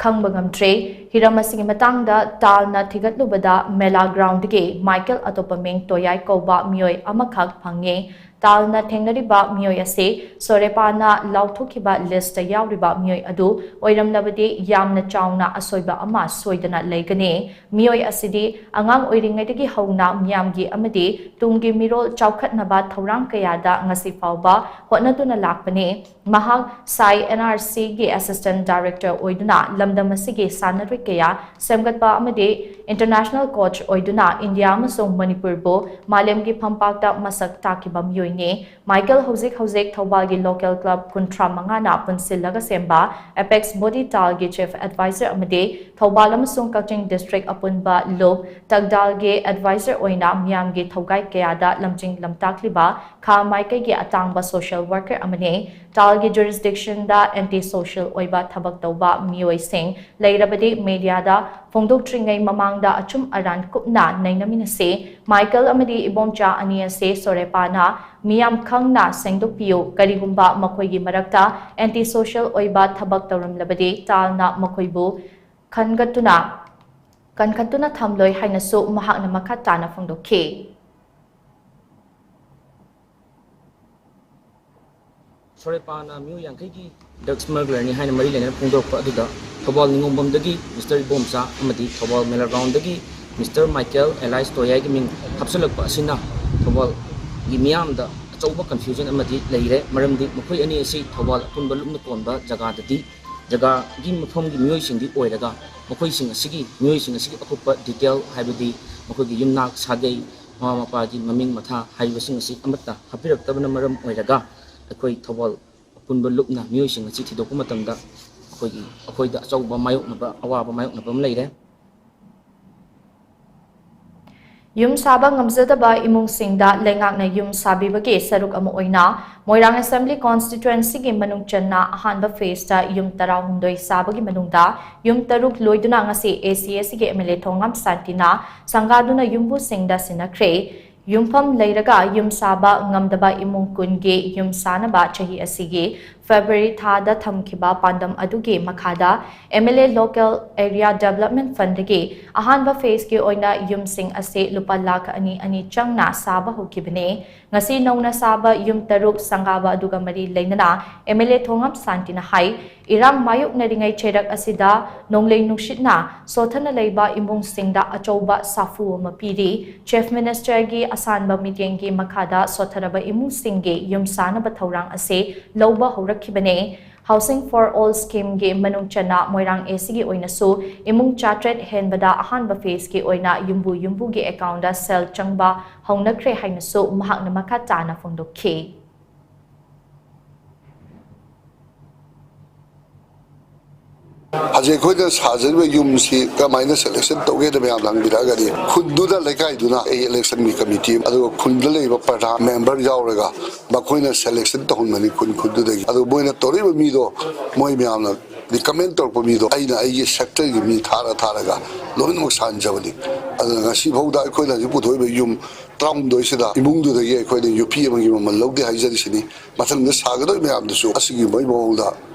ꯈꯪꯕ ꯉꯝꯗ꯭ꯔꯦ꯫ ꯍꯤꯔꯝ ꯑꯁꯤꯒꯤ ꯃꯇꯥꯡꯗ ꯇꯥꯜꯅ ꯊꯤꯒꯠꯂꯨꯕꯗ ꯃꯦꯂꯥ ꯒ꯭ꯔꯥꯎꯟꯗꯒꯤ ꯃꯥꯏꯀꯦꯜ ꯑꯇꯣꯞꯄ ꯃꯤꯡ ꯇꯣꯌꯥꯏ ꯀꯧꯕ ꯃꯤꯑꯣꯏ ꯑꯃꯈꯛ ꯐꯪꯉꯦ꯫ ꯇꯥꯜꯅ ꯊꯦꯡꯅꯔꯤꯕ ꯃꯤꯑꯣꯏ ꯑꯁꯤ ꯁꯣꯔꯦꯄꯥꯅ ꯂꯥꯎꯊꯣꯛꯈꯤꯕ ꯂꯤꯁꯇ ꯌꯥꯎꯔꯤꯕ ꯃꯤꯑꯣꯏ ꯑꯗꯨ ꯑꯣꯏꯔꯝꯂꯕꯗꯤ ꯌꯥꯝꯅ ꯆꯥꯎꯅ ꯑꯁꯣꯏꯕ ꯑꯃ ꯁꯣꯏꯗꯅ ꯂꯩꯒꯅꯤ꯫ ꯃꯤꯑꯣꯏ ꯑꯁꯤꯗꯤ ꯑꯉꯥꯡ ꯑꯣꯏꯔꯤꯉꯩꯗꯒꯤ ꯍꯧꯅ ꯃꯤꯌꯥꯝꯒꯤ ꯑꯃꯗꯤ ꯇꯨꯡꯒꯤ ꯃꯤꯔꯣꯜ ꯆꯥꯎꯈꯠꯅꯕ ꯊꯧꯔꯥꯡ ꯀꯌꯥꯗ ꯉꯁꯤ ꯐꯥꯎꯕ ꯍꯣꯠꯅꯗꯨꯅ ꯂꯥꯛꯄꯅꯤ꯫ ꯃꯍꯥꯛ ꯁꯥꯏ NRCꯒꯤ assistant director ꯑꯣꯏꯗꯨꯅ ꯂꯝꯗꯝ ꯑꯁꯤꯒꯤ ꯁꯥꯟꯅꯔꯣꯏ ꯀꯌꯥ ꯁꯦꯝꯒꯠꯄ ꯑꯃꯗꯤ international coach ꯑꯣꯏꯗꯨꯅ ꯏꯟꯗꯤꯌꯥ ꯑꯃꯁꯨꯡ ꯃꯅꯤꯄꯨꯔꯕꯨ ꯃꯥꯂꯦꯝꯒꯤ ꯐꯝꯄꯥꯛꯇ ꯃꯁꯛ ꯇꯥꯛꯈꯤꯕ ꯃꯤꯑꯣꯏꯅꯤ꯫ ꯃꯥꯏꯀꯦꯜ ꯍꯧꯖꯤꯛ ꯍꯧꯖꯤꯛ ꯊꯧꯕꯥꯜꯒꯤ local club ꯀꯨꯟꯊ꯭ꯔꯥ ꯃꯉꯥꯅ ꯄꯨꯟꯁꯤꯜꯂꯒ ꯁꯦꯝꯕ Apex Body ꯇꯥꯜꯒꯤ chief advisor ꯑꯃꯗꯤ ꯊꯧꯕꯥꯜ ꯑꯃꯁꯨꯡ ꯀꯛꯆꯤꯡ district ꯑꯄꯨꯟꯕ ꯂꯨꯞ ꯇꯛꯗꯥꯜꯒꯤ advisor ꯑꯣꯏꯅ ꯃꯤꯌꯥꯝꯒꯤ ꯊꯧꯒꯥꯏ ꯀꯌꯥꯗ ꯂꯝꯖꯤꯡ ꯂꯝꯇꯥꯛꯂꯤꯕ ꯈꯥ ꯃꯥꯏꯀꯩꯒꯤ ꯑꯇꯥꯡꯕ social worker ꯑꯃꯅꯤ꯫ ꯇꯥꯜꯒꯤ jurisdictionꯗ anti social ꯑꯣꯏꯕ ꯊꯕꯛ ꯇꯧꯕ ꯃꯤꯑꯣꯏꯁꯤꯡ ꯂꯩꯔꯕꯗꯤ mediaꯗ ꯐꯣꯡꯗꯣꯛꯇ꯭ꯔꯤꯉꯩ ꯃꯃꯥꯡꯗ ꯑꯆꯨꯝ ꯑꯔꯥꯟ ꯀꯨꯞꯅ ꯅꯩꯅꯃꯤꯟꯅꯁꯤ꯫ ꯃꯥꯏꯀꯦꯜ ꯑꯃꯗꯤ ꯏꯕꯣꯝꯆꯥ ꯑꯅꯤ ꯑꯁꯤ ꯁꯣꯔꯦꯄꯥꯅ ꯃꯤꯌꯥꯝ ꯈꯪꯅ ꯁꯦꯡꯗꯣꯛꯄꯤꯌꯨ꯫ ꯀꯔꯤꯒꯨꯝꯕ ꯃꯈꯣꯏꯒꯤ ꯃꯔꯛꯇ anti social ꯑꯣꯏꯕ ꯊꯕꯛ ꯇꯧꯔꯝꯂꯕꯗꯤ ꯇꯥꯜꯅ ꯃꯈꯣꯏꯕꯨ ꯈꯟꯒꯠꯇꯨꯅ, ꯀꯟꯈꯠꯇꯨꯅ ꯊꯝꯂꯣꯏ ꯍꯥꯏꯅꯁꯨ ꯃꯍꯥꯛꯅ ꯃꯈꯥ ꯇꯥꯅ ꯐꯣꯡꯗꯣꯛꯈꯤ꯫ ꯁꯣꯔꯦꯄꯥꯅ ꯃꯤꯑꯣꯏ ꯌꯥꯡꯈꯩꯒꯤ drug smugglerꯅꯤ ꯍꯥꯏꯅ ꯃꯔꯤ ꯂꯩꯅꯅ ꯐꯣꯡꯗꯣꯔꯛꯄ ꯑꯗꯨꯗ ꯊꯧꯕꯥꯜ ꯅꯤꯉꯣꯝꯕꯝꯗꯒꯤ ꯃꯤꯁꯇꯔ ꯏꯕꯣꯝꯆꯥ ꯑꯃꯗꯤ ꯊꯧꯕꯥꯜ ꯃꯦꯂꯥ ꯒ꯭ꯔꯥꯎꯟꯗꯒꯤ ꯃꯤꯁꯇꯔ ꯃꯥꯏꯀꯦꯜ alias ꯇꯣꯌꯥꯏꯒꯤ ꯃꯤꯡ ꯍꯥꯞꯆꯤꯜꯂꯛꯄ ꯑꯁꯤꯅ ꯊꯧꯕꯥꯜꯒꯤ ꯃꯤꯌꯥꯝꯗ ꯑꯆꯧꯕ confusion ꯑꯃꯗꯤ ꯂꯩꯔꯦ꯫ ꯃꯔꯝꯗꯤ ꯃꯈꯣꯏ ꯑꯅꯤ ꯑꯁꯤ ꯊꯧꯕꯥꯜ ꯑꯄꯨꯟꯕ ꯂꯨꯞꯅ ꯀꯣꯟꯕ ꯖꯒꯥꯗꯗꯤ, ꯖꯒꯥꯒꯤ ꯃꯐꯝꯒꯤ ꯃꯤꯑꯣꯏꯁꯤꯡꯗꯤ ꯑꯣꯏꯔꯒ, ꯃꯈꯣꯏꯁꯤꯡ ꯑꯁꯤꯒꯤ, ꯃꯤꯑꯣꯏꯁꯤꯡ ꯑꯁꯤꯒꯤ ꯑꯀꯨꯞꯄ detail, ꯍꯥꯏꯕꯗꯤ ꯃꯈꯣꯏꯒꯤ ꯌꯨꯝꯅꯥꯛ ꯁꯥꯒꯩ, ꯃꯃꯥ ꯃꯄꯥꯒꯤ ꯃꯃꯤꯡ ꯃꯊꯥ ꯍꯥꯏꯕꯁꯤꯡ ꯑꯁꯤ ꯑꯃꯠꯇ ꯍꯥꯞꯄꯤꯔꯛꯇꯕꯅ ꯃꯔꯝ ꯑꯣꯏꯔꯒ, ꯑꯩꯈꯣꯏ ꯊꯧꯕꯥꯜ ꯑꯄꯨꯟꯕ ꯂꯨꯞꯅ ꯃꯤꯑꯣꯏꯁꯤꯡ ꯑꯁꯤ ꯊꯤꯗꯣꯛꯄ ꯃꯇꯝꯗ ꯑꯩꯈꯣꯏꯒꯤ, ꯑꯩꯈꯣꯏꯗ ꯑꯆꯧꯕ ꯃꯥꯌꯣꯛꯅꯕ, ꯑꯋꯥꯕ ꯃꯥꯌꯣꯛꯅꯕ ꯑꯃ ꯂꯩꯔꯦ꯫ ꯌꯨꯝ ꯁꯥꯕ ꯉꯝꯖꯗꯕ ꯏꯃꯨꯡꯁꯤꯡꯗ ꯂꯩꯉꯥꯛꯅ ꯌꯨꯝ ꯁꯥꯕꯤꯕꯒꯤ ꯁꯔꯨꯛ ꯑꯃ ꯑꯣꯏꯅ ꯃꯣꯏꯔꯥꯡ Assembly Constituencyꯒꯤ ꯃꯅꯨꯡ ꯆꯟꯅ ꯑꯍꯥꯟꯕ phaseꯇ ꯌꯨꯝ ꯇꯔꯥꯍꯨꯝꯗꯣꯏ ꯁꯥꯕꯒꯤ ꯃꯅꯨꯡꯗ ꯌꯨꯝ ꯇꯔꯨꯛ ꯂꯣꯏꯗꯨꯅ ꯉꯁꯤ ACACꯒꯤ MLA ꯊꯣꯉꯥꯝ ꯁꯥꯟꯇꯤꯅ ꯁꯪꯒꯥꯗꯨꯅ ꯌꯨꯝꯕꯨꯁꯤꯡꯗ ꯁꯤꯟꯅꯈ꯭ꯔꯦ꯫ ꯌꯨꯝꯐꯝ ꯂꯩꯔꯒ ꯌꯨꯝ ꯁꯥꯕ ꯉꯝꯗꯕ ꯏꯃꯨꯡ ꯀꯨꯟꯒꯤ ꯌꯨꯝ ꯁꯥꯅꯕ ꯆꯍꯤ ꯑꯁꯤꯒꯤ ꯐꯦꯕ꯭ꯔꯨꯋꯥꯔꯤ ꯊꯥꯗ ꯊꯝꯈꯤꯕ ꯄꯥꯟꯗꯝ ꯑꯗꯨꯒꯤ ꯃꯈꯥꯗ MLA Local Area Development Fundꯗꯒꯤ ꯑꯍꯥꯟꯕ phaseꯀꯤ ꯑꯣꯏꯅ ꯌꯨꯝꯁꯤꯡ ꯑꯁꯤ ꯂꯨꯄꯥ ꯂꯥꯈ ꯑꯅꯤ ꯑꯅꯤ ꯆꯪꯅ ꯁꯥꯕ ꯍꯧꯈꯤꯕꯅꯤ꯫ ꯉꯁꯤ ꯅꯧꯅ ꯁꯥꯕ ꯌꯨꯝ ꯇꯔꯨꯛ ꯁꯪꯒꯥꯕ ꯑꯗꯨꯒ ꯃꯔꯤ ꯂꯩꯅꯅ MLA ꯊꯣꯉꯝ ꯁꯥꯟꯇꯤꯅ ꯍꯥꯏ, ꯏꯔꯥꯡ ꯃꯥꯌꯣꯛꯅꯔꯤꯉꯩ ꯆꯩꯔꯛ ꯑꯁꯤꯗ ꯅꯣꯡꯂꯩ ꯅꯨꯡꯁꯤꯠꯅ ꯁꯣꯊꯅ ꯂꯩꯕ ꯏꯃꯨꯡꯁꯤꯡꯗ ꯑꯆꯧꯕ ꯁꯥꯐꯨ ꯑꯃ ꯄꯤꯔꯤ꯫ Chief Ministerꯒꯤ ꯑꯁꯥꯟꯕ ꯃꯤꯠꯌꯦꯡꯒꯤ ꯃꯈꯥꯗ ꯁꯣꯊꯔꯕ ꯏꯃꯨꯡꯁꯤꯡꯒꯤ ꯌꯨꯝ ꯁꯥꯅꯕ ꯊꯧꯔꯥꯡ ꯑꯁꯤ ꯂꯧꯕ ꯍꯧꯔꯛꯈꯤꯕꯅꯤ꯫ Housing for All schemeꯒꯤ ꯃꯅꯨꯡ ꯆꯟꯅ ꯃꯣꯏꯔꯥꯡ ACꯒꯤ ꯑꯣꯏꯅꯁꯨ ꯏꯃꯨꯡ ꯆꯥꯇ꯭ꯔꯦꯠ ꯍꯦꯟꯕꯗ ꯑꯍꯥꯟꯕ phaseꯀꯤ ꯑꯣꯏꯅ ꯌꯨꯝꯕꯨ ꯌꯨꯝꯕꯨꯒꯤ accountꯗ ꯁꯦꯜ ꯆꯪꯕ ꯍꯧꯅꯈ꯭ꯔꯦ ꯍꯥꯏꯅꯁꯨ ꯃꯍꯥꯛꯅ ꯃꯈꯥ ꯇꯥꯅ ꯐꯣꯡꯗꯣꯛꯈꯤ꯫ ꯍꯧꯖꯤꯛ ꯑꯩꯈꯣꯏꯅ ꯁꯥꯖꯔꯤꯕ ꯌꯨꯝꯁꯤ ꯀꯃꯥꯏꯅ selection ꯇꯧꯒꯦꯅ ꯃꯌꯥꯝꯅ ꯍꯪꯕꯤꯔꯛꯑꯒꯗꯤ, ꯈꯨꯟꯗꯨꯗ, ꯂꯩꯀꯥꯏꯗꯨꯅ ꯑꯩ electionꯒꯤ committee ꯑꯗꯨꯒ ꯈꯨꯟꯗ ꯂꯩꯔꯤꯕ ꯄ꯭ꯔꯙꯥꯟ member ꯌꯥꯎꯔꯒ ꯃꯈꯣꯏꯅ selection ꯇꯧꯍꯟꯕꯅꯤ꯫ ꯈꯨꯟ ꯈꯨꯟꯗꯨꯗꯒꯤ ꯑꯗꯨ ꯃꯣꯏꯅ ꯇꯧꯔꯛꯏꯕ ꯃꯤꯗꯣ, ꯃꯣꯏ ꯃꯌꯥꯝꯅ recommend ꯇꯧꯔꯛꯄ ꯃꯤꯗꯣ ꯑꯩꯅ ꯑꯩꯒꯤ sectorꯒꯤ ꯃꯤ ꯊꯥꯔ ꯊꯥꯔꯒ ꯂꯣꯏꯅꯃꯛ ꯁꯥꯍꯟꯖꯕꯅꯤ꯫ ꯑꯗꯨꯅ ꯉꯁꯤ ꯐꯥꯎꯗ ꯑꯩꯈꯣꯏꯅ ꯍꯧꯖꯤꯛ ꯄꯨꯊꯣꯛꯏꯕ ꯌꯨꯝ ꯇꯔꯥꯍꯨꯝꯗꯣꯏꯁꯤꯗ ꯏꯃꯨꯡꯗꯨꯗꯒꯤ ꯑꯩꯈꯣꯏꯅ ꯌꯨꯝ ꯑꯃꯒꯤ ꯃꯃꯜ ꯂꯧꯗꯦ ꯍꯥꯏꯖꯔꯤꯁꯤꯅꯤ꯫ ꯃꯊꯪꯗ ꯁꯥꯒꯗꯧꯔꯤꯕ ꯃꯌꯥꯝꯗꯨꯁꯨ ꯑꯁꯤꯒꯤ ꯃꯑꯣꯡꯗ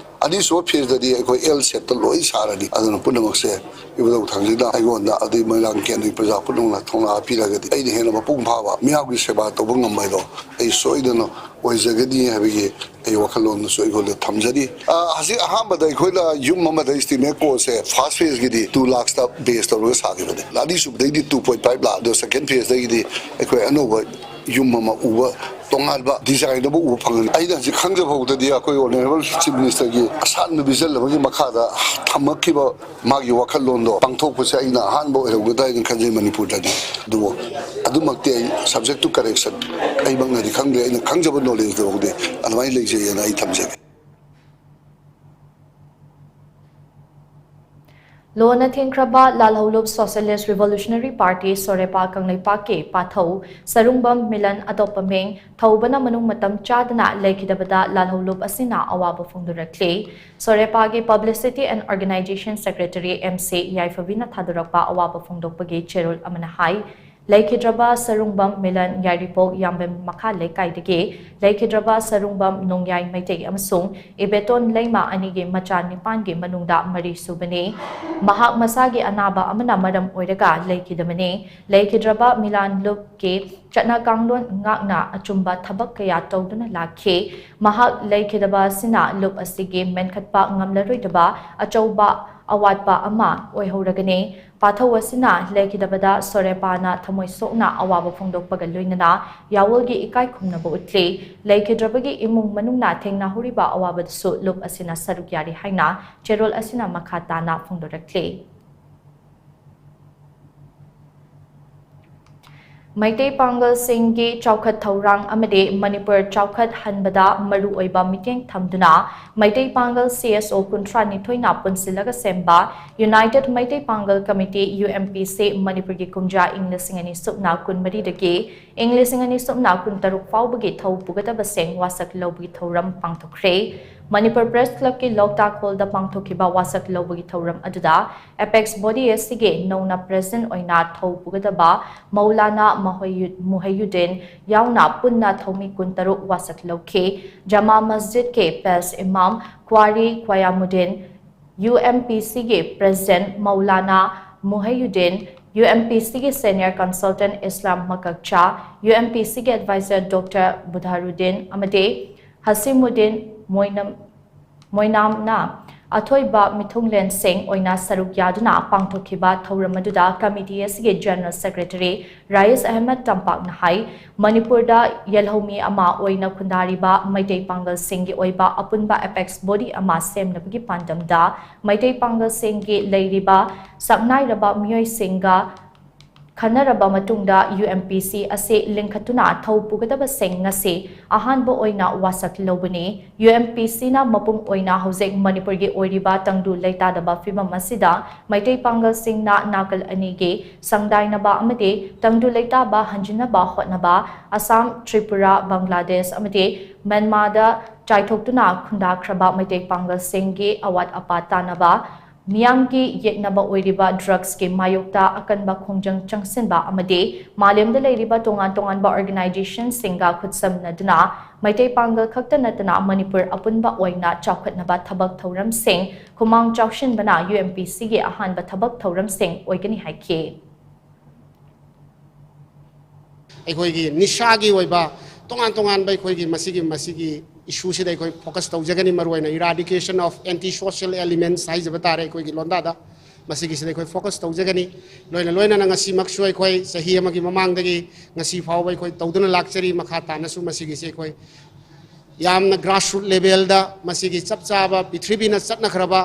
ꯑꯅꯤꯁꯨꯕ phaseꯇꯗꯤ ꯑꯩꯈꯣꯏ L shapeꯇ ꯂꯣꯏ ꯁꯥꯔꯅꯤ꯫ ꯑꯗꯨꯅ ꯄꯨꯝꯅꯃꯛꯁꯦ ꯏꯕꯨꯙꯧ ꯊꯥꯡꯖꯅ ꯑꯩꯉꯣꯟꯗ ꯑꯗꯩ ꯃꯣꯏꯔꯥꯡ ꯀꯦꯟꯗ꯭ꯔꯒꯤ ꯄ꯭ꯔꯖꯥ ꯄꯨꯝꯅꯃꯛꯅ ꯊꯧꯅꯥ ꯄꯤꯔꯒꯗꯤ ꯑꯩꯅ ꯍꯦꯟꯅ ꯃꯄꯨꯡ ꯐꯥꯕ ꯃꯤꯌꯥꯝꯒꯤ ꯁꯦꯕꯥ ꯇꯧꯕ ꯉꯝꯕ ꯍꯥꯏꯗꯣ ꯑꯩ ꯁꯣꯏꯗꯅ ꯑꯣꯏꯖꯒꯅꯤ ꯍꯥꯏꯕꯒꯤ ꯑꯩ ꯋꯥꯈꯜꯂꯣꯟꯗꯨꯁꯨ ꯑꯩꯉꯣꯟꯗ ꯊꯝꯖꯔꯤ꯫ ꯑ, ꯍꯧꯖꯤꯛ ꯑꯍꯥꯟꯕꯗ ꯑꯩꯈꯣꯏꯅ ꯌꯨꯝ ꯑꯃꯗ estimate cost ꯁꯦ first phaseꯀꯤꯗꯤ two lakhsꯇ base ꯇꯧꯔꯒ ꯁꯥꯈꯤꯕꯅꯤ꯫ ꯑꯅꯤꯁꯨꯕꯗꯒꯤꯗꯤ two point five lakh, ꯑꯗꯣ second phaseꯇꯒꯤꯗꯤ ꯑꯩꯈꯣꯏ ꯑꯅꯧꯕ ꯌꯨꯝ ꯑꯃ ꯎꯕ, ꯇꯣꯉꯥꯟꯕ design ꯑꯃ ꯎꯕ ꯐꯪꯒꯅꯤ꯫ ꯑꯩꯅ ꯍꯧꯖꯤꯛ ꯈꯪꯖꯕ ꯐꯥꯎꯗꯗꯤ ꯑꯩꯈꯣꯏ Honourable Chief Ministerꯒꯤ ꯑꯁꯥꯟꯕ vision ꯑꯃꯒꯤ ꯃꯈꯥꯗ ꯊꯝꯃꯛꯈꯤꯕ ꯃꯥꯒꯤ ꯋꯥꯈꯜꯂꯣꯟꯗꯣ ꯄꯥꯡꯊꯣꯛꯄꯁꯦ ꯑꯩꯅ ꯑꯍꯥꯟꯕ ꯑꯣꯏꯔꯝꯒꯗ꯭ꯔꯥ ꯍꯥꯏꯅ ꯈꯟꯖꯩ ꯃꯅꯤꯄꯨꯔꯗꯗꯤ꯫ ꯑꯗꯨꯕꯨ ꯑꯗꯨꯃꯛꯇꯤ ꯑꯩ subject to correction, ꯑꯩꯃꯛꯅꯗꯤ ꯈꯪꯗꯦ, ꯑꯩꯅ ꯈꯪꯖꯕ knowledgeꯗꯨ ꯐꯥꯎꯗꯤ ꯑꯗꯨꯃꯥꯏꯅ ꯂꯩꯖꯩꯑꯅ ꯑꯩ ꯊꯝꯖꯒꯦ꯫ ꯂꯣꯟꯅ ꯊꯤꯡꯈ꯭ꯔꯕ ꯂꯥꯜꯍꯧꯂꯨꯞ Socialist Revolutionary Party, ꯁꯣꯔꯦꯄꯥ ꯀꯪꯂꯩꯄꯥꯛꯀꯤ ꯄꯥꯊꯧ ꯁꯔꯨꯡꯕꯝ ꯃꯤꯂꯟ, ꯑꯇꯣꯞꯄ ꯃꯤꯡ, ꯊꯧꯕꯅ ꯃꯅꯨꯡ ꯃꯇꯝ ꯆꯥꯗꯅ ꯂꯩꯈꯤꯗꯕꯗ ꯂꯥꯜꯍꯧꯂꯨꯞ ꯑꯁꯤꯅ ꯑꯋꯥꯕ ꯐꯣꯡꯗꯣꯔꯛꯂꯤ꯫ ꯁꯣꯔꯦꯄꯥꯒꯤ Publicity and Organization Secretary M C ꯌꯥꯏꯐꯕꯤꯅ ꯊꯥꯗꯣꯔꯛꯄ ꯑꯋꯥꯕ ꯐꯣꯡꯗꯣꯛꯄꯒꯤ ꯆꯦꯔꯣꯜ ꯑꯃꯅ ꯍꯥꯏ, ꯂꯩꯈꯤꯗ꯭ꯔꯕ ꯁꯔꯨꯡꯕꯝ ꯃꯤꯂꯟ ꯌꯥꯏꯔꯤꯄꯣꯛ ꯌꯥꯝꯕꯦꯝ ꯃꯈꯥ ꯂꯩꯀꯥꯏꯗꯒꯤ ꯂꯩꯈꯤꯗ꯭ꯔꯕ ꯁꯔꯨꯡꯕꯝ ꯅꯣꯡꯌꯥꯏ ꯃꯩꯇꯩ ꯑꯃꯁꯨꯡ ꯏꯕꯦꯇꯣꯟ ꯂꯩꯃ ꯑꯅꯤꯒꯤ ꯃꯆꯥ ꯅꯤꯄꯥꯟꯒꯤ ꯃꯅꯨꯡꯗ ꯃꯔꯤ ꯁꯨꯕꯅꯤ꯫ ꯃꯍꯥꯛ ꯃꯁꯥꯒꯤ ꯑꯅꯥꯕ ꯑꯃꯅ ꯃꯔꯝ ꯑꯣꯏꯔꯒ ꯂꯩꯈꯤꯗꯕꯅꯤ꯫ ꯂꯩꯈꯤꯗ꯭ꯔꯕ ꯃꯤꯂꯥꯟ ꯂꯨꯞꯀꯤ ꯆꯠꯅ ꯀꯥꯡꯂꯣꯟ ꯉꯥꯛꯅ ꯑꯆꯨꯝꯕ ꯊꯕꯛ ꯀꯌꯥ ꯇꯧꯗꯨꯅ ꯂꯥꯛꯈꯤ꯫ ꯃꯍꯥꯛ ꯂꯩꯈꯤꯗꯕ ꯑꯁꯤꯅ ꯂꯨꯞ ꯑꯁꯤꯒꯤ ꯃꯦꯟꯈꯠꯄ ꯉꯝꯂꯔꯣꯏꯗꯕ ꯑꯆꯧꯕ ꯑꯋꯥꯠꯄ ꯑꯃ ꯑꯣꯏꯍꯧꯔꯒꯅꯤ꯫ ꯄꯥꯊꯧ ꯑꯁꯤꯅ ꯂꯩꯈꯤꯗꯕꯗ ꯁꯣꯔꯦꯄꯥꯅ ꯊꯃꯣꯏ ꯁꯣꯛꯅ ꯑꯋꯥꯕ ꯐꯣꯡꯗꯣꯛꯄꯒ ꯂꯣꯏꯅꯅ ꯌꯥꯑꯣꯜꯒꯤ ꯏꯀꯥꯏ ꯈꯨꯝꯅꯕ ꯎꯠꯂꯤ꯫ ꯂꯩꯈꯤꯗ꯭ꯔꯕꯒꯤ ꯏꯃꯨꯡ ꯃꯅꯨꯡꯅ ꯊꯦꯡꯅꯍꯧꯔꯤꯕ ꯑꯋꯥꯕꯗꯁꯨ ꯂꯨꯞ ꯑꯁꯤꯅ ꯁꯔꯨꯛ ꯌꯥꯔꯤ ꯍꯥꯏꯅ ꯆꯦꯔꯣꯜ ꯑꯁꯤꯅ ꯃꯈꯥ ꯇꯥꯅ ꯐꯣꯡꯗꯣꯔꯛꯂꯤ꯫ ꯃꯩꯇꯩ ꯄꯥꯡꯒꯜꯁꯤꯡꯒꯤ ꯆꯥꯎꯈꯠ ꯊꯧꯔꯥꯡ ꯑꯃꯗꯤ ꯃꯅꯤꯄꯨꯔ ꯆꯥꯎꯈꯠꯍꯟꯕꯗ ꯃꯔꯨꯑꯣꯏꯕ ꯃꯤꯠꯌꯦꯡ ꯊꯝꯗꯨꯅ ꯃꯩꯇꯩ ꯄꯥꯡꯒꯜ ꯁꯤ ꯑꯦꯁ ꯑꯣ ꯀꯨꯟꯊ꯭ꯔꯥ ꯅꯤꯊꯣꯏꯅ ꯄꯨꯟꯁꯤꯜꯂꯒ ꯁꯦꯝꯕ United ꯃꯩꯇꯩ ꯄꯥꯡꯒꯜ ꯀꯃꯤꯇꯤ, ꯌꯨ ꯑꯦꯝ ꯄꯤ ꯁꯤ, ꯃꯅꯤꯄꯨꯔꯒꯤ ꯀꯨꯝꯖꯥ ꯏꯪ ꯂꯤꯁꯤꯡ ꯑꯅꯤ ꯁꯨꯞꯅ ꯀꯨꯟꯃꯔꯤꯗꯒꯤ ꯏꯪ ꯂꯤꯁꯤꯡ ꯑꯅꯤ ꯁꯨꯞꯅ ꯀꯨꯟꯇꯔꯨꯛ ꯐꯥꯎꯕꯒꯤ ꯊꯧ ꯄꯨꯒꯗꯕꯁꯤꯡ ꯋꯥꯁꯛ ꯂꯧꯕꯒꯤ ꯊꯧꯔꯝ ꯄꯥꯡꯊꯣꯛꯈ꯭ꯔꯦ꯫ ꯃꯅꯤꯄꯨꯔ ꯄ꯭ꯔꯦꯁ ꯀ꯭ꯂꯕꯀꯤ ꯂꯣꯛꯇꯥꯛ ꯍꯣꯜꯗ ꯄꯥꯡꯊꯣꯛꯈꯤꯕ ꯋꯥꯁꯛ ꯂꯧꯕꯒꯤ ꯊꯧꯔꯝ ꯑꯗꯨꯗ ꯑꯦꯄꯦꯛꯁ ꯕꯣꯗꯤ ꯑꯁꯤꯒꯤ ꯅꯧꯅ ꯄ꯭ꯔꯦꯁꯤꯗꯦꯟꯠ ꯑꯣꯏꯅ ꯊꯧ ꯄꯨꯒꯗꯕ ꯃꯧꯂꯥꯅꯥ ꯃꯍꯣꯌꯨ-, ꯃꯨꯍꯩꯌꯨꯗꯤꯟ ꯌꯥꯎꯅ ꯄꯨꯟꯅ ꯊꯧꯃꯤ ꯀꯨꯟꯇꯔꯨꯛ ꯋꯥꯁꯛ ꯂꯧꯈꯤ꯫ ꯖꯃꯥ ꯃꯁꯖꯤꯗꯀꯤ ꯄꯦꯁ ꯏꯃꯥꯝ ꯀ꯭ꯋꯥꯔꯤ ꯈ꯭ꯋꯥꯌꯥꯃꯨꯗꯤꯟ, ꯌꯨ ꯑꯦꯝ ꯄꯤ ꯁꯤꯒꯤ president Maulana ꯃꯨꯍꯩꯌꯨꯗꯤꯟ, U M P ꯁꯤꯒꯤ ꯁꯦꯅꯤꯌꯔ ꯀꯟꯁꯜꯇꯦꯟꯠ ꯏꯁꯂꯥꯝ ꯃꯀꯛꯆꯥ, ꯌꯨ ꯑꯦꯝ ꯄꯤ ꯁꯤꯒꯤ ꯑꯦꯗꯚꯥꯏꯖꯔ ꯗꯣꯛꯇꯔ ꯕꯨꯙꯥꯔꯨꯗꯤꯟ ꯑꯃꯗꯤ ꯍꯁꯤꯃꯨꯗꯤꯟ ꯃꯣꯏꯅꯝ, ꯃꯣꯏꯅꯥꯝꯅ ꯑꯊꯣꯏꯕ ꯃꯤꯊꯨꯡꯂꯦꯟꯁꯤꯡ ꯑꯣꯏꯅ ꯁꯔꯨꯛ ꯌꯥꯗꯨꯅ ꯄꯥꯡꯊꯣꯛꯈꯤꯕ ꯊꯧꯔꯝ ꯑꯗꯨꯗ ꯀꯃꯤꯇꯤ ꯑꯁꯤꯒꯤ ꯖꯦꯅꯔꯦꯜ ꯁꯦꯀ꯭ꯔꯦꯇꯔꯤ ꯔꯥꯏꯁ ꯑꯍꯃꯗ ꯇꯝꯄꯥꯛꯅ ꯍꯥꯏ, ꯃꯅꯤꯄꯨꯔꯗ ꯌꯦꯜꯍꯧꯃꯤ ꯑꯃ ꯑꯣꯏꯅ ꯈꯨꯟꯗꯥꯔꯤꯕ ꯃꯩꯇꯩ ꯄꯥꯡꯒꯜꯁꯤꯡꯒꯤ ꯑꯣꯏꯕ ꯑꯄꯨꯟꯕ ꯑꯦꯄꯦꯛꯁ ꯕꯣꯗꯤ ꯑꯃ ꯁꯦꯝꯅꯕꯒꯤ ꯄꯥꯟꯗꯝꯗ ꯃꯩꯇꯩ ꯄꯥꯡꯒꯜꯁꯤꯡꯒꯤ ꯂꯩꯔꯤꯕ ꯁꯛꯅꯥꯏꯔꯕ ꯃꯤꯑꯣꯏꯁꯤꯡꯒ ꯈꯟꯅꯔꯕ ꯃꯇꯨꯡꯗ ꯌꯨ ꯑꯦꯝ ꯄꯤ ꯁꯤ ꯑꯁꯤ ꯂꯤꯡꯈꯠꯇꯨꯅ ꯊꯧ ꯄꯨꯒꯗꯕꯁꯤꯡ ꯉꯁꯤ ꯑꯍꯥꯟꯕ ꯑꯣꯏꯅ ꯋꯥꯁꯛ ꯂꯧꯕꯅꯤ꯫ ꯌꯨ ꯑꯦꯝ ꯄꯤ ꯁꯤꯅ ꯃꯄꯨꯡ ꯑꯣꯏꯅ ꯍꯧꯖꯤꯛ ꯃꯅꯤꯄꯨꯔꯒꯤ ꯑꯣꯏꯔꯤꯕ ꯇꯪꯗꯨ ꯂꯩꯇꯥꯗꯕ ꯐꯤꯚꯝ ꯑꯁꯤꯗ ꯃꯩꯇꯩ ꯄꯥꯡꯒꯜꯁꯤꯡꯅ ꯅꯥꯀꯜ ꯑꯅꯤꯒꯤ ꯁꯪꯗꯥꯏꯅꯕ ꯑꯃꯗꯤ ꯇꯪꯗꯨ ꯂꯩꯇꯥꯕ ꯍꯟꯖꯤꯟꯅꯕ ꯍꯣꯠꯅꯕ ꯑꯁꯥꯝ, ꯇ꯭ꯔꯤꯄꯨꯔꯥ, ꯕꯪꯒ꯭ꯂꯥꯗꯦꯁ ꯑꯃꯗꯤ ꯃ꯭ꯌꯥꯟꯃꯥꯔꯗ ꯆꯥꯏꯊꯣꯛꯇꯨꯅ ꯈꯨꯟꯗꯥꯈ꯭ꯔꯕ ꯃꯩꯇꯩ ꯄꯥꯡꯒꯜꯁꯤꯡꯒꯤ ꯑꯋꯥꯠ ꯑꯄꯥ ꯇꯥꯅꯕ ꯃꯤꯌꯥꯝꯒꯤ ꯌꯦꯛꯅꯕ ꯑꯣꯏꯔꯤꯕ ꯗ꯭ꯔꯒꯁꯀꯤ ꯃꯥꯌꯣꯛꯇ ꯑꯀꯟꯕ ꯈꯣꯡꯖꯪ ꯆꯪꯁꯤꯟꯕ ꯑꯃꯗꯤ ꯃꯥꯂꯦꯝꯗ ꯂꯩꯔꯤꯕ ꯇꯣꯉꯥꯟ ꯇꯣꯉꯥꯟꯕ ꯑꯣꯔꯒꯅꯥꯏꯖꯦꯁꯟꯁꯤꯡꯒ ꯈꯨꯠꯁꯝꯅꯗꯨꯅ ꯃꯩꯇꯩ ꯄꯥꯡꯒꯜ ꯈꯛꯇ ꯅꯠꯇꯅ ꯃꯅꯤꯄꯨꯔ ꯑꯄꯨꯟꯕ ꯑꯣꯏꯅ ꯆꯥꯎꯈꯠꯅꯕ ꯊꯕꯛ ꯊꯧꯔꯝꯁꯤꯡ ꯈꯨꯃꯥꯡ ꯆꯥꯎꯁꯤꯟꯕꯅ ꯌꯨ ꯑꯦꯝ ꯄꯤ ꯁꯤꯒꯤ ꯑꯍꯥꯟꯕ ꯊꯕꯛ ꯊꯧꯔꯝꯁꯤꯡ ꯑꯣꯏꯒꯅꯤ ꯍꯥꯏꯈꯤ꯫ ꯑꯩꯈꯣꯏꯒꯤ ꯅꯤꯁꯥꯒꯤ ꯑꯣꯏꯕ ꯇꯣꯉꯥꯟ ꯇꯣꯉꯥꯟꯕ ꯑꯩꯈꯣꯏꯒꯤ ꯃꯁꯤꯒꯤ, ꯃꯁꯤꯒꯤ ꯏꯁꯨꯁꯤꯗ ꯑꯩꯈꯣꯏ ꯐꯣꯀꯁ ꯇꯧꯖꯒꯅꯤ꯫ ꯃꯔꯨꯑꯣꯏꯅ eradication of anti social elements ꯍꯥꯏꯖꯕ ꯇꯥꯔꯦ ꯑꯩꯈꯣꯏꯒꯤ ꯂꯣꯟꯗꯥꯗ, ꯃꯁꯤꯒꯤꯁꯤꯗ ꯑꯩꯈꯣꯏ ꯐꯣꯀꯁ ꯇꯧꯖꯒꯅꯤ꯫ ꯂꯣꯏꯅ ꯂꯣꯏꯅꯅ ꯉꯁꯤꯃꯛꯁꯨ ꯑꯩꯈꯣꯏ ꯆꯍꯤ ꯑꯃꯒꯤ ꯃꯃꯥꯡꯗꯒꯤ ꯉꯁꯤ ꯐꯥꯎꯕ ꯑꯩꯈꯣꯏ ꯇꯧꯗꯨꯅ ꯂꯥꯛꯆꯔꯤ꯫ ꯃꯈꯥ ꯇꯥꯅꯁꯨ ꯃꯁꯤꯒꯤꯁꯤ ꯑꯩꯈꯣꯏ ꯌꯥꯝꯅ grassroot levelꯗ ꯃꯁꯤꯒꯤ ꯆꯞ ꯆꯥꯕ ꯄ꯭ꯔꯤꯊꯤꯕꯤꯅ ꯆꯠꯅꯈ꯭ꯔꯕ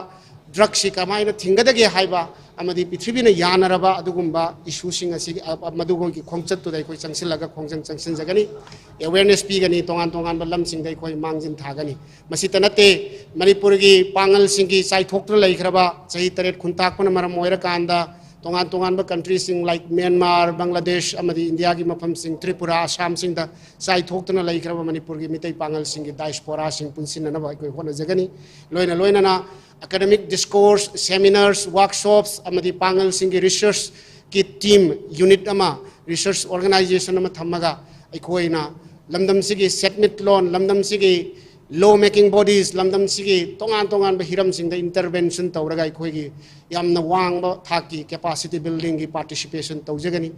ꯗ꯭ꯔꯒꯁꯤ ꯀꯃꯥꯏꯅ ꯊꯤꯡꯒꯗꯒꯦ ꯍꯥꯏꯕ ꯑꯃꯗꯤ ꯄ꯭ꯔꯤꯊꯤꯕꯤꯅ ꯌꯥꯅꯔꯕ ꯑꯗꯨꯒꯨꯝꯕ ꯏꯁꯨꯁꯤꯡ ꯑꯁꯤꯒꯤ, ꯑ, ꯑ, ꯃꯗꯨꯒꯤ ꯈꯣꯡꯆꯠꯇꯨꯗ ꯑꯩꯈꯣꯏ ꯆꯪꯁꯤꯜꯂꯒ ꯈꯣꯡꯖꯪ ꯆꯪꯁꯤꯟꯖꯒꯅꯤ, ꯑꯦꯋꯦꯔꯅꯦꯁ ꯄꯤꯒꯅꯤ, ꯇꯣꯉꯥꯟ ꯇꯣꯉꯥꯟꯕ ꯂꯝꯁꯤꯡꯗ ꯑꯩꯈꯣꯏ ꯃꯥꯡꯖꯤꯟ ꯊꯥꯒꯅꯤ꯫ ꯃꯁꯤꯇ ꯅꯠꯇꯦ, ꯃꯅꯤꯄꯨꯔꯒꯤ ꯄꯥꯡꯒꯜꯁꯤꯡꯒꯤ ꯆꯥꯏꯊꯣꯛꯇꯨꯅ ꯂꯩꯈ꯭ꯔꯕ ꯆꯍꯤ ꯇꯔꯦꯠ ꯈꯨꯟꯇꯥꯛꯄꯅ ꯃꯔꯝ ꯑꯣꯏꯔꯀꯥꯟꯗ ꯇꯣꯉꯥꯟ ꯇꯣꯉꯥꯟꯕ countryꯁꯤꯡ like ꯃ꯭ꯌꯥꯟꯃꯥꯔ, ꯕꯪꯒ꯭ꯂꯥꯗꯦꯁ ꯑꯃꯗꯤ ꯏꯟꯗꯤꯌꯥꯒꯤ ꯃꯐꯝꯁꯤꯡ ꯇ꯭ꯔꯤꯄꯨꯔꯥ, ꯑꯁꯥꯝꯁꯤꯡꯗ ꯆꯥꯏꯊꯣꯛꯇꯨꯅ ꯂꯩꯈ꯭ꯔꯕ ꯃꯅꯤꯄꯨꯔꯒꯤ ꯃꯤꯇꯩ ꯄꯥꯡꯒꯜꯁꯤꯡꯒꯤ diasporaꯁꯤꯡ ꯄꯨꯟꯁꯤꯟꯅꯅꯕ ꯑꯩꯈꯣꯏ ꯍꯣꯠꯅꯖꯒꯅꯤ꯫ ꯂꯣꯏꯅ ꯂꯣꯏꯅꯅ academic discourse, seminars, workshops ꯑꯃꯗꯤ ꯄꯥꯡꯒꯜꯁꯤꯡꯒꯤ researchꯀꯤ team unit ꯑꯃ, research organization ꯑꯃ ꯊꯝꯃꯒ ꯑꯩꯈꯣꯏꯅ ꯂꯝꯗꯝꯁꯤꯒꯤ ꯁꯦꯟꯃꯤꯠꯂꯣꯟ, ꯂꯝꯗꯝꯁꯤꯒꯤ law making bodies, ꯂꯝꯗꯝꯁꯤꯒꯤ ꯇꯣꯉꯥꯟ ꯇꯣꯉꯥꯟꯕ ꯍꯤꯔꯝꯁꯤꯡꯗ intervention ꯇꯧꯔꯒ ꯑꯩꯈꯣꯏꯒꯤ ꯌꯥꯝꯅ ꯋꯥꯡꯕ ꯊꯥꯛꯀꯤ capacity buildingꯒꯤ participation ꯇꯧꯖꯒꯅꯤ꯫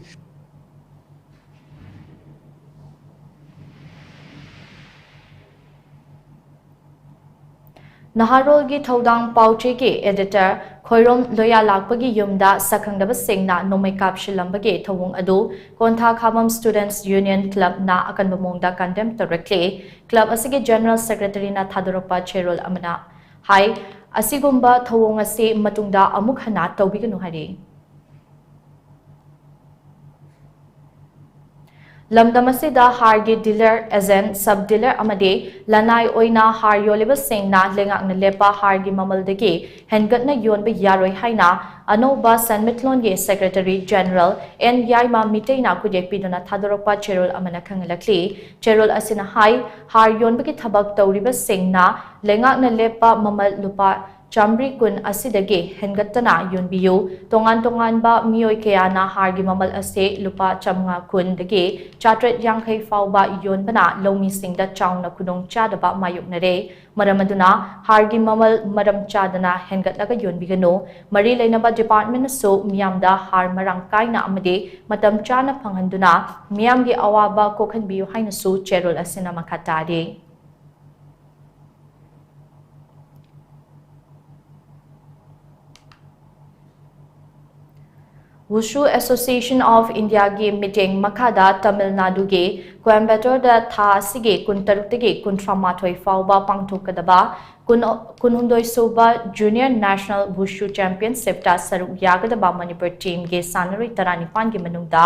ꯅꯍꯥꯔꯣꯜꯒꯤ ꯊꯧꯗꯥꯡ ꯄꯥꯎꯆꯦꯒꯤ editor ꯈꯣꯏꯔꯣꯝ ꯂꯣꯌꯥꯂꯥꯛꯄꯒꯤ ꯌꯨꯝꯗ ꯁꯛꯈꯪꯗꯕꯁꯤꯡꯅ ꯅꯣꯡꯃꯩ ꯀꯥꯞꯁꯤꯜꯂꯝꯕꯒꯤ ꯊꯧꯑꯣꯡ ꯑꯗꯨ ꯀꯣꯟꯊꯥ ꯈꯥꯕꯝ Students Union Clubꯅ ꯑꯀꯟꯕ ꯃꯑꯣꯡꯗ condemn ꯇꯧꯔꯛꯂꯤ꯫ Club ꯑꯁꯤꯒꯤ General Secretaryꯅ ꯊꯥꯗꯣꯔꯛꯄ ꯆꯦꯔꯣꯜ ꯑꯃꯅ ꯍꯥꯏ, ꯑꯁꯤꯒꯨꯝꯕ ꯊꯧꯑꯣꯡ ꯑꯁꯤ ꯃꯇꯨꯡꯗ ꯑꯃꯨꯛ ꯍꯟꯅ ꯇꯧꯕꯤꯒꯅꯨ ꯍꯥꯏꯔꯤ꯫ ꯂꯝꯗꯝ ꯑꯁꯤꯗ ꯍꯥꯔꯒꯤ dealer, agent, sub dealer ꯑꯃꯗꯤ ꯂꯅꯥꯏ ꯑꯣꯏꯅ ꯍꯥꯔ ꯌꯣꯜꯂꯤꯕꯁꯤꯡꯅ ꯂꯩꯉꯥꯛꯅ ꯂꯦꯞꯄ ꯍꯥꯔꯒꯤ ꯃꯃꯜꯗꯒꯤ ꯍꯦꯟꯒꯠꯅ ꯌꯣꯟꯕ ꯌꯥꯔꯣꯏ ꯍꯥꯏꯅ ꯑꯅꯧꯕ ꯁꯦꯟꯃꯤꯠꯂꯣꯟꯒꯤ Secretary General ꯑꯦꯟ ꯌꯥꯏꯃ ꯃꯤꯇꯩꯅ ꯈꯨꯠꯌꯦꯛ ꯄꯤꯗꯨꯅ ꯊꯥꯗꯣꯔꯛꯄ ꯆꯦꯔꯣꯜ ꯑꯃꯅ ꯈꯪꯍꯜꯂꯛꯂꯤ꯫ ꯆꯦꯔꯣꯜ ꯑꯁꯤꯅ ꯍꯥꯏ, ꯍꯥꯔ ꯌꯣꯟꯕꯒꯤ ꯊꯕꯛ ꯇꯧꯔꯤꯕꯁꯤꯡꯅ ꯂꯩꯉꯥꯛꯅ ꯂꯦꯞꯄ ꯃꯃꯜ ꯂꯨꯄꯥ ꯆꯥꯃꯔꯤ ꯀꯨꯟ ꯑꯁꯤꯗꯒꯤ ꯍꯦꯟꯒꯠꯇꯅ ꯌꯣꯟꯕꯤꯌꯨ꯫ ꯇꯣꯉꯥꯟ ꯇꯣꯉꯥꯟꯕ ꯃꯤꯑꯣꯏ ꯀꯌꯥꯅ ꯍꯥꯔꯒꯤ ꯃꯃꯜ ꯑꯁꯤ ꯂꯨꯄꯥ ꯆꯥꯃꯉꯥ ꯀꯨꯟꯗꯒꯤ ꯆꯥꯇ꯭ꯔꯦꯠ ꯌꯥꯡꯈꯩ ꯐꯥꯎꯕ ꯌꯣꯟꯕꯅ ꯂꯧꯃꯤꯁꯤꯡꯗ ꯆꯥꯎꯅ ꯈꯨꯗꯣꯡꯆꯥꯗꯕ ꯃꯥꯌꯣꯛꯅꯔꯦ꯫ ꯃꯔꯝ ꯑꯗꯨꯅ ꯍꯥꯔꯒꯤ ꯃꯃꯜ ꯃꯔꯝ ꯆꯥꯗꯅ ꯍꯦꯟꯒꯠꯂꯒ ꯌꯣꯟꯕꯤꯒꯅꯨ꯫ ꯃꯔꯤ ꯂꯩꯅꯕ departmentꯅꯁꯨ ꯃꯤꯌꯥꯝꯗ ꯍꯥꯔ ꯃꯔꯥꯡ ꯀꯥꯏꯅ ꯑꯃꯗꯤ ꯃꯇꯝ ꯆꯥꯅ ꯐꯪꯍꯟꯗꯨꯅ ꯃꯤꯌꯥꯝꯒꯤ ꯑꯋꯥꯕ ꯀꯣꯛꯍꯟꯕꯤꯌꯨ ꯍꯥꯏꯅꯁꯨ ꯆꯦꯔꯣꯜ ꯑꯁꯤꯅ ꯃꯈꯥ ꯇꯥꯔꯤ꯫ Wushu Association of Indiaꯒꯤ ꯃꯤꯠꯌꯦꯡ ꯃꯈꯥꯗ ꯇꯥꯃꯤꯜ ꯅꯥꯗꯨꯒꯤ ꯀꯣꯏꯝꯕꯇꯣꯔꯗ ꯊꯥ ꯑꯁꯤꯒꯤ ꯀꯨꯟꯇꯔꯨꯛꯇꯒꯤ ꯀꯨꯟꯊ꯭ꯔꯥꯃꯥꯊꯣꯏ ꯐꯥꯎꯕ ꯄꯥꯡꯊꯣꯛꯀꯗꯕ ꯀꯨꯟ-, ꯀꯨꯟꯍꯨꯝꯗꯣꯏ ꯁꯨꯕ Junior National Wushu Championshipꯇ ꯁꯔꯨꯛ ꯌꯥꯒꯗꯕ ꯃꯅꯤꯄꯨꯔ teamꯒꯤ ꯁꯥꯟꯅꯔꯣꯏ ꯇꯔꯥꯅꯤꯄꯥꯟꯒꯤ ꯃꯅꯨꯡꯗ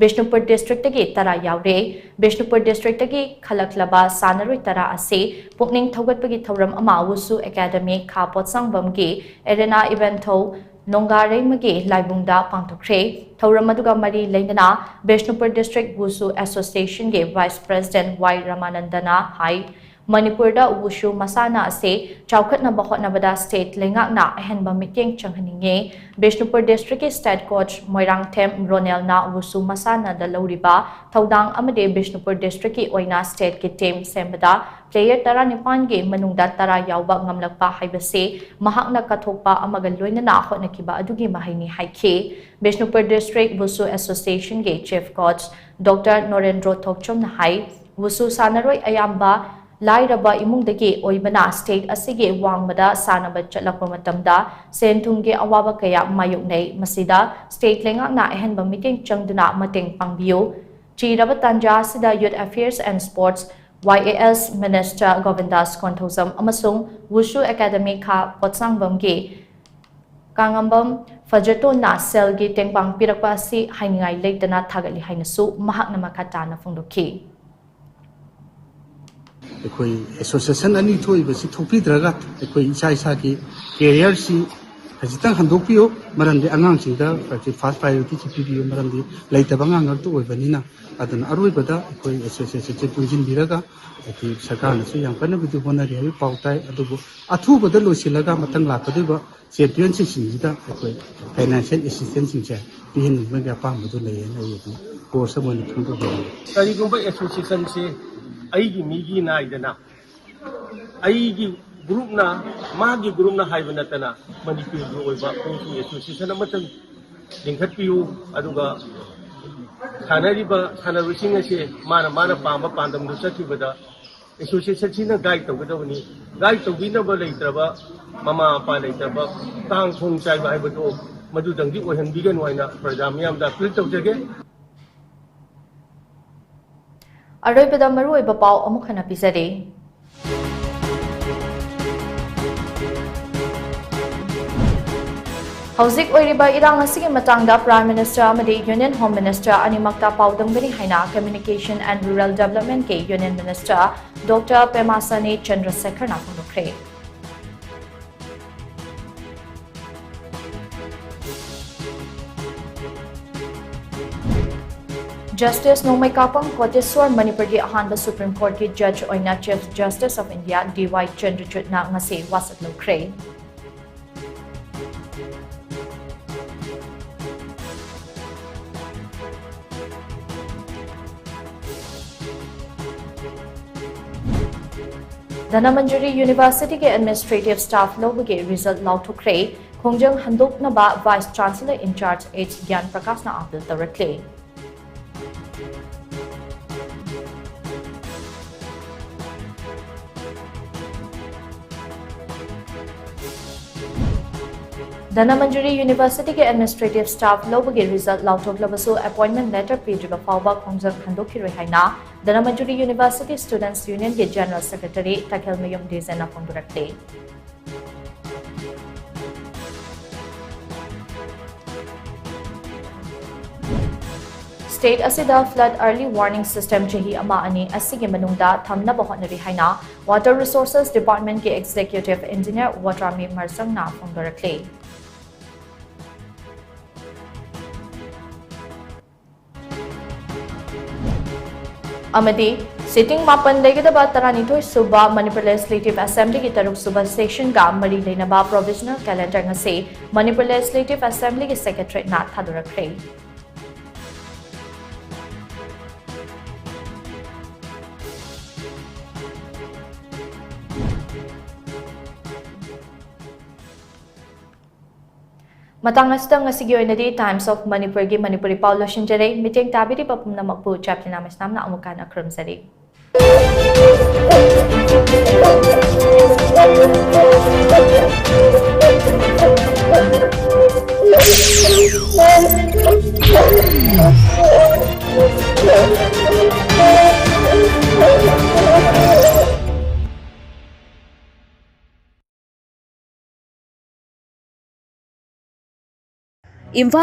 ꯕꯤꯁꯅꯨꯄꯨꯔ districtꯇꯒꯤ ꯇꯔꯥ ꯌꯥꯎꯔꯦ꯫ ꯕꯤꯁꯅꯨꯄꯨꯔ districtꯇꯒꯤ ꯈꯜꯂꯛꯂꯕ ꯁꯥꯟꯅꯔꯣꯏ ꯇꯔꯥ ꯑꯁꯤ ꯄꯨꯛꯅꯤꯡ ꯊꯧꯒꯠꯄꯒꯤ ꯊꯧꯔꯝ ꯑꯃ Wushu Academy ꯈꯥ ꯄꯣꯠꯁꯪꯕꯝꯒꯤ Arena Ibenthou ꯅꯣꯡꯒꯥꯔꯩꯃꯒꯤ ꯂꯥꯏꯕꯨꯡꯗ ꯄꯥꯡꯊꯣꯛꯈ꯭ꯔꯦ꯫ ꯊꯧꯔꯝ ꯑꯗꯨꯒ ꯃꯔꯤ ꯂꯩꯅꯅ Bishnupur District Wushu Associationꯒꯤ Vice President ꯋꯥꯏ ꯔꯃꯥꯅꯟꯗꯅ ꯍꯥꯏ, ꯃꯅꯤꯄꯨꯔꯗ Wushu ꯃꯁꯥꯟꯅ ꯑꯁꯤ ꯆꯥꯎꯈꯠꯅꯕ ꯍꯣꯠꯅꯕꯗ state ꯂꯩꯉꯥꯛꯅ ꯑꯍꯦꯟꯕ ꯃꯤꯠꯌꯦꯡ ꯆꯪꯍꯟꯅꯤꯡꯉꯤ꯫ Bishnupur districtꯀꯤ state coach Moirangthem ꯔꯣꯅꯦꯜꯅ Wushu ꯃꯁꯥꯟꯅꯗ ꯂꯧꯔꯤꯕ ꯊꯧꯗꯥꯡ ꯑꯃꯗꯤ ꯕꯤꯁꯅꯨꯄꯨꯔ districtꯀꯤ ꯑꯣꯏꯅ stateꯀꯤ team ꯁꯦꯝꯕꯗ player ꯇꯔꯥꯅꯤꯄꯥꯟꯒꯤ ꯃꯅꯨꯡꯗ ꯇꯔꯥ ꯌꯥꯎꯕ ꯉꯝꯂꯛꯄ ꯍꯥꯏꯕꯁꯤ ꯃꯍꯥꯛꯅ ꯀꯠꯊꯣꯛꯄ ꯑꯃꯒ ꯂꯣꯏꯅꯅ ꯍꯣꯠꯅꯈꯤꯕ ꯑꯗꯨꯒꯤ ꯃꯍꯩꯅꯤ ꯍꯥꯏꯈꯤ꯫ Bishnupur District Wushu Associationꯒꯤ chief coach Doctor ꯅꯣꯔꯦꯟꯗ꯭ꯔꯣ ꯊꯣꯛꯆꯣꯝꯅ ꯍꯥꯏ, Wushu ꯁꯥꯟꯅꯔꯣꯏ ꯑꯌꯥꯝꯕ ꯂꯥꯏꯔꯕ ꯏꯃꯨꯡꯗꯒꯤ ꯑꯣꯏꯕꯅ state ꯑꯁꯤꯒꯤ ꯋꯥꯡꯃꯗ ꯁꯥꯟꯅꯕ ꯆꯠꯂꯛꯄ ꯃꯇꯝꯗ ꯁꯦꯟ ꯊꯨꯝꯒꯤ ꯑꯋꯥꯕ ꯀꯌꯥ ꯃꯥꯌꯣꯛꯅꯩ꯫ ꯃꯁꯤꯗ state ꯂꯩꯉꯥꯛꯅ ꯑꯍꯦꯟꯕ ꯃꯤꯠꯌꯦꯡ ꯆꯪꯗꯨꯅ ꯃꯇꯦꯡ ꯄꯥꯡꯕꯤꯌꯨ꯫ ꯆꯤꯔꯕ ꯇꯥꯟꯖꯥ ꯑꯁꯤꯗ Youth Affairs and Sports, Y A S Minister ꯒꯣꯕꯤꯟꯗꯥꯁ Konthoujam ꯑꯃꯁꯨꯡ Wushu Academy ꯈꯥ ꯄꯣꯠꯁꯪꯕꯝꯒꯤ ꯀꯥꯉꯝꯕꯝ ꯐꯖꯇꯣꯟꯅ ꯁꯦꯜꯒꯤ ꯇꯦꯡꯕꯥꯡ ꯄꯤꯔꯛꯄ ꯑꯁꯤ ꯍꯥꯏꯅꯤꯡꯉꯥꯏ ꯂꯩꯇꯅ ꯊꯥꯒꯠꯂꯤ ꯍꯥꯏꯅꯁꯨ ꯃꯍꯥꯛꯅ ꯃꯈꯥ ꯇꯥꯅ ꯐꯣꯡꯗꯣꯛꯈꯤ꯫ ꯑꯩꯈꯣꯏ association ꯑꯅꯤ ꯊꯣꯛꯏꯕꯁꯤ ꯊꯣꯛꯄꯤꯗ꯭ꯔꯒ ꯑꯩꯈꯣꯏ ꯏꯁꯥ ꯏꯁꯥꯒꯤ careerꯁꯤ ꯈꯖꯤꯛꯇꯪ ꯍꯟꯗꯣꯛꯄꯤꯌꯨ꯫ ꯃꯔꯝꯗꯤ ꯑꯉꯥꯡꯁꯤꯡꯗ ꯍꯧꯖꯤꯛ first priorityꯁꯤ ꯄꯤꯕꯤꯌꯨ꯫ ꯃꯔꯝꯗꯤ ꯂꯩꯇꯕ ꯑꯉꯥꯡ ꯉꯥꯛꯇ ꯑꯣꯏꯕꯅꯤꯅ꯫ ꯑꯗꯨꯅ ꯑꯔꯣꯏꯕꯗ ꯑꯩꯈꯣꯏ associationꯁꯦ ꯄꯨꯟꯁꯤꯟꯕꯤꯔꯒ ꯍꯥꯏꯗꯤ ꯁꯔꯀꯥꯔꯅꯁꯨ ꯌꯥꯝ ꯀꯟꯅꯕꯨꯗꯤ ꯍꯣꯠꯅꯔꯤ ꯍꯥꯏꯕ ꯄꯥꯎ ꯇꯥꯏ꯫ ꯑꯗꯨꯕꯨ ꯑꯊꯨꯕꯗ ꯂꯣꯏꯁꯤꯜꯂꯒ ꯃꯊꯪ ꯂꯥꯛꯀꯗꯧꯔꯤꯕ championshipꯁꯤꯡꯁꯤꯗ ꯑꯩꯈꯣꯏ financial assistanceꯁꯤꯡꯁꯦ ꯄꯤꯍꯟꯅꯤꯡꯕꯒꯤ ꯑꯄꯥꯝꯕꯗꯨ ꯂꯩꯌꯦꯅ ꯑꯩ ꯑꯗꯨꯝ course ꯑꯃ ꯑꯣꯏꯅ ꯐꯣꯡꯗꯣꯛꯆꯕꯅꯤ꯫ ꯀꯔꯤꯒꯨꯝꯕ associationꯁꯦ ꯑꯩꯒꯤ ꯃꯤꯒꯤ ꯅꯥꯏꯗꯅ ꯑꯩꯒꯤ groupꯅ, ꯃꯥꯒꯤ groupꯅ ꯍꯥꯏꯕ ꯅꯠꯇꯅ ꯃꯅꯤꯄꯨꯔꯒꯤ ꯑꯣꯏꯕ ꯄꯣꯠꯀꯤ association ꯑꯃꯇꯪ ꯂꯤꯡꯈꯠꯄꯤꯌꯨ꯫ ꯑꯗꯨꯒ ꯁꯥꯟꯅꯔꯤꯕ ꯁꯥꯟꯅꯔꯣꯏꯁꯤꯡ ꯑꯁꯤ ꯃꯥꯅ ꯃꯥꯅ ꯄꯥꯝꯕ ꯄꯥꯟꯗꯝꯗꯨ ꯆꯠꯈꯤꯕꯗ associationꯁꯤꯅ guide ꯇꯧꯒꯗꯕꯅꯤ꯫ Guide ꯇꯧꯕꯤꯅꯕ ꯂꯩꯇ꯭ꯔꯕ, ꯃꯃꯥ ꯃꯄꯥ ꯂꯩꯇ꯭ꯔꯕ, ꯇꯥꯡ ꯈꯣꯡ ꯆꯥꯏꯕ ꯍꯥꯏꯕꯗꯨ ꯃꯗꯨꯗꯪꯗꯤ ꯑꯣꯏꯍꯟꯕꯤꯒꯅꯨ ꯍꯥꯏꯅ ꯄ꯭ꯔꯖꯥ ꯃꯤꯌꯥꯝꯗ appeal ꯇꯧꯖꯒꯦ꯫ ꯑꯔꯣꯏꯕꯗ ꯃꯔꯨꯑꯣꯏꯕ ꯄꯥꯎ ꯑꯃꯨꯛ ꯍꯟꯅ ꯄꯤꯖꯔꯤ꯫ ꯍꯧꯖꯤꯛ ꯑꯣꯏꯔꯤꯕ ꯏꯔꯥꯡ ꯑꯁꯤꯒꯤ ꯃꯇꯥꯡꯗ Prime Minister ꯑꯃꯗꯤ Union Home Minister ꯑꯅꯤꯃꯛꯇ ꯄꯥꯎꯗꯝꯒꯅꯤ ꯍꯥꯏꯅ Communication and Rural Developmentꯀꯤ Union Minister Doctor Pema Sani Chandrasekharꯅ ꯐꯣꯡꯗꯣꯛꯈ꯭ꯔꯦ꯫ Justice ꯅꯣꯡꯃꯩꯀꯥꯄꯝ ꯀꯣꯇꯦꯁ꯭ꯋꯔ ꯃꯅꯤꯄꯨꯔꯒꯤ ꯑꯍꯥꯟꯕ Supreme Courtꯀꯤ judge ꯑꯣꯏꯅ Chief Justice of India ꯗꯤ ꯋꯥꯏ ꯆꯟꯗ꯭ꯔꯆꯨꯗꯅ ꯉꯁꯤ ꯋꯥꯁꯛ ꯂꯧꯈ꯭ꯔꯦ꯫ ꯙꯅꯃꯟꯖꯨꯔꯤ Universityꯒꯤ administrative staff ꯂꯧꯕꯒꯤ result ꯂꯥꯎꯊꯣꯛꯈ꯭ꯔꯦ꯫ ꯈꯣꯡꯖꯪ ꯍꯟꯗꯣꯛꯅꯕ Vice Chancellor in charge H ꯒ꯭ꯌꯥꯟ ꯄ꯭ꯔꯀꯥꯁꯅ appeal ꯇꯧꯔꯛꯂꯦ꯫ ꯙꯅꯃꯟꯖꯨꯔꯤ Universityꯒꯤ administrative staff ꯂꯧꯕꯒꯤ result ꯂꯥꯎꯊꯣꯛꯂꯕꯁꯨ appointment letter ꯄꯤꯗ꯭ꯔꯤꯕ ꯐꯥꯎꯕ ꯈꯣꯡꯖꯪ ꯍꯟꯗꯣꯛꯈꯤꯔꯣꯏ ꯍꯥꯏꯅ Dhanamanjuri University Students Unionꯒꯤ General Secretary ꯇꯈꯦꯜꯃꯌꯨꯝ ꯗꯤꯖꯟꯅ ꯐꯣꯡꯗꯣꯔꯛꯂꯤ꯫ State ꯑꯁꯤꯗ flood early warning system ꯆꯍꯤ ꯑꯃ ꯑꯅꯤ ꯑꯁꯤꯒꯤ ꯃꯅꯨꯡꯗ ꯊꯝꯅꯕ ꯍꯣꯠꯅꯔꯤ ꯍꯥꯏꯅ Water Resources Departmentꯀꯤ Executive Engineer ꯋꯥꯇ꯭ꯔꯥꯃꯤ ꯃꯔꯁꯪꯅ ꯐꯣꯡꯗꯣꯔꯛꯂꯤ꯫ ꯑꯃꯗꯤ ꯁꯤꯇꯤꯡ ꯃꯥꯄꯟ ꯂꯩꯒꯗꯕ ꯇꯔꯥꯅꯤꯊꯣꯏ ꯁꯨꯕ ꯃꯅꯤꯄꯨꯔ ꯂꯦꯖꯤꯁꯂꯦꯇꯤꯚ ꯑꯦꯁꯦꯝꯕ꯭ꯂꯤꯒꯤ ꯇꯔꯨꯛ ꯁꯨꯕ ꯁꯦꯁꯟꯒ ꯃꯔꯤ ꯂꯩꯅꯕ ꯄ꯭ꯔꯣꯚꯤꯖꯅꯦꯜ ꯀꯦꯂꯦꯟꯗꯔ ꯉꯁꯤ ꯃꯅꯤꯄꯨꯔ ꯂꯦꯖꯤꯁꯂꯦꯇꯤꯚ ꯑꯦꯁꯦꯝꯕ꯭ꯂꯤꯒꯤ ꯁꯦꯀ꯭ꯔꯦꯇꯔꯤꯌꯦꯠꯅ ꯊꯥꯗꯣꯔꯛꯈ꯭ꯔꯦ꯫ ꯃꯇꯥꯡ ꯑꯁꯤꯗ ꯉꯁꯤꯒꯤ ꯑꯣꯏꯅꯗꯤ Times of Manipurꯒꯤ ꯃꯅꯤꯄꯨꯔꯤ ꯄꯥꯎ ꯂꯣꯏꯁꯤꯟꯖꯔꯦ꯫ ꯃꯤꯠꯌꯦꯡ ꯇꯥꯕꯤꯔꯤꯕ ꯄꯨꯝꯅꯃꯛꯄꯨ ꯆꯥꯄꯤꯅꯥ ꯃꯩꯁꯅꯥꯝꯅ ꯑꯃꯨꯛ ꯍꯟꯅ ꯈꯨꯔꯨꯝꯖꯔꯤ꯫ ꯏꯝꯐꯥꯜ